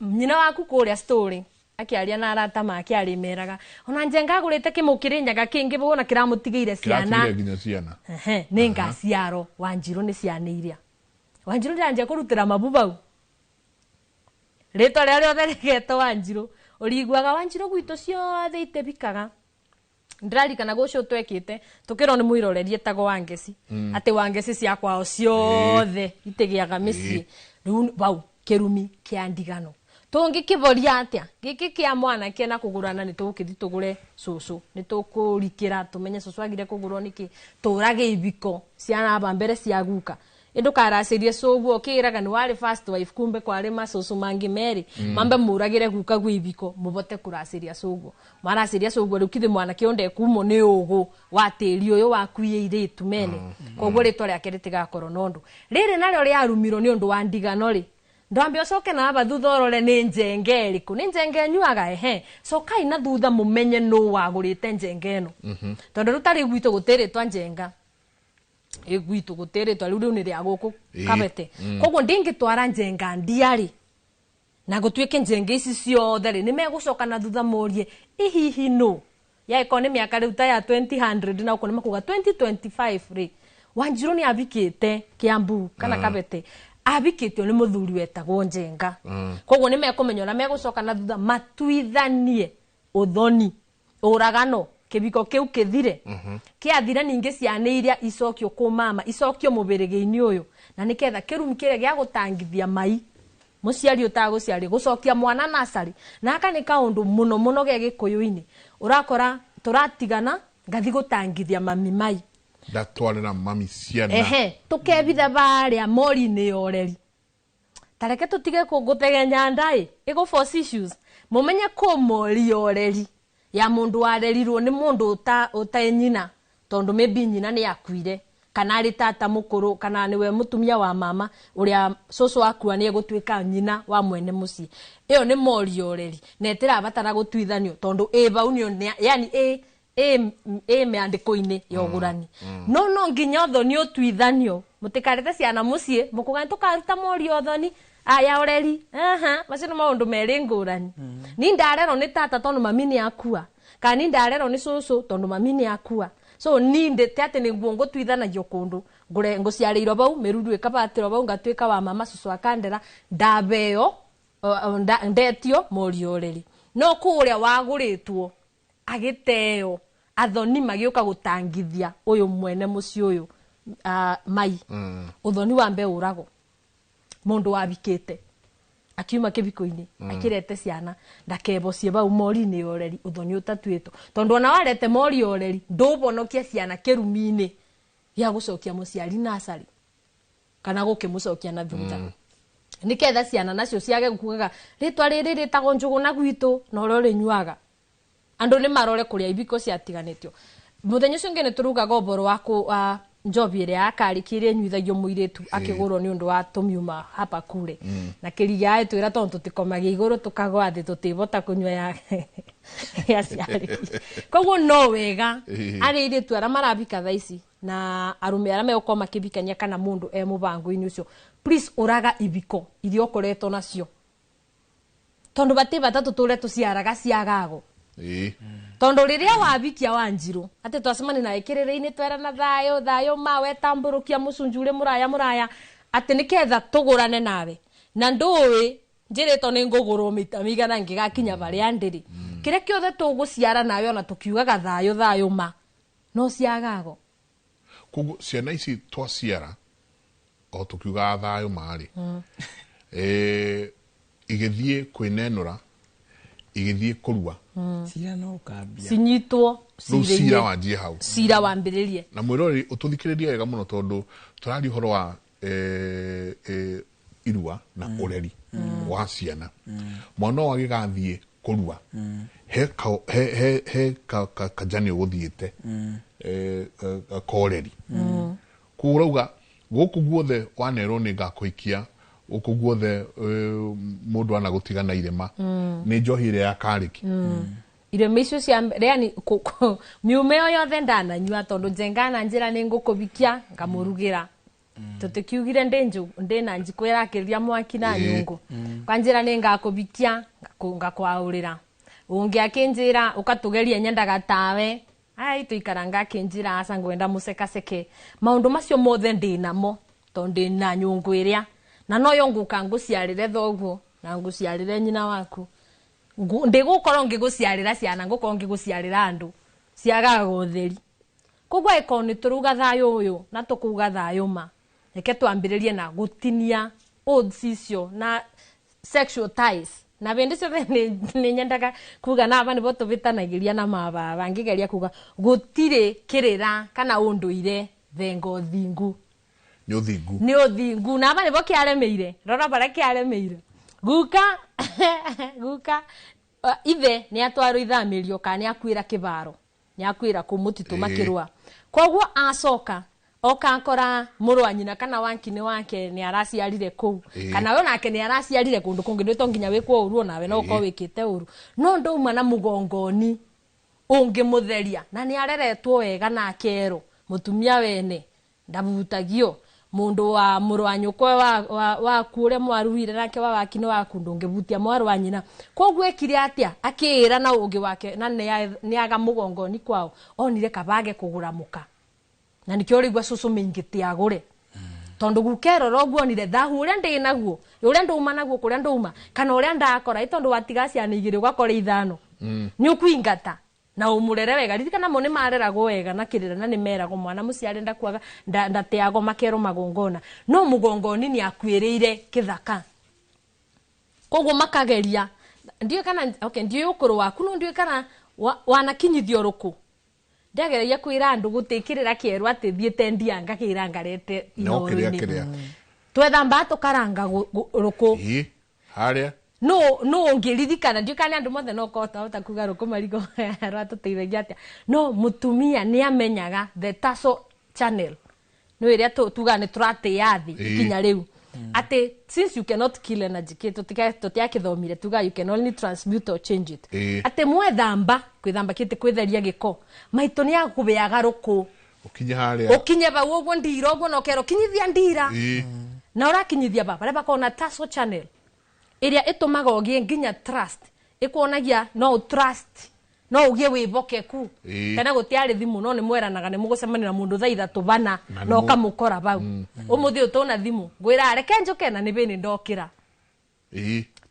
Speaker 3: Nyina waku kũrĩa story akĩaria na arata make arĩmeraga ona njenga agũrĩte kĩmũkĩrĩ nyaga kĩngĩ wona kĩramũtigĩire ciana
Speaker 2: nginya ciana.
Speaker 3: Nĩ ngaciarwo Wanjirũ nĩ ciana iria Wanjirũ ndĩranjia kũrutĩra mabu bau, rĩtwa rĩrĩa rĩothe rĩgetwo Wanjirũ ũriguaga Wanjirũ gwitũ ciothe itebikaga. Ndĩraririkana gũcio twekĩte tũkĩrwo nĩ mwĩroreri etagwo Wangeci, atĩ Wangeci cia kwao ciothe itigĩaga mĩciĩ. Rĩu bau kĩrumi kĩa ndigano tũngĩkĩboria atĩa gĩkĩ kĩa mwanake na kũgũrana nĩ tũgũkĩthi tũgũre cũcũ, nĩ tũkũrikĩra tũmenye cũcũ agire kũgũrwo nĩkĩ, tũrage ibiko ciana aba mbere cia guka, ĩndũkaracĩrie cũguo ũkĩraga nĩ warĩ first wife kumbe kwarĩ macũcũ mangĩ merĩ, mambe mũragĩre guka gwĩ ibiko mũbote kũracĩria cũguo, maracĩria cũguo rĩu kithĩ mwanake ũyũ ndekumwo nĩ ũgũ wa tĩri ũyũ wakuie irĩtu mene, koguo rĩtwa rĩake rĩtigakorwo na ũndũ. Rĩrĩ narĩo rĩarumirwo nĩ ũndũ wa ndigano rĩ, ndwambe ũcoke na aba thutha ũrore nĩ njenge ĩrĩkũ, nĩ njenge ĩnyuaga ehe, cokai na thutha mũmenye nũ wagũrĩte njenge ĩno, tondũ rĩu tarĩ gwitũ gũtĩrĩtwa njenga, ĩ gwitũ gũtĩrĩtwa rĩu rĩu nĩ rĩa gũkũ Kabete. Koguo ndingĩtwara njenga ndiarĩ na gũtuĩke njenge ici ciothe rĩ nĩ megũcoka na thutha mũrie ihihi nũ, yaĩkorwo nĩ mĩaka rĩu ta ya 2000 na ũkũ nĩ makuga 2025 rĩ Wanjiru nĩ abikĩte Kiambu kana Kabete, abikĩtio nĩ mũthuri wetagwo Njenga. Koguo nĩ mekũmenya ũrĩa megũcoka na thutha matuithanie ũthoni, ũragano, kĩbiko kĩu kĩthire. Kĩathira ningĩ ciana iria icokio kũ mama, icokio mũbĩrĩgĩ-inĩ ũyũ, na nĩketha kĩrumi kĩrĩa gĩa gũtangithia mai mũciari ũtagũciari gũcokia mwana nasarĩ. Na aka nĩ kaũndũ mũno mũno ge gĩkũyũ-inĩ, ũrakora tũratigana ngathi gũtangithia mami mai,
Speaker 2: ndatwarĩra mami ciana.
Speaker 3: Ehe, tũkebitha barĩa mori-inĩ ya ũreri. Tareke tũtige gũtegenya ndaĩ ĩgũ force issues, mũmenye kũ mori ya ũreri ya mũndũ warerirwo nĩ mũndũ ũtae nyina, tondũ maybe nyina nĩ akuire kana arĩ tata mũkũrũ kana nĩwe mũtumia wa mama ũrĩa cũcũ akua nĩ egũtuĩka nyina wa mwene mũciĩ. Ĩyo nĩ mori ya ũreri na ĩtĩrabatara gũtuithanio tondũ ĩ bau nĩyo, yani ĩ mĩandĩko-inĩ ya ũgũrani. No nginya ũthoni ũtuithanio, mũtikarete ciana mũciĩ mũkũgani tũkaruta mori ya ũthoni ya ũreri. Aha, macio nĩ maũndũ merĩ ngũrani. Ni ndarerwo nĩ tata tondũ mami nĩ akua, kana ni ndarerwo nĩ cũcũ tondũ mami nĩ akua. So ni ndĩte atĩ nĩguo ngũtuithanagio kũndũ ngũciarĩirwo bau mĩruru ĩkabatĩrwo bau ngatuĩka wa mama, cũcũ akandera, ndabeo ndetio mori ya ũreri. No kũrĩa wagũrĩtwo agĩteo athoni magĩũka gũtangithia ũyũ mwene mũciĩ ũyũ mai. Ũthoni wa mbe ũrago mũndũ wabikĩte akiuma kĩbiko-inĩ akĩrete ciana ndakebocie bau mori-inĩ ya ũreri, ũthoni ũtatuĩtwo, tondũ ona warete mori ya ũreri ndũbonokia ciana kĩrumi-inĩ gĩa gũcokia mũciari nasarĩ kana gũkĩmũcokia na thutha. Nĩketha ciana nacio ciage kugaga rĩtwa rĩrĩ rĩtagwo Njũgũna gwitũ na ũrĩa ũrĩnyuaga. Andũ nĩ marore kũrĩa ibiko ciatiganĩtio. Mũthenya ũcio ũngĩ nĩ tũrugaga ũboro wa njobi ĩrĩa ya karĩki ĩrĩa ĩnyuithagio mũirĩtu akĩgũrwo nĩ ũndũ wa tũmiuma hapa kure. Na kĩriga ĩtwĩra tondũ tũtikomagia igũrũ tũkagwa thĩ tũtibota kũnyua ya ciarĩki. Koguo no wega arĩ airĩtu arĩa marabika thaa ici na arũme arĩa megũkorwo makĩbikania kana mũndũ e mũbango-inĩ ũcio, please ũraga ibiko iria ũkoretwo nacio, tondũ batĩ bata tũtũre tũciaraga ciagago. Tondũ rĩrĩa wabikia Wanjiru atĩ twacemania nawe kĩrĩrĩ-inĩ twerana thayũ thayũ ma wetambũrũkia mũcunjure mũraya mũraya atĩ nĩketha tũgũrane nawe na ndũĩ njĩrĩtwo nĩ ngũgũrwo mĩta mĩigana ngĩgakinya barĩa ndĩrĩ. Kĩrĩa kĩothe tũgũciara nawe ona tũkiugaga thayũ thayũ ma no ciagago.
Speaker 2: Koguo ciana ici twaciara o tũkiugaga thayũ marĩ igĩthiĩ kwĩnenũra, igĩthiĩ kũrua,
Speaker 1: cira no ũkambia
Speaker 3: cinyitwo
Speaker 2: rĩu cira wanjie hau,
Speaker 3: cira wambĩrĩrie.
Speaker 2: Na mwĩroreri ũtũthikĩrĩrie wega mũno tondũ tũraria ũhoro wa irua na ũreri wa ciana. Mwana ũyũ agĩgathiĩ kũrua he kajani ũgũthiĩte koreri. Koguo ũrauga gũkũ guothe wanerwo nĩ ngakũhikia, gũkũ guothe mũndũ anagũtigana irema nĩ njohi ĩrĩa ya karĩki.
Speaker 3: Irema icio cia yani miume ĩyo yothe ndananyua tondũ Njenga na njĩra nĩ ngũkũbikia ngamũrugĩra. Tũtikiugire ndĩ na njiko ĩrakĩria mwaki na nyũngũ. Kwa njĩra nĩ ngakũbikia ngakwaũrĩra. Ũngĩ akĩnjĩra ũkatũgeria nyendaga tawe, ai tũikaranga akĩnjĩra aca ngwenda mũcekaceke. Maũndũ macio mothe ndĩnamo tondũ ndĩna nyũngũ ĩrĩa na noyo ngũka ngũciarĩre thoguo na ngũciarĩre nyina waku. Ndĩgũkorwo ngĩgũciarĩra ciana, ngũkorwo ngĩgũciarĩra andũ ciagaga ũtheri. Koguo angĩkorwo nĩ tũruga thayũ ũyũ na tũkuga thayũ ma, reke twambĩrĩrie na gũtinia oaths icio na sexual ties. Na bĩndĩ ciothe nĩ nyendaga kuga na aba nĩbo tũbĩtanagĩria na mababa ngĩgeria kuga gũtirĩ kĩrĩra kana ũndũire thenga ũthingu.
Speaker 2: Nĩ ũthingu.
Speaker 3: Nĩ ũthingu na aba nĩbo kĩaremeire. Rora barĩa kĩaremeire. Guka guka ithe nĩ atwarwo ithamĩrio kana nĩ akuĩra kĩbaro, nĩ akuĩra kũ mũtitũ makĩrũa. Koguo acoka oka akora mũrũ wa nyina kana wankini wake nĩ araciarire kũu, kana we onake nĩ araciarire kũndũ kũngĩ, nĩ to nginya wĩkwo ũru onawe no ũkorwo wĩkĩte ũru, no ndauma na mũgongoni ũngĩmũtheria na nĩ areretwo wega na akerwo mũtumia wene ndabutagio, mũndũ wa mũrũ wa nyũkwa waku ũrĩa mwaruire nake wa wakini waku ndũngĩbutia mwarĩ wa nyina. Koguo ekire atĩa? Akĩĩra na ũngĩ wake na nĩ aga mũgongoni kwao, onire kabage kũgũra mũka. Na nikio urigua cucu mĩingĩ agũre tondu gukerora ũguonire thahu ũrĩa ndĩ naguo ũrĩa ndũma naguo kũrĩa ndũma kana ũrĩa ndakora tondu watiga ciana igĩrĩ ũgakora ithano nĩ ũkũingata na ũmũrere wega. Ririkana mo nĩ mareragwo wega na kĩrĩra na nĩ meragwo mwana mũciare ndakuaga ndateagwo makerwo magongona no mũgongoni nĩ akuĩrĩire kĩthaka koguo makageria ndiũĩ kana okay ndiũĩ ũkũrũ waku no ndiũĩ kana wanakinyithio rũkũ. Ndageragia kwĩra andũ gũtĩkĩrĩra kĩerũ atĩ thiĩte ndia ngakĩra ngarete
Speaker 2: no kĩrĩa kĩrĩa
Speaker 3: twethamba tũkaranga rũkũ
Speaker 2: harĩa
Speaker 3: no ũngĩririkana ndiũĩ kana andũ mothe no kota kuga rũkũ marigũ rwatũteithagia atĩa no mũtumia nĩ amenyaga the tassel channel no ĩrĩa tugaga nĩ tũratĩa thĩ kinya rĩu atĩ since you cannot kill energy tũtiakĩthomire tugaga you can only transmute or change it atĩ mwethamba kwĩthamba kĩte kwĩtheria gĩko maitũ nĩ akũbeaga rũkũ
Speaker 2: ũkinye harĩa
Speaker 3: ũkinye bau ũguo ndira ũguo na ũkerwo kinyithia ndira na ũrakinyithia ba barĩa bakoragwo na tassel channel ĩrĩa ĩtũmaga ũgĩe nginya trust ĩkuonagia no trust no ũgĩe wĩhokeku kana gũtiarĩ thimũ no nĩ mweranaga nĩ mũgũcemania na mũndũ thaa ithatũ bana na ũkamũkora bau ũmũthĩ ũyũ tũna thimũ ngwĩra reke njũke na nĩ bĩnĩ ndokĩra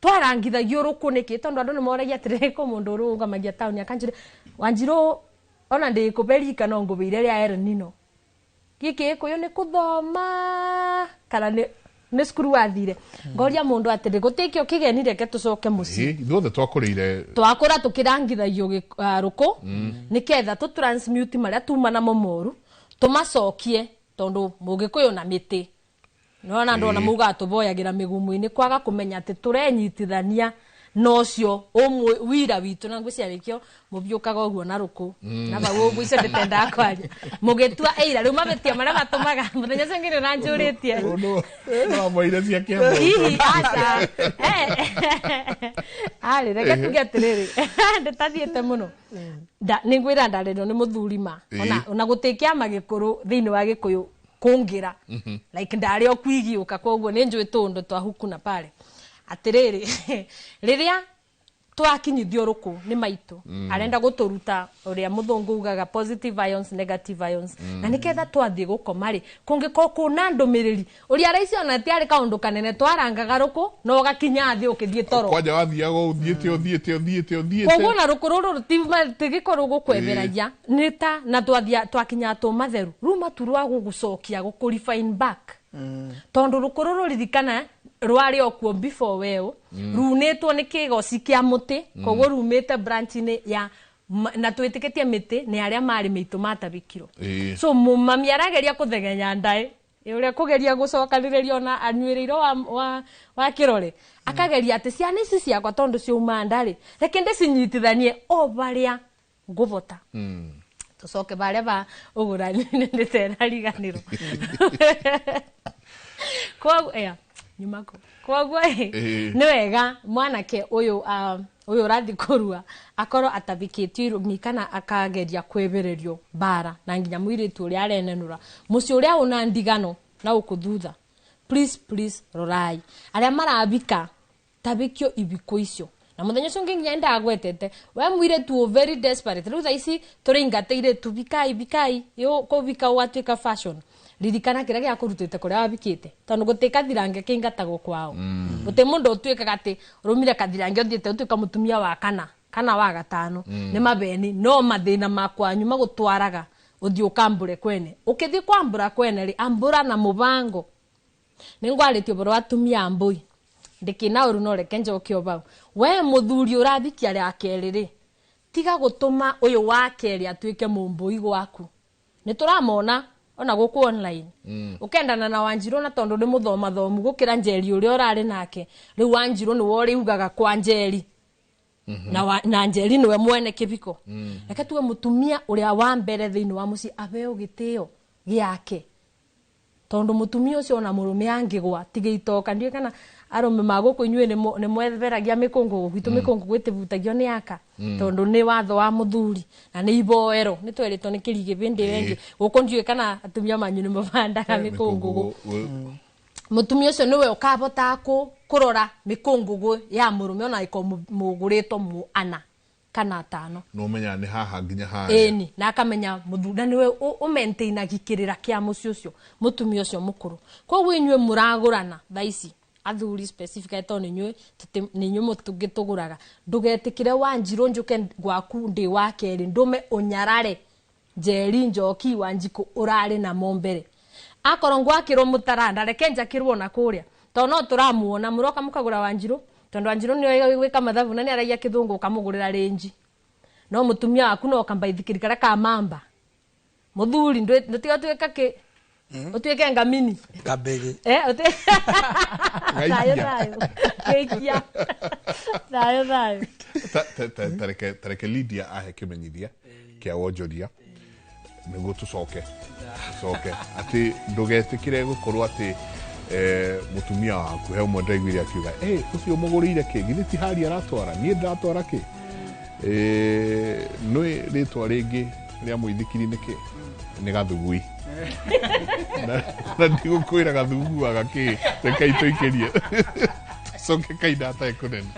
Speaker 3: twarangithagio rũkũ nĩkĩ tondũ andũ nĩ moragia atĩrĩrĩ kũ mũndũ ũrũgamagia taũni akanjĩra Wanjirũ ona ndĩkũberika no ngũbĩire rĩa El Nino gĩkĩ gĩkũyũ nĩ kũthoma kana nĩ cukuru wathire ngoria mũndũ atĩrĩ gũtikĩo kĩgeni reke tũcoke mũciĩ
Speaker 2: ithuothe twakũrĩire
Speaker 3: twakũra tũkĩrangithagio rũkũ nĩketha tũ transmute marĩa tuma namo moru tũmacokie tondũ mũgĩkũyũ na mĩtĩ nĩwona andũ ona maugaga tũboyagĩra mĩgumu-inĩ kwaga kũmenya atĩ tũrenyitithania na ũcio ũmwe wira witũ na ngwĩciria nĩkĩo mũbiũkaga ũguo na rũkũ na bau ũguo icio ndĩtendaga kwaria mũgĩtua ĩira rĩu mabĩtia marĩa matũmaga mũthenya ũcio ũngĩ nĩũranjũrĩtie hihi aca arĩ reke tuge atĩrĩrĩ ndĩtathiĩte mũno nĩngwĩra ndarerwo nĩ mũthuri ma ona gũtĩ kĩama gĩkũrũ thĩinĩ wa gĩkũyũ kũngĩra like ndarĩ o kwigiũka koguo nĩ njũĩ tũũndũ twa huku na pale atĩrĩrĩ rĩrĩa twakinyithio rũkũ nĩ maitũ arenda gũtũruta ũrĩa mũthũngũ ugaga positive ions negative ions na nĩketha twathiĩ gũkoma rĩ kũngĩkorwo kũna ndũmĩrĩri ũrĩa raici ona tiarĩ kaũndũ kanene twarangaga rũkũ na ũgakinya thĩ ũkĩthiĩ toro
Speaker 2: kwanja wathiaga ũthiĩte ũthiĩte ũthiĩte ũthiĩte
Speaker 3: koguo na rũkũ rũrũ rũtigĩkorwo gũkwetheragia nĩ ta na twakinya tũmatheru ruma tu rwa gũgũcokia gũkũ refine back tondu rũkũ rũrũ ririkana rwarĩ o kuo before weũ runĩtwo nĩ kĩgoci kĩa mũtĩ koguo rumĩte branch-inĩ ya na twĩtĩkĩtie mĩtĩ nĩ arĩa marĩ mĩitũ matabĩkirwo so mami arageria kũthegenya ndaĩ ũrĩa kũgeria gũcokanĩrĩria ona anyuĩrĩirwo wa kĩrore akageria atĩ ciana ici ciakwa tondũ ciauma nda rĩ reke ndĩcinyitithanie o barĩa ngũbota tũcoke barĩa ba ũgũrani ndĩtenariganĩrwo koguo nyumako koguo nĩ wega mwanake ũyũ ũyũ ũrathiĩ kũrua akorwo atabĩkĩtio irũmi kana akageria kwĩbĩrĩrio mbara na nginya mũirĩtu ũrĩa arenenũra mũciĩ ũrĩa ũna ndigano na gũkũ thutha please please rorai arĩa marabika tabĩkio ibiko icio na mũthenya ũcio ũngĩ nginya ndagwetete we mũirĩtu ũ very desperate rĩu thaa ici tũrĩingatĩire tu bikai bikai kũbika ũgatuĩka fashion ririkana kĩrĩa gĩakũrutĩte kũrĩa wabikĩte tondũ gũtĩ kathirange kĩingatagwo kwao gũtĩ mũndũ ũtuĩkaga atĩ ũrũmire kathirange ũthiĩte ũtuĩka mũtumia wa kana wa gatano nĩ mabeni no mathĩna makwanyu magũtwaraga ũthiĩ ũkambũre kwene ũkĩthiĩ kwambũra kwene rĩ ambũra na mũbango nĩ ngwarĩtie ũhoro wa atumia a mbũi ndĩkĩna ũru no reke njoke o bau we mũthuri ũrathikia rĩa kerĩ rĩ tiga gũtũma ũyũ wa kerĩ atuĩke mũmbũi gwaku nĩ tũramona ona gũkũ online ũkendana na Wanjirũ na tondũ nĩ mũthomathomu gũkĩra Njeri ũrĩa ũrarĩ nake rĩu Wanjirũ nĩwe ũrĩugaga kwa Njeri na Njeri nĩwe mwene kĩbiko reke tuge mũtumia ũrĩa wa mbere thĩinĩ wa mũciĩ aheo gĩtĩo gĩake tondũ mũtumia ũcio ona mũrũme angĩgwa tiga itoka ndiũĩ kana arũme ma gũkũ inyuĩ nĩ mwetheragia mĩkũngũgũ gwitũ mĩkũngũgũ ĩtĩbutagio nĩ aka tondũ nĩ watho wa mũthuri na nĩ iboero nĩ twerĩtwo nĩ kĩrigĩ bĩndĩ ĩyo ĩngĩ gũkũ ndiũĩ kana atumia manyu nĩ mabandaga mĩkũngũgũ mũtumia ũcio nĩwe ũkabotaga kũrora mĩkũngũgũ ya mũrũme ona ĩkorwo mũgũrĩtwo ana Kana atano.
Speaker 2: No menya nĩ haha nginya harĩa.
Speaker 3: Ĩni, na akamenya mũthuri nĩwe ũmaintainagia kĩrĩra kĩa mũciĩ ũcio, mũtumia ũcio mũkũrũ. Koguo inyuĩ mũragũrana thaa ici, athuri specifically, tondũ nĩ inyuĩ mũtũngĩtũgũraga, ndũgetĩkĩre Wanjirũ njũke gwaku ndĩ wa kerĩ ndũme ũnyarare Njeri, Njoki, Wanjikũ ũrarĩ namo mbere. Akorwo ngwakĩrwo mũtaranda, reke njakĩrwo na kũrĩa, tondũ no tũramuona mũroka mũkagũra Wanjirũ, tondũ Wanjirũ nĩoĩ gwĩka mathabu na nĩaragia kĩthũngũ, ũkamũgũrĩra rĩnji. No mũtumia waku no kambaithikiri karĩa ka mamba. Mũthuri ndũtiga ũtuĩka kĩ ũtuĩke ngamini.
Speaker 1: Kambĩgĩ.
Speaker 3: Thayũ thayũ. Gĩikia. Thayũ thayũ.
Speaker 2: Tareke Lydia ahe kĩmenyithia kĩa wonjoria nĩguo tũcoke atĩ ndũgetĩkĩre gũkorwo atĩ mũtumia waku he ũmwe ndaiguire akiuga ũcio mũgũrĩire kĩ, githĩ ti haria aratwara, niĩ ndĩratwara kĩ. Nĩ rĩtwa rĩngĩ rĩa mũithikiri nĩ kĩ? Nĩ gathugui. Na ndigũkwĩra gathuguaga kĩ, rekei tũikĩrie tũcoke kainda atarĩ kũnene.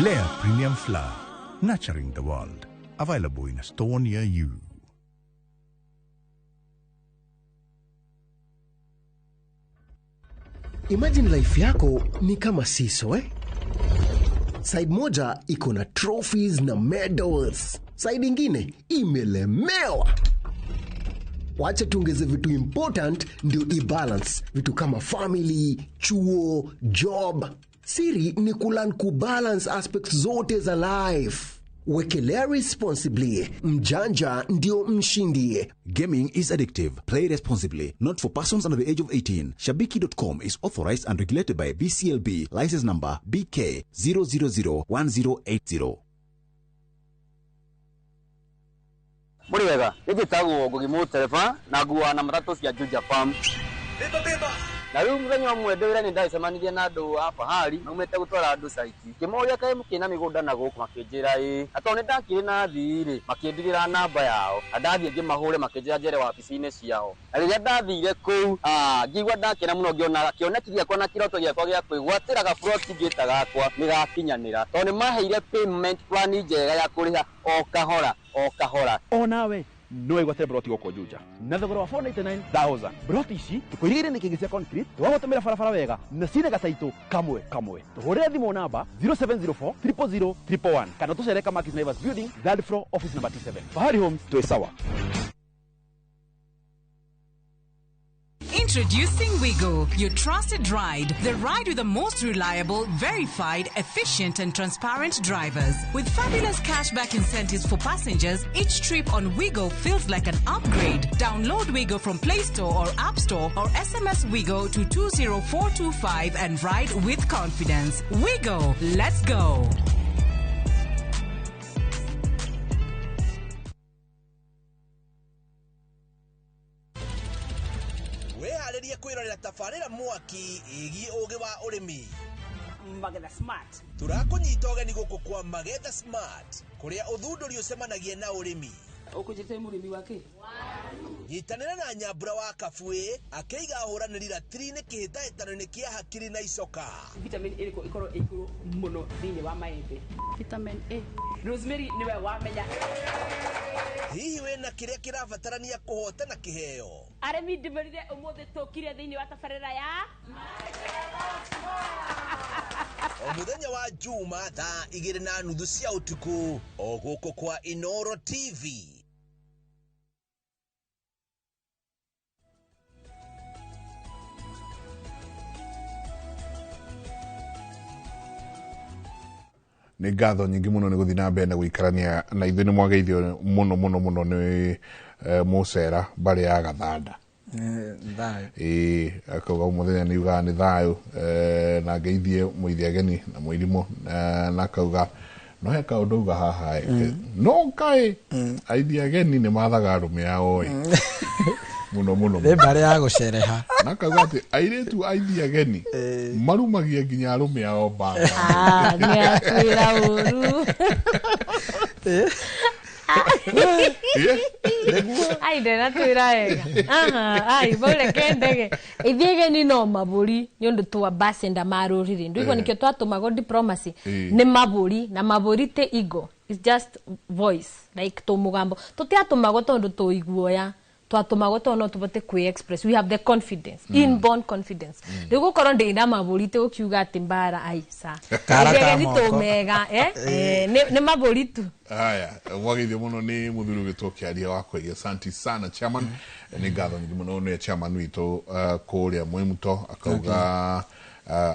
Speaker 14: Lea Premium Flour, nurturing the world. Available in a store near you.
Speaker 6: Imagine life yako ni kama seesaw, eh? Side moja iko na trophies na medals. Side ingine imelemewa. Wacha tuongeze vitu important ndio i-balance. Vitu kama family, chuo, job. Siri ni kulearn kubalance aspects zote za life. Wekelea responsibly. Mjanja ndio mshindi.
Speaker 8: Gaming is addictive. Play responsibly. Not for persons under the age of 18. Shabiki.com is authorized and regulated by BCLB. License number BK 0001080.
Speaker 20: Muri wega, nĩnjĩtagwo Ngugi Mũtereba na nguaga na matatũ cia Juja Farm. Na rĩu mũthenya ũmwe ndĩ wĩra nĩ ndacemanirie na andũ a Fahari maumĩte gũtwara andũ caiti, ngĩmoria kaĩ mũkĩna mĩgũnda na gũkũ, makĩnjĩra ĩĩ, na tondũ nĩ ndakĩrĩ na athii rĩ, makĩndigĩra namba yao, na ndathiĩ ngĩmahũre makĩnjĩra njere wabici-inĩ ciao. Na rĩrĩa ndathire kũu, ngĩigua ndakena mũno ngĩona kĩoneki gĩakwa na kĩroto gĩakwa gĩa kwĩgwatĩra gaburoti ngĩta gakwa nĩ gakinyanĩra, tondũ nĩ maheire payment plan njega ya kũrĩha o kahora o kahora.
Speaker 15: Onawe no wĩgwatĩre broti gũkũ Juja na thogora wa 499,000. Broti ici tũkũirigĩire nĩ kĩngĩ cia concrete, tũgagũtũmĩra barabara wega na cina gataitũ kamwe kamwe. Tũhũrĩre thimũ namba 0704 000 111 kana tũcere Kamakis Naivas Building, third floor, office number T7. Fahari Homes, twĩ sawa.
Speaker 4: Introducing Wigo, your trusted ride. The ride with the most reliable, verified, efficient and transparent drivers. With fabulous cashback incentives for passengers, each trip on Wigo feels like an upgrade. Download Wigo from Play Store or App Store or SMS Wigo to 20425 and ride with confidence. Wigo, let's go.
Speaker 21: Wĩharĩrie kwĩrorera tabarĩra mwaki ĩgiĩ ũgĩ wa ũrĩmi.
Speaker 18: Magetha Smart.
Speaker 21: Tũrakũnyita ũgeni gũkũ kwa Magetha Smart, kũrĩa ũthundũri ũcemanagia na ũrĩmi.
Speaker 18: Ũkũnjĩte mũrĩmi wa kĩ?
Speaker 21: Nyitanĩra na Nyambura wa Kabuĩ akĩiga ahũranĩri ratiri-inĩ kĩhĩtahĩtano-inĩ kĩa hakiri na icoka.
Speaker 5: Vitamin ĩrĩkũ ĩkorwo ĩ igũrũ mũno thĩinĩ wa maembe? Vitamin A. Rosemary nĩwe wamenya.
Speaker 21: Hihi wĩna kĩrĩa kĩrabatarania kũhotana kĩheo?
Speaker 5: Arĩmi ndĩmũrire ũmũthĩ tũkire thĩinĩ wa tabarĩra ya
Speaker 21: O mũthenya wa Juma thaa 2:30 cia ũtukũ o gũkũ kwa Inoro TV.
Speaker 2: Nä ngatho nyingä må no nä gå thiä na mbere na gå ikarania na ithuä nä mwageithio må no må no må no nä må cera mbarä ya Gathanda.
Speaker 1: Thayũ.
Speaker 2: Ä akauga må nä ugaga nä thayå, na ngeithie må ageni na må irimå, na akauga no he kaå ndå auga haha ĩ, no kaä aithi ageni nä mathaga arå me ao ä må no må no.
Speaker 1: Nĩ mbarĩ ya gũcereha.
Speaker 2: Na akauga atä airä aithi ageni marumagia nginya arå me ao mbanga.
Speaker 3: Ah, nĩ atwĩra ũru. Ai, ndenatwĩra wega. Aha, ai, baureke ndege. Ithuĩ ageni no mabũri nĩ ũndũ tũ ambassador ma rũrĩrĩ. Ndũigua nĩkĩo twatũmagwo diplomacy. Nĩ mabũri na mabũri ti ego. It's just voice like tũ mũgambo. Tũtiatũmagwo tondũ tũ iguoya. Twatũmagwo tondũ no tũbote kwĩ express. We have the confidence, inborn confidence. Rĩu gũkorwo ndĩna mabũri ti gũkiuga atĩ mbara ai ca.
Speaker 2: Kara
Speaker 3: Ithuĩ
Speaker 2: ka
Speaker 3: ageni
Speaker 2: moko.
Speaker 3: tũmega, eh? Nĩ mabũri tu.
Speaker 2: Haya, mwageithio muno nä må thuri å gä two kä aria wa kwaria, asante sana chairman. Nä ngatho nyingä må no nä chairman witå kå rä a mwä muto akauga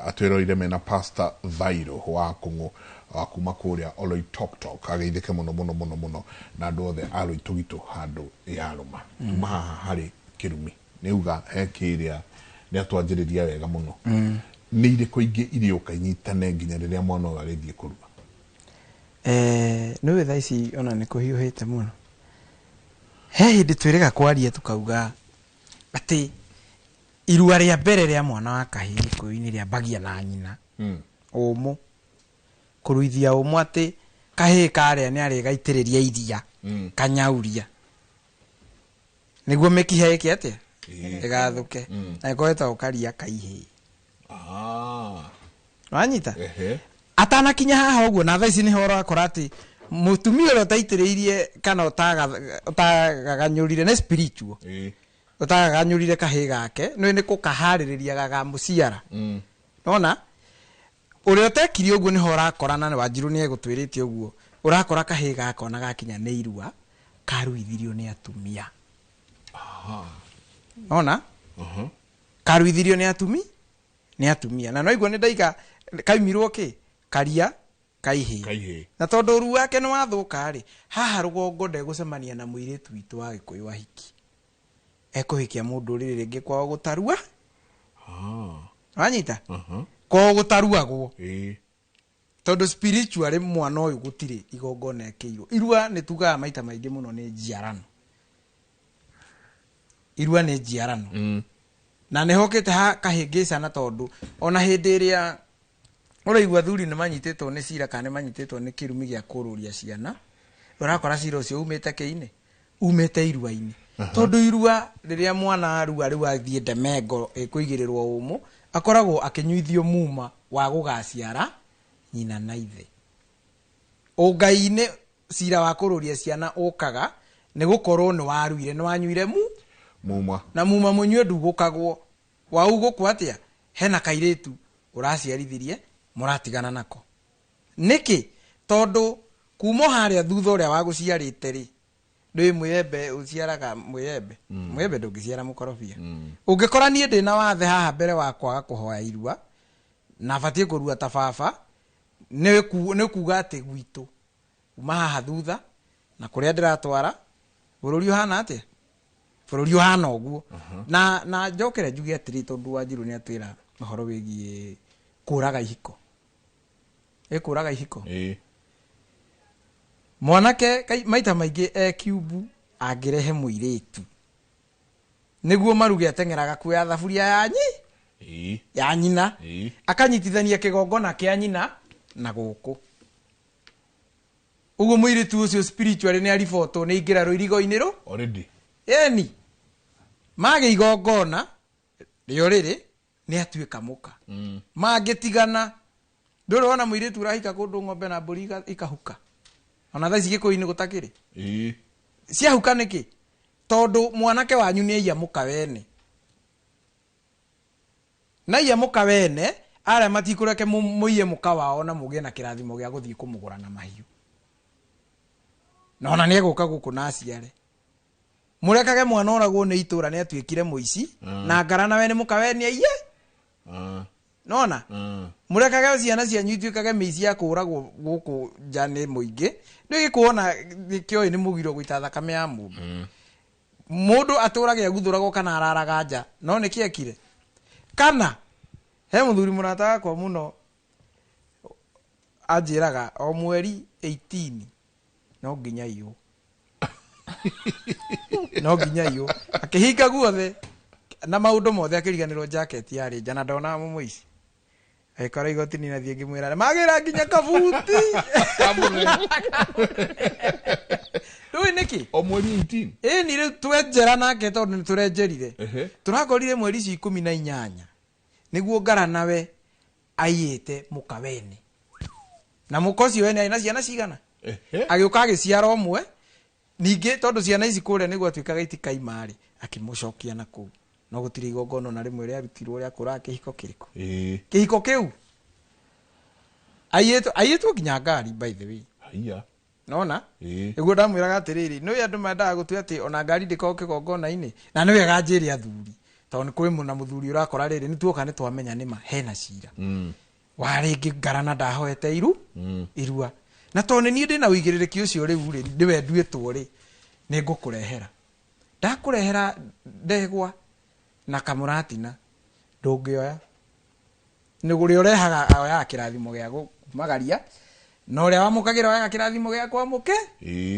Speaker 2: atwä roire mena Pastor Vairo wa kå wa kuma kå rä a Oloitoktok, ageithä ke må no må no må no må no na andå othe a Rũitũgitũ handå yarå tuma haha harä kä rumi nä uga he kä rä a nä atwanjä rä ria wega må no. Nä irä kå ingä irä å ka inyitane nginya rä rä a mwana å yå arä thiä kå rua?
Speaker 1: Nĩ ũĩ thaa ici ona nĩ kũhiũhĩte mũno. He hĩndĩ twĩrĩga kwaria tukauga atĩ irua rĩa mbere rĩa mwana wa kahĩĩ Gĩkũyũ-inĩ rĩambagia na nyina. Ũmũ kũruithia ũmũ atĩ kahĩĩ karĩa nĩ arĩgaitĩrĩria iria kanyauria nĩguo mĩkiha ĩke atĩa ĩgathũke, na ĩkoretwo karia kaihĩĩ. Wanyita? Atanakinya haha ũguo na thaa ici nĩho ũrakora atĩ mũtumia ũrĩa ũtaitĩrĩirie kana ũtagaganyũrire nĩ spiritual, ũtagaganyũrire kahĩĩ gake nĩ nĩ kũkaharĩrĩria gakamũciara. Nona ũrĩa ũtekire ũguo nĩho ũrakora, na Wanjirũ nĩ egũtwĩrĩte ũguo, ũrakora kahĩĩ gaka ona gakinya nĩ irua karuithirio nĩ atumia. Nona karuithirio nĩ atumia na no igua nĩ ndaiga kaimirwo kĩ karia kaihĩ, na tondũ ũru wake nĩ wathũka rĩ, haha rũgongo ndegũcemania na mũirĩtu witũ wa Gĩkũyũ ahiki, ekũhikia mũndũ rĩrĩ rĩngĩ kwao gũtarua. Wanyita? Kwao gũtaruagwo tondũ spiritually mwana ũyũ gũtirĩ igongona ekĩirwo. Irua nĩ tugaga maita maingĩ mũno nĩ njiarano. Irua nĩ njiarano. Na nĩ hokĩte ha kahĩngĩcana tondũ ona hĩndĩ ĩrĩa ũraigua athuri nĩ manyitĩtwo nĩ cira kana nĩ manyitĩtwo nĩ kĩrumi gĩa kũrũria ciana, ũrakora cira ũcio umĩte kĩinĩ, umĩte irua-inĩ. Tondũ irua rĩrĩa mwana arua rĩu athiĩ ndemengo ĩkũigĩrĩrwo ũmũ, akoragwo akĩnyuithio muma wa gũgaciara nyina na ithe. Ũngai-inĩ cira wa kũrũria ciana ũkaga nĩ gũkorwo nĩ waruire, nĩ wanyuire
Speaker 2: muma,
Speaker 1: na muma mũnyue ndugũkagwo. Waugũkwo atĩa? Hena kairĩtu ũraciarithirie mũratigana nako. Nĩkĩ? Tondũ kuma harĩa thutha ũrĩa wagũciarĩte rĩ, ndũĩ mwĩembe ũciaraga mwĩembe. Mwĩembe ndũngĩciara mũkorobia. Ũngĩkora niĩ ndĩna wathe haha mbere wa kwaga kũhoya irua na batiĩ kũrua ta baba, nĩ kuga atĩ gwitũ kuma haha thutha na kũrĩa ndĩratwara bũrũri ũhana atĩa? Bũrũri ũhana ũguo. Na njokere njuge atĩrĩ, tondũ Wanjirũ nĩ atwĩra ũhoro wĩgiĩ kũraga ihiko. Ĩkũraga ihiko. Mwanake maita maingĩ e kiumbu angĩrehe mũirĩtu nĩguo maruge ateng'eraga kuoya thaburia ya nyina, akanyitithania kĩgongona kĩa nyina na gũkũ. Ũguo mũirĩtu ũcio spiritually nĩ aribotwo nĩ aingĩra rũirigo-inĩ rũ
Speaker 2: already.
Speaker 1: Ĩni magĩ igongona rĩo rĩrĩ nĩ atuĩka mũka. Mangĩtigana ndũrĩ wona mũirĩtu ũrahika kũndũ ng'ombe na mbũri ikahuka. Ona thaa ici Gĩkũyũ-inĩ gũtakĩrĩ. Ciahuka nĩkĩ? Tondũ mwanake wanyu nĩ aiya mũka wene. Na aiya mũka wene arĩa matikũreke mũiye mũka wao na mũgĩe na kĩrathimo gĩa gũthiĩ kũmũgũra na mahiũ. Na ona nĩ egũka gũkũ na aciare. Mũrekage mwana oragwo nĩ itũra nĩ atuĩkire mũici na ngara nawe nĩ mũka wene aiye. Nona? Mũrekage ciana cianyu ituĩkage mĩici ya kũũragwo gũkũ nja nĩ mũingĩ. Nĩ gĩkuona gĩkĩoĩ nĩ mũgiro gũita thakame ya mũndũ. Mũndũ atũrage aguthũragwo kana araraga nja. No nĩkĩ ekire? Kana he mũthuri mũrata wakwa mũno anjĩraga o mweri 18 no nginya iywo. No nginya iywo. Akĩhinga guothe na maũndũ mothe akĩriganĩrwo jacket yarĩ nja na ndonaga mũmũici. Agĩkora igoti nĩ nathiĩ ngĩmwĩra magĩra nginya kabuti. Rĩu nĩkĩ?
Speaker 2: O mweri 18.
Speaker 1: Ĩni rĩu twenjera nake tondũ nĩ tũrenjerire. Tũrakorire mweri icio 18 nĩguo ngara nawe aiyĩte mũka wene. Na mũka ũcio wene arĩ na ciana cigana? Agĩũka agĩciara ũmwe. Ningĩ tondũ ciana ici kũrĩa nĩguo atuĩkaga itikaima rĩ, akĩmũcokia na kũu. No gũtirĩ igongona ona rĩmwe rĩarutirwo rĩa kũraga kĩhiko kĩrĩkũ. Kĩhiko kĩu aiyĩtwo nginya ngari by the way.
Speaker 2: Haiya.
Speaker 1: Nona? Nĩguo ndamwĩraga atĩrĩrĩ, nĩũĩ andũ mendaga gũtua atĩ ona ngari ndĩkoragwo kĩgongona-inĩ. Na nĩ wega njĩre athuri. Tondũ nĩ kũrĩ na mũthuri ũrakora rĩrĩ, nĩ tuoka nĩ twamenya nĩma hena cira. Wa rĩngĩ ngara na ndahoete irua. Na tondũ nĩ niĩ ndĩna ũigĩrĩrĩki ũcio rĩu rĩ, nĩwe nduĩtwo rĩ, nĩ ngũkũrehera. Ndakũrehera ndegwa na kamũratina, ndũngĩoya. Nĩ ũrĩa ũrehaga oyaga kĩrathimo gĩa gũkumagaria, na ũrĩa wamũkagĩra oyaga kĩrathimo gĩa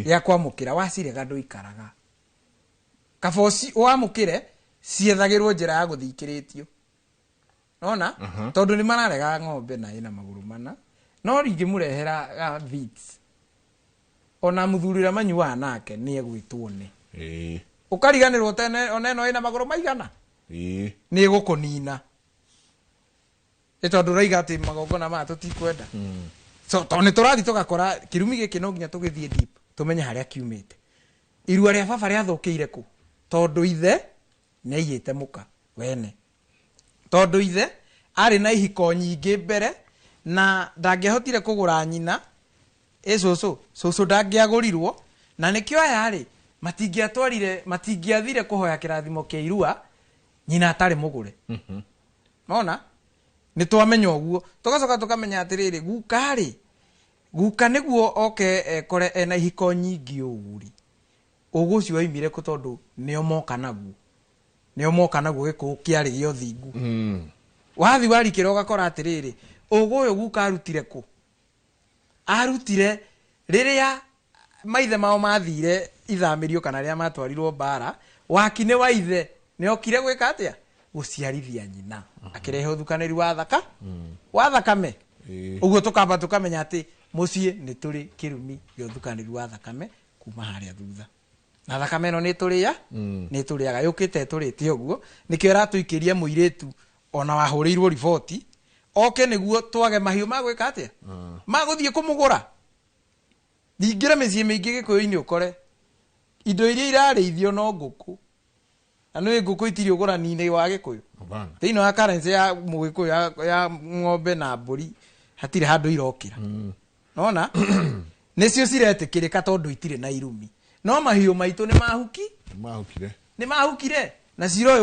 Speaker 1: gĩa kwamũkĩra. Wacirega ndũikaraga. Kaba wamũkĩre, ciethagĩrwo njĩra ya gũthiĩ ikĩrĩtio. Nona? Tondũ nĩ mararega ng'ombe na ĩna magũrũ mana. No ringĩmũrehera ga Vitz. Ona mũthuri ũrĩa manyuaga nake nĩ egwĩtwo nĩ. Ũkariganĩrwo tene ona ĩno ĩna magũrũ maigana? Nĩ ĩgũkũnina. Nĩ tondũ ũraiga atĩ magongona maya tũtikwenda. So tondũ nĩ tũrathiĩ tũgakora kĩrumi gĩkĩ no nginya tũgĩthiĩ deep tũmenye harĩa kiumĩte. Irua rĩa baba rĩathũkĩire kũ? Tondũ ithe nĩ aiyĩte mũka wene. Tondũ ithe arĩ na ihiko nyingĩ mbere na ndangĩahotire kũgũra nyina. Ĩ cũcũ, cũcũ ndangĩagũrirwo na nĩkĩo aya rĩ matingĩathire kũhoya kĩrathimo kĩa irua nyina atarĩ mũgũre. Mona? Nĩ twamenya ũguo. Tũgacoka tũkamenya atĩrĩrĩ, guka rĩ, guka nĩguo oke ekore ena ihiko nyingĩ ũũ rĩ, ũgũ ũcio waimire kũ tondũ nĩo moka naguo. Nĩo moka naguo gĩkũyũ kĩarĩ gĩa ũthingu. Wathiĩ warikĩra ũgakora atĩrĩrĩ, ũgũ ũyũ guka arutire kũ? Arutire rĩrĩa maithe mao mathire ithamĩrio kana rĩrĩa matwarirwo mbara, waki nĩ wa ithe, nĩ okire gwĩka atĩa? Gũciarithia nyina. Akĩrehe ũthukanĩri wa thaka, wa thakame. Ũguo tũkamba tũkamenya atĩ mũciĩ nĩ tũrĩ kĩrumi gĩa ũthukanĩri wa thakame kuma harĩa thutha. Na thakame ĩno nĩ tũrĩa, nĩ tũrĩaga, yũkĩte ĩtũrĩte ũguo, nĩkĩo ĩratũikĩria mũirĩtu ona wahũrĩirwo riboti, oke nĩguo twage mahiũ ma gwĩka atĩa? Ma gũthiĩ kũmũgũra. Ningĩra mĩciĩ mĩingĩ Gĩkũyũ-inĩ ũkore indo iria irarĩithio no ngũkũ. Na nĩ ngũkũ itirĩ ũgũrani-inĩ wa Gĩkũyũ. Thĩinĩ wa currency ya mũgĩkũyũ ya ng'ombe na mbũri hatirĩ handũ irokĩra. Nona? Nĩcio ciretĩkĩrĩka tondũ itirĩ na irumi. No mahiũ maitũ nĩ mahuki?
Speaker 2: Nĩ mahukire.
Speaker 1: Nĩ mahukire. Na cira ũyũ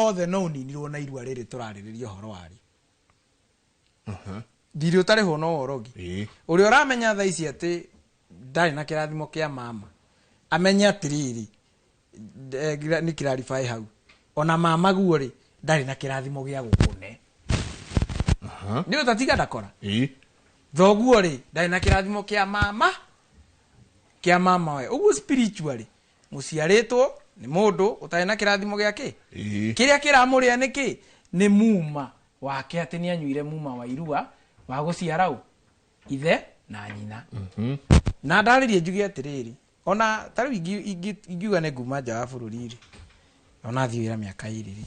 Speaker 1: wothe no ũninirwo na irua rĩrĩ tũrarĩrĩria ũhoro warĩo. Thirĩ ũtarĩhwo no worogi. Ũrĩa ũramenya thaa ici atĩ ndarĩ na kĩrathimo kĩa mama, amenye atĩrĩrĩ, nĩ clarify hau. Ona mama guo rĩ, ndarĩ na kĩrathimo gĩa gũkũne. Nĩ ũtatiga ndakora? Thoguo rĩ, ndarĩ na kĩrathimo kĩa mama, kĩa mama we. Ũguo spiritually, mũciarĩtwo nĩ mũndũ ũtarĩ na kĩrathimo gĩa kĩ? Kĩrĩa kĩramũrĩa nĩ kĩ? Nĩ muma wake atĩ nĩ anyuire muma wa irua wa gũciara ũ? Ithe na nyina. Na ndarĩrie njuge atĩrĩrĩ, Ona ta rĩu ingiuga nĩ nguma nja wa bũrũri rĩ, ona thiĩ wĩra mĩaka 2 rĩ,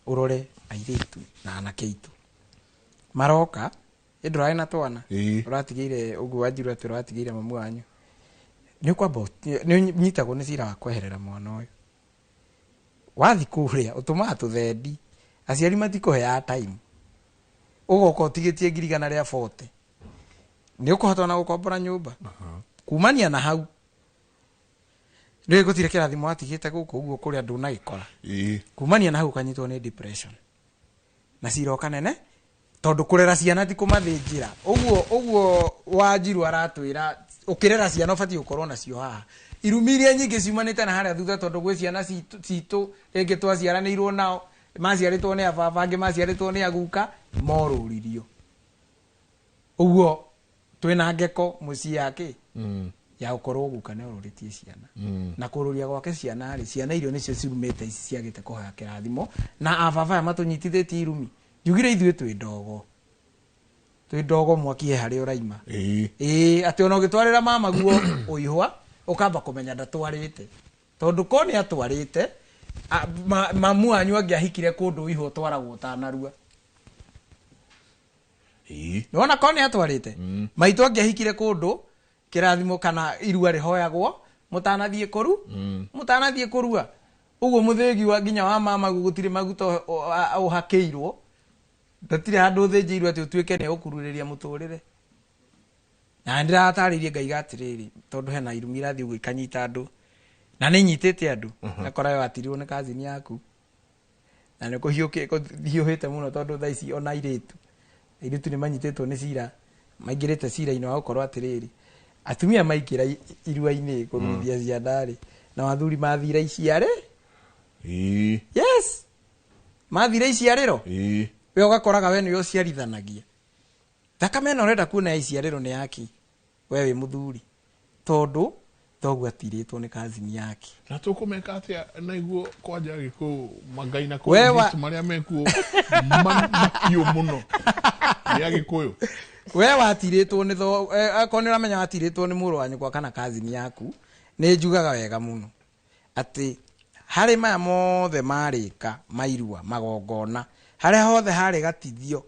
Speaker 1: ũrore airĩtu na anake aitũ maroka ĩ ndũrarĩ na twana ũratigĩire ũguo wanjirwo atĩ ũratigĩire mamu wanyu, nĩ ũkwamba nĩ ũnyitagwo nĩ cira wa kweherera mwana ũyũ. Wathi kũrĩa ũtũmaga tũthendi, aciari matikũheaga time, ũgoka ũtigĩtie 140,000, nĩ ũkũhota ona gũkombora nyũmba. Kumania na hau rĩu gũtirĩ kĩrathimo watigĩte gũkũ ũguo kũrĩa ndũnagĩkora. Kumania na hau ũkanyitwo nĩ depression na cira ũkanene, tondũ kũrera ciana ti kũmathĩnjĩra. Ũguo ũguo Wanjiru aratwĩra ũkĩrera ciana ũbatiĩ gũkorwo nacio haha. Irumi iria nyingĩ ciumanĩte na harĩa thutha, tondũ gwĩ ciana citũ rĩngĩ twaciaranĩirwo nao, maciarĩtwo nĩ ababa, angĩ maciarĩtwo nĩ aguka, morũririo. Ũguo twĩna ngeko mũciĩ yake ya gũkorwo guka nĩ orũrĩtie ciana. Na kũrũria gwake ciana rĩ, ciana irio nĩcio cirumĩte ici ciagĩte kũhoya kĩrathimo, na ababa aya matũnyitithĩtie irumi. Njugire ithuĩ twĩ ndogo, twĩ ndogo mwaki he harĩa ũraima. Ĩĩ, atĩ ona ũgĩtwarĩra mama guo ũihwa, ũkamba kũmenya ndatwarĩte, tondũ ko nĩ atwarĩte, mamu wanyu angĩahikire kũndũ ũihwa ũtwaragwo ũtanarua. Nĩwona ko nĩ atwarĩte, maitũ angĩahikire kũndũ kĩrathimo kana irua rĩhoyagwo mũtanathiĩ kũru, mũtanathiĩ kũrua. Ũguo mũthĩgi wa nginya wa mama guo gũtirĩ maguta ũhakĩirwo, gũtirĩ handũ ũthĩnjĩirwo atĩ ũtuĩke nĩ ũkururĩria mũtũrĩre. Na nĩndĩratarĩirie ngaiga atĩrĩrĩ, tondũ hena irumi irathiĩ ũguo ikanyita andũ, na nĩ inyitĩte andũ. Ũgakora we watirwo nĩ kazini yaku, na nĩ kũhiũhĩte mũno, tondũ thaa ici ona airĩtu nĩ manyitĩtwo nĩ cira, maingĩrĩte cira-inĩ wa gũkorwo atĩrĩrĩ, atumia maingĩra irua-inĩ kũruithia ciana rĩ, na athuri mathira iciarĩ. Yes, mathira iciarĩro. We ũgakoraga we nĩwe ũciarithanagia. Thakame ĩno ũrenda kuona ya iciarĩro nĩ yaki, we wĩ mũthuri, tondũ thoguo atirĩtwo nĩ kazini yake.
Speaker 2: Na tũkũmeka atĩa na iguo kwanja Gĩkũyũ mangai na
Speaker 1: We wa-
Speaker 2: kũu marĩa mekuo mahiũ mũno nĩ Agĩkũyũ.
Speaker 1: We watirĩtwo nĩ tho, akorwo nĩ ũramenya watirĩtwo nĩ mũrũ wa nyũkwa kana kazini yaku, nĩ njugaga wega mũno atĩ harĩ maya mothe marĩka mairua magongona, harĩa hothe harĩ gatithio,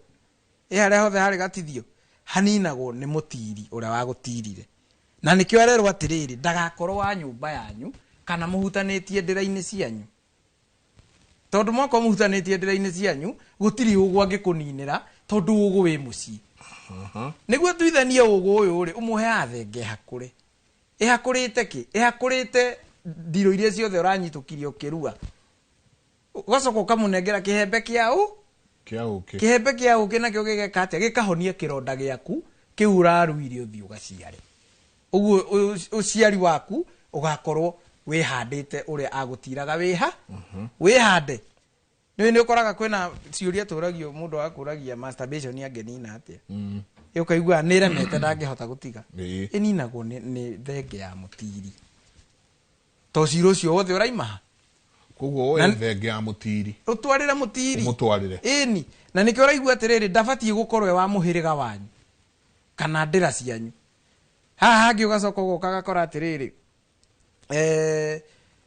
Speaker 1: harĩa hothe harĩ gatithio haninagwo nĩ mũtiri ũrĩa wagũtirire. Na nĩkĩo arerwo atĩrĩrĩ, ndagakorwo wa nyũmba yanyu kana mũhutanĩtie ndĩra-inĩ cianyu, tondũ mwakorwo mũhutanĩtie ndĩra-inĩ cianyu gũtirĩ ũgũ angĩkũninĩra, tondũ ũgũ wĩ mũciĩ. Nĩguo tuithanie ũgũ ũyũ rĩ, ũmũheaga thenge ĩhakũre. Ĩhakũrĩte kĩ? Ĩhakũrĩte ndirũ iria ciothe ũranyitũkirie ũkĩrua, ũgacoka ũkamũnengera kĩhembe kĩa ũ?
Speaker 2: Kĩa ũkĩ.
Speaker 1: Kĩhembe kĩa ũkĩ nakĩo gĩgeka atĩa? Gĩkahonia kĩronda gĩaku kĩu ũraruire ũthiĩ ũgaciare. Ũguo ũciari waku ũgakorwo wĩhandĩte ũrĩa agũtiraga wĩha, wĩhande. Nĩ nĩ ũkoraga kwĩna ciũria tũragio, mũndũ agakũragia masturbation angĩnina atĩa, ũkaigua nĩ ĩremete ndangĩhota gũtiga. Ĩninagwo nĩ thenge ya mũtiri, to cira ũcio wothe ũraima ha.
Speaker 2: Koguo woe thenge ya mũtiri,
Speaker 1: ũtwarĩre mũtiri,
Speaker 2: ũmũtwarĩre.
Speaker 1: Ĩni, na nĩkĩo ũraigua atĩrĩrĩ, ndabatiĩ gũkorwo e wa mũhĩrĩga wanyu kana ndĩra cianyu. Haha hangĩ ũgacoka ũgoka ũgakora atĩrĩrĩ,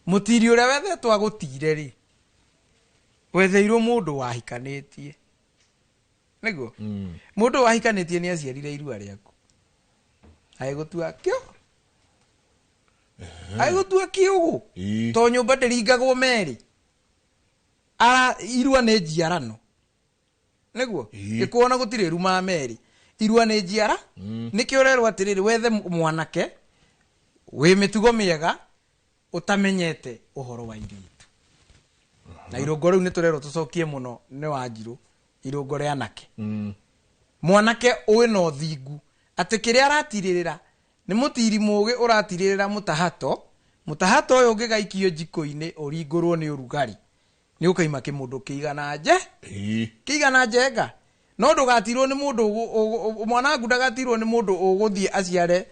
Speaker 1: mũtiri ũrĩa wethetwo agũtire rĩ, wetheirwo mũndũ wahikanĩtie. Nĩguo? Mũndũ wahikanĩtie nĩ aciarire irua rĩaku, agĩgũtua kĩo, agĩgũtua kĩũgũ, to nyũmba ndĩringagwo merĩ. Ara irua nĩ njiarano. Nĩguo? Gĩkuona gũtirĩ ruma merĩ, irua nĩ njiara. Nĩkĩo ũrerwo atĩrĩrĩ, wethe mwanake wĩ mĩtugo mĩega ũtamenyete ũhoro wa airĩtu. Na irũngo rĩu nĩ tũrerwo tũcokie mũno nĩ Wanjirũ, irũngo rĩa anake. Mwanake wĩna ũthingu atĩ kĩrĩa aratirĩrĩra nĩ mũtiri mũgĩ ũratirĩrĩra mũtahato. Mũtahato ũyũ ũngĩgaikio njiko-inĩ ũringũrwo nĩ ũrugarĩ, nĩ ũkaima kĩmũndũ kĩigana nje, kĩigana njenga. No ndũgatirwo nĩ mũndũ mwana waku ndagatirwo nĩ mũndũ ũgũthiĩ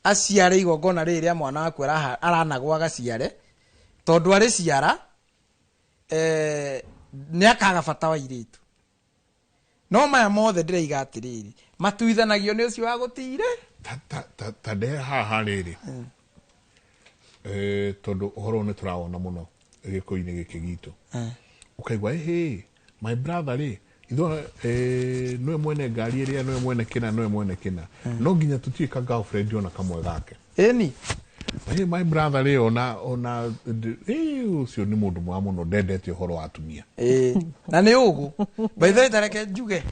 Speaker 1: aciare igongona rĩrĩ rĩa mwana waku aranagwo agaciare, tondũ arĩ ciara, nĩ akaga bata wa airĩtu. No maya mothe ndĩraiga atĩrĩrĩ, matuithanagio nĩ ũcio wa gũtire.
Speaker 2: Ta ndehe haha rĩrĩ. Tondũ ũhoro ũyũ nĩ tũrawona mũno gĩkũyũ-inĩ gĩkĩ gitũ. Ũkaigua hey, my brother rĩ ithuĩ nĩwe mwene ngari ĩrĩa, nĩwe mwene kĩna, nĩwe mwene kĩna, no nginya tũtuĩka girlfriend ona kamwe gake.
Speaker 1: Ĩni.
Speaker 2: Hey, my brother rĩ ona ũcio nĩ mũndũ mwega mũno, ndendete ũhoro wa atumia.
Speaker 1: Ĩĩ, na nĩ ũgũ by the way, tareke njuge,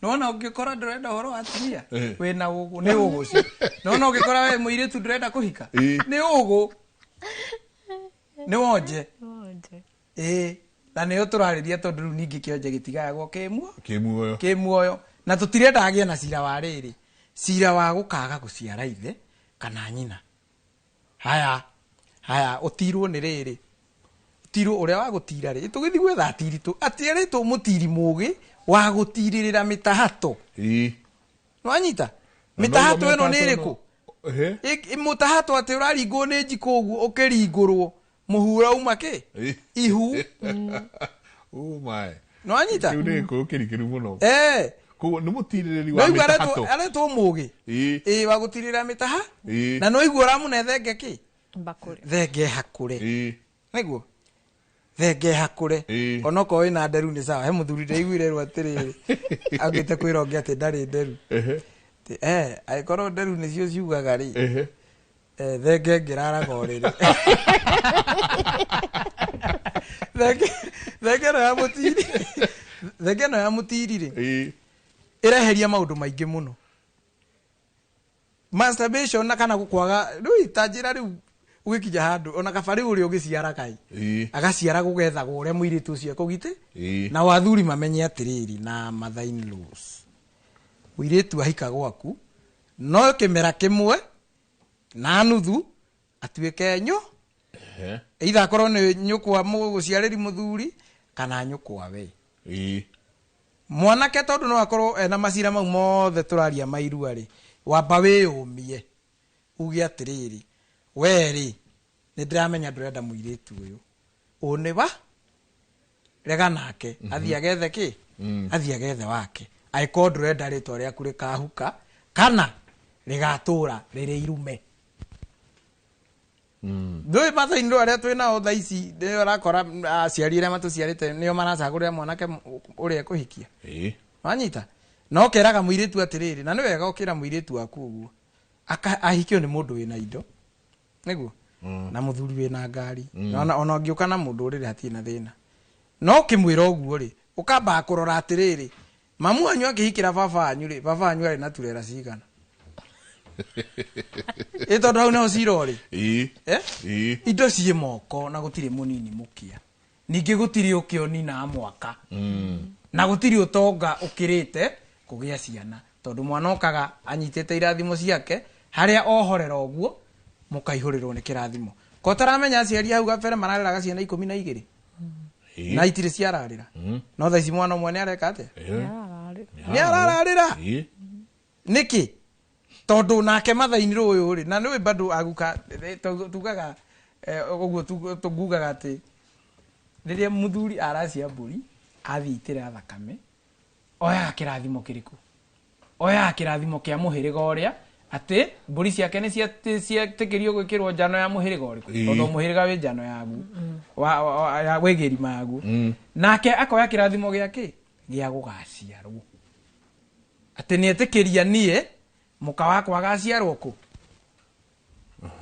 Speaker 1: nona ũngĩkora ndũrenda ũhoro wa atumia, wĩna ũgũ, nĩ ũgũ ũcio. Nona ũngĩkora we mũirĩtu ndũrenda kũhika, nĩ ũgũ, nĩ wonje. Ĩĩ, na nĩyo tũrarĩria, tondũ rĩu ningĩ kĩonje gĩtigayagwo kĩmuo
Speaker 2: kĩmuoyo
Speaker 1: kĩmuoyo, na tũtirenda agĩe na cira wa rĩrĩ, cira wa gũkaga gũciara ithe kana nyina. Haya haya, ũtirwo nĩ rĩrĩ, ũtirwo ũrĩa wa gũtira rĩ, tũgĩthiĩ gwetha atiritũ atĩ arĩtwo mũtiri mũgĩ wa gũtirĩrĩra mĩtahato. Nĩwanyita mĩtahato ĩno nĩ ĩrĩkũ? Mũtahato atĩ ũraringwo nĩ njiko ũguo, ũkĩringũrwo mũhura uma kĩ ihu.
Speaker 2: Oh my.
Speaker 1: Nĩwanyita?
Speaker 2: Kĩu nĩ gĩkũyũ kĩrikĩru mũno. Koguo nĩ mũtirĩrĩri wa
Speaker 1: Noigua
Speaker 2: mĩtahato.
Speaker 1: aretwo mũgĩ, ĩĩ, wa gũtirĩrĩra mĩtaha. Na noigua ũramũne thenge kĩ
Speaker 3: Mbakũri.
Speaker 1: Thenge hakũre, nĩguo thenge hakũre, onokorwo wĩna nderu nĩ sawa. He mũthuri ndaiguire rwo atĩrĩrĩ, augĩte kwĩra ũngĩ atĩ ndarĩ nderu. Atĩ, angĩkorwo nderu nĩcio ciugaga rĩ, thenge ngĩraraga ũrĩrĩ. Thenge ĩno ya mũtiri, thenge ĩno ya mũtiri rĩ, ĩreheria maũndũ maingĩ mũno, masturbation na kana kwaga rĩu ta njĩra rĩu ũgĩkinya handũ ona kaba rĩu ũrĩa ũgĩciara kai agaciara gũgethagwo ũrĩa mũirĩtu ũcio ekũgitĩ. Na wathuri mamenye atĩrĩrĩ, na mother in laws, mũirĩtu ahika gwaku no kĩmera kĩmwe na nuthu atuĩke nyũ, either akorwo nĩ nyũkwa mũgũciarĩri mũthuri kana nyũkwa we mwanake, tondũ no akorwo ena macira mau mothe tũraria mairua rĩ, wamba wĩyũmie uge atĩrĩrĩ, we rĩ, nĩ ndĩramenya ndũrenda mũirĩtu ũyũ, ũũ nĩ wa rega nake, athiĩ agethe kĩ, athiĩ agethe wake, angĩkorwo ndũrenda rĩtwa rĩaku rĩkahuka kana rĩgatũra rĩrĩ irume. Ndũĩ mathainĩ arĩa twĩ nao thaa ici nĩo ũrakora aciari arĩa matũciarĩte nĩo maracagũrĩra mwanake ũrĩa ekũhikia. Wanyita? No keraga mũirĩtu atĩrĩrĩ, na nĩ wega ũkĩra mũirĩtu waku ũguo, ahikio nĩ mũndũ wĩna indo, nĩguo, na mũthuri wĩna ngari. Ona ũngĩũka na mũndũ ũrĩrĩ hatirĩ na thĩna, no ũkĩmwĩra ũguo rĩ, ũkambaga kũrora atĩrĩrĩ, mamu wanyu akĩhikĩra baba wanyu rĩ, baba wanyu arĩ na turera cigana? Ĩ tondũ hau nĩho cira ũrĩ. Indo ciĩ moko na gũtirĩ mũnini mũkia, ningĩ gũtirĩ ũkĩonina mwaka, na gũtirĩ ũtonga ũkĩrĩte kũgĩa ciana, tondũ mwana okaga anyitĩte irathimo ciake harĩa ohorera ũguo mũkaihũrĩrwo nĩ kĩrathimo. Ko ũtaramenya aciari hau gabere marareraga ciana 12 na itirĩ ciararĩra, no thaa ici mwana ũmwe nĩ areka atĩa? Nĩ arararĩra. Nĩkĩ? Tondũ nake mathainĩ ũyũ rĩ, na nĩũĩ bado aguka tugaga ũguo tũgugaga atĩ rĩrĩa mũthuri aracia mbũri athiĩ itĩra thakame, oyaga kĩrathimo kĩrĩkũ? Oyaga kĩrathimo kĩa mũhĩrĩga ũrĩa atĩ mbũri ciake nĩ cietĩkĩrio gwĩkĩrwo njano ya mũhĩrĩga ũrĩkũ, tondũ mũhĩrĩga wĩ njano yaguo, wĩ gĩrima yaguo. Nake akoya kĩrathimo gĩa kĩ? Gĩa gũgaciarwo, atĩ nĩetĩkĩria niĩ mũka wakwa agaciarwo kũ,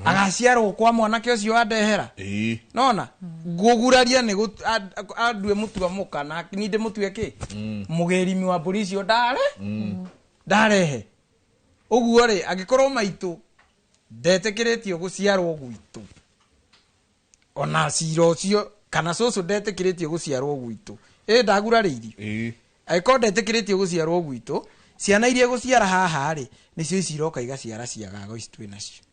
Speaker 1: agaciarwo kwa mwanake ũcio wandehera. Nona ngũguraria nĩ andue mũtua mũka na ni ndĩmũtue kĩ mũgĩrimi wa mbũri icio ndare ndarehe ũguo rĩ, angĩkorwo maitũ ndetĩkĩrĩtio gũciarwo gwitũ, ona cira ũcio kana cũcũ ndetĩkĩrĩtio gũciarwo gwitũ, ĩ ndagurarĩirio, angĩkorwo ndetĩkĩrĩtio gũciarwo gwitũ, ciana iria gũciara haha rĩ, nĩcio ici iroka igaciara ciagago ici twĩ nacio.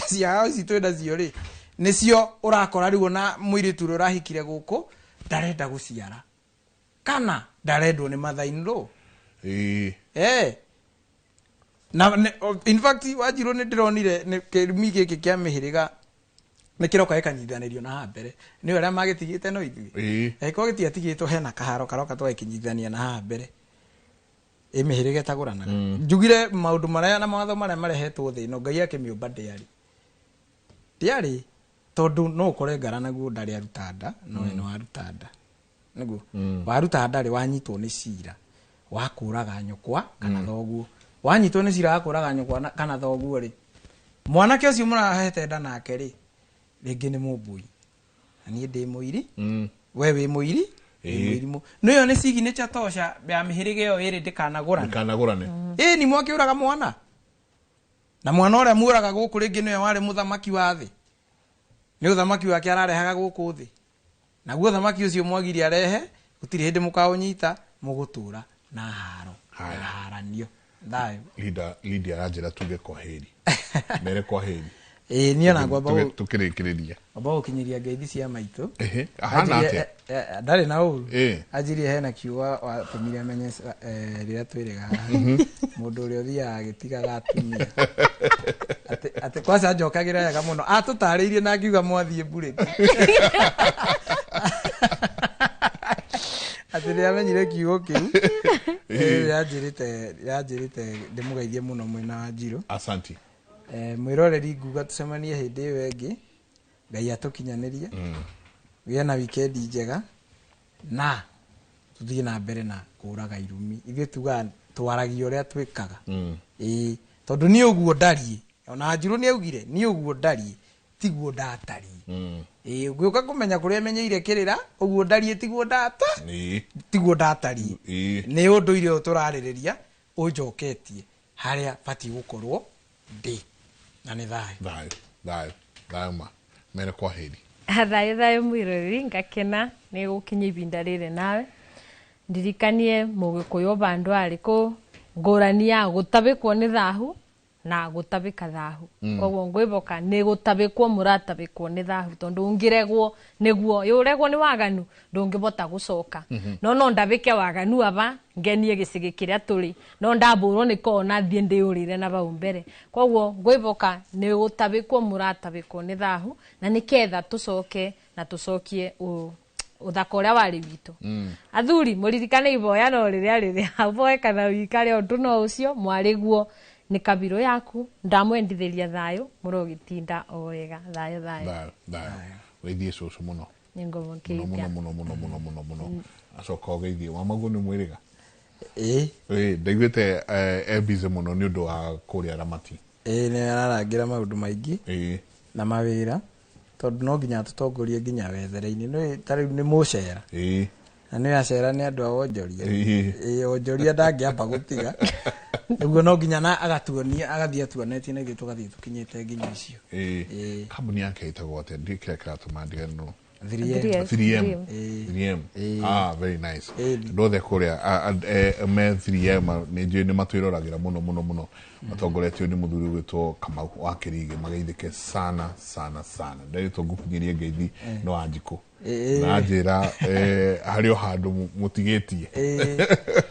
Speaker 1: Ciagago ici twĩ nacio rĩ, nĩcio ũrakora rĩu ona mũirĩtu ũrĩa ũrahikire gũkũ ndarenda gũciara kana ndarendwo nĩ mother in law. Na in fact Wanjirũ nĩ ndĩronire nĩ kĩrumi gĩkĩ kĩa mĩhĩrĩga nĩ kĩroka gĩkanyitithanĩrio na haha mbere nĩ arĩa magĩtigĩte no ithuĩ, angĩkorwo gĩtiatigĩtwo hena kaharo karoka tũgakĩnyitithania na haha mbere ĩ mĩhĩrĩga ĩtagũranaga. Njugire maũndũ marĩa na mawatho marĩa marehetwo thĩ ĩno, Ngai akĩmĩũmba ndĩarĩ Tondũ no ũkore ngara naguo ndarĩ aruta nda no we nĩ waruta nda nĩguo. Waruta nda rĩ, wanyitwo nĩ cira wa kũraga nyũkwa kana thoguo. Wanyitwo nĩ cira wa kũraga nyũkwa kana thoguo rĩ, mwanake ũcio mũrahete nda nake rĩ, rĩngĩ nĩ mũmbui na niĩ ndĩ mũiri. We wĩ mũiri, wĩ mũirimũ. Nĩyo nĩ signature tosha ya mĩhĩrĩga ĩyo ĩrĩ ndĩkanagũrane.
Speaker 2: Ndikanagũrane.
Speaker 1: Ĩĩ ni mwakĩũraga mwana, na mwana ũrĩa muũraga gũkũ rĩngĩ nĩwe warĩ mũthamaki wa thĩ, nĩ ũthamaki wake ararehaga gũkũ thĩ, naguo ũthamaki ũcio mwagirie arehe gũtirĩ hĩndĩ mũkaũnyita, mũgũtũra na haro na haranio. Thayũ.
Speaker 2: Lydia aranjĩra tuge kwa heri, mere kwa heri.
Speaker 1: Ĩĩ niĩ ona ngwamba
Speaker 2: Tũkĩrĩkĩrĩria.
Speaker 1: Ngwamba gũkinyĩria ngeithi cia maitũ.
Speaker 2: Ehe, ahana
Speaker 1: Anjirie,
Speaker 2: atĩa?
Speaker 1: Ndarĩ na ũru. Anjirie hena kiugo watũmire amenye rĩrĩa twĩrĩga haha. Mũndũ ũrĩa ũthiaga agĩtigaga atumia. Atĩ kwaca njokagĩra wega mũno, atũtarĩirie na ngiuga mwathiĩ mburĩti. Atĩ rĩrĩa amenyire kiugo kĩu, yanjĩrĩte ndĩmũgeithie mũno mwena wa Njirũ.
Speaker 2: Asanti.
Speaker 1: Mwĩroreri nguga tũcemanie hĩndĩ ĩyo ĩngĩ, Ngai atũkinyanĩrie. Gĩa na wikendi njega na tũthiĩ na mbere na kũraga irumi. Ithuĩ tugaga twaragia ũrĩa twĩkaga. Ĩĩ, tondũ niĩ ũguo ndariĩ, ona Njirũ nĩ augire niĩ ũguo ndariĩ tiguo ndatariĩ. Ĩĩ, ũngĩũka kũmenya kũrĩa menyeire kĩrĩra, ũguo ndariĩ tiguo ndata tiguo ndatariĩ. Nĩ ũndũire ũyũ tũrarĩrĩria ũnjoketie harĩa batiĩ gũkorwo ndĩ, na nĩ thayũ.
Speaker 2: Thayũ, thayũ, thayũ ma mere kwa heri.
Speaker 3: Thayũ thayũ mwĩroreri, ngakena nĩ gũkinya ibinda rĩrĩ nawe ndirikanie mũgĩkũyũ bandũ arĩkũ ngũrani ya gũtabĩkwo nĩ thahu na gũtabĩka thahu. Koguo ngwĩboka nĩ gũtabĩkwo mũratabĩkwo nĩ thahu, tondũ ũngĩregwo nĩguo yũregwo nĩ waganu ndũngĩbota gũcoka. No ndabĩke waganu aba ngenie gĩcigĩ kĩrĩa tũrĩ, no ndambũrwo nĩ kona thiĩ ndĩũrĩre na bau mbere. Koguo ngwĩboka nĩ gũtabĩkwo mũratabĩkwo nĩ thahu, na nĩketha tũcoke na tũcokie ũthaka ũrĩa warĩ witũ. Athuri mũririkane iboya no rĩrĩa rĩrĩa ũboe kana wikare ũndũ no ũcio mwarĩguo nĩ kabirũ yaku. Ndamwendithĩria thayũ, mũrogĩtinda o wega. Thayũ thayũ.
Speaker 2: Thayũ thayũ. Geithie cũcũ mũno.
Speaker 3: Nĩ ngũmũkĩithia.
Speaker 2: Mũno mũno mũno mũno mũno mũno. Acoka ũgeithie wamaguo nĩ mwĩrĩga.
Speaker 1: Ĩĩ.
Speaker 2: Ĩĩ, ndaiguĩte e busy mũno nĩ ũndũ wa kũrĩa Ramati.
Speaker 1: Ĩĩ, nĩ ararangĩra maũndũ maingĩ. Na mawĩra, tondũ no nginya atũtongorie nginya wethere-inĩ. Nĩ ta rĩu nĩ mũcera. Na nĩ acera nĩ andũ a wonjoria. Ĩĩ, wonjoria ndangĩamba gũtiga. Nĩguo no nginya na agatuonia, agathiĩ atuonetie na ithuĩ tũgathiĩ tũkinyĩte nginya icio.
Speaker 2: Ĩĩ. Kambuni yake ĩtagwo atĩa? Ndiũĩ kĩrĩa kĩratũma ndiganĩrwo.
Speaker 1: 3M.
Speaker 2: 3M.
Speaker 1: 3M.
Speaker 2: 3M. Very nice. Andũ othe kũrĩa, me 3M, nĩ njũĩ nĩ matwĩroragĩra mũno mũno mũno. Matongoretio nĩ mũthuri ũgwĩtwo Kamau wa Kĩrigĩ, mageithĩke sana sana sana. Nderĩtwo ngũkinyĩrie ngeithi no Wanjikũ. Na njĩra, harĩ o handũ mũtigĩtie.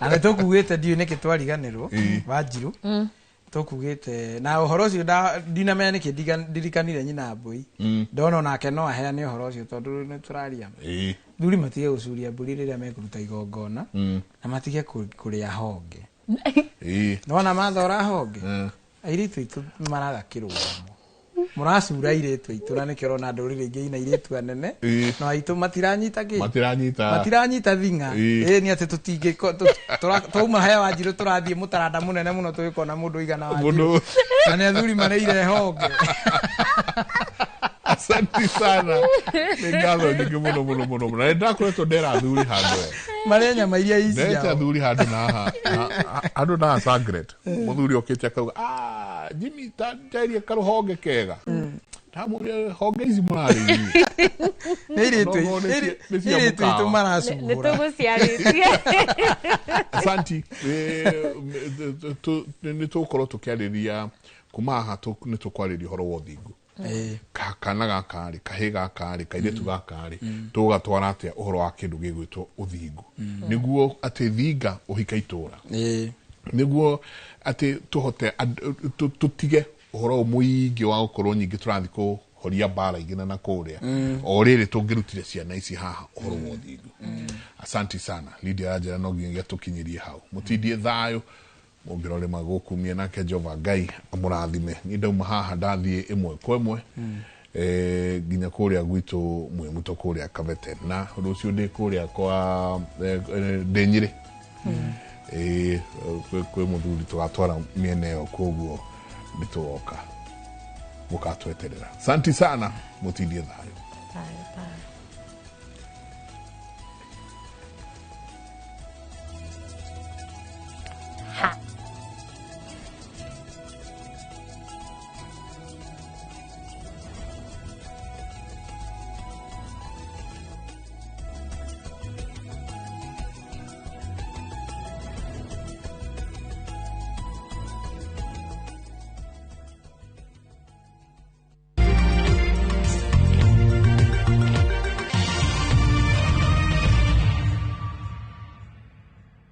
Speaker 1: Na nĩ tũkugĩte ndiũĩ nĩkĩ twariganĩrwo, Wanjirũ. Tũkugĩte na ũhoro ũcio ndinamenya nĩkĩ ndirikanire nyina mbũi. Ndona onake no aheane ũhoro ũcio tondũ nĩ tũraria. Thuri matige gũcuria mbũri rĩrĩa mekũruta igongona, na matige kũrĩa honge. Nĩwona mathora honge? Airĩtu aitũ maraga kĩrũgamo. Mũracura airĩtu aitũ, na nĩkĩo ũrona ndũrĩrĩ ingĩ ina airĩtu anene. No aitũ matiranyita kĩ?
Speaker 2: Matiranyita.
Speaker 1: Matiranyita thing'a. Ĩĩ, nĩ atĩ tũtingĩko, twauma he Wanjirũ tũrathiĩ mũtaranda mũnene mũno tũgĩkona mũndũ ũigana Wanjirũ.
Speaker 2: Mũndũ.
Speaker 1: Na nĩ athuri marĩire honge.
Speaker 2: Asante sana. Nĩ ngatho nyingĩ mũno mũno mũno mũno. Na nĩ ndakoretwo ndera athuri handũ we.
Speaker 1: Marĩa nyama iria ici
Speaker 2: Ndete
Speaker 1: ciao.
Speaker 2: athuri handũ na haha. Handũ na haha Sangret. Mũthuri okĩte akauga, Jimmy, ta njerie karũhonge kega. Ndamũria honge ici mũrarĩ inyuĩ.
Speaker 1: Nĩ airĩtu
Speaker 2: No, no, nĩ cia
Speaker 1: airĩtu aitũ
Speaker 2: mũkawa.
Speaker 1: maracungũra.
Speaker 3: Nĩ tũgũciarĩtie.
Speaker 2: Asanti. Nĩ tũgũkorwo tũkĩarĩria kuma haha nĩ tũkwarĩria ũhoro wa ũthingu. Kana gaka rĩ, kahĩ gaka rĩ, kairĩtu gaka rĩ, tũgatwara atĩa ũhoro wa kĩndũ gĩgwĩtwo ũthingu. Nĩguo atĩ thinga ũhike itũra. Nĩguo atĩ tũhote tũtige ũhoro ũyũ mũingĩ wa gũkorwo nyingĩ tũrathiĩ kũhoria mbara ingĩ na kũrĩa. O rĩrĩ tũngĩrutire ciana ici haha ũhoro wa ũthingu. Asante sana. Lydia aranjĩra no nginyagia tũkinyĩrie hau. Mũtindie thayũ, mũngĩrore magũkumie nake Jehova Ngai amũrathime. Niĩ ndauma haha ndathiĩ ĩmwe kwa ĩmwe. Nginya kũrĩa gwitũ Mwĩmuto kũrĩa Kabete, na rũciũ ndĩ kũrĩa kwa ndĩ Nyĩrĩ. Kwĩ mũthuri tũgatwara mĩena ĩyo, koguo nĩ tũgoka mũkatweterera. Santi sana, mũtindie thayũ.
Speaker 3: Thayũ, thayũ.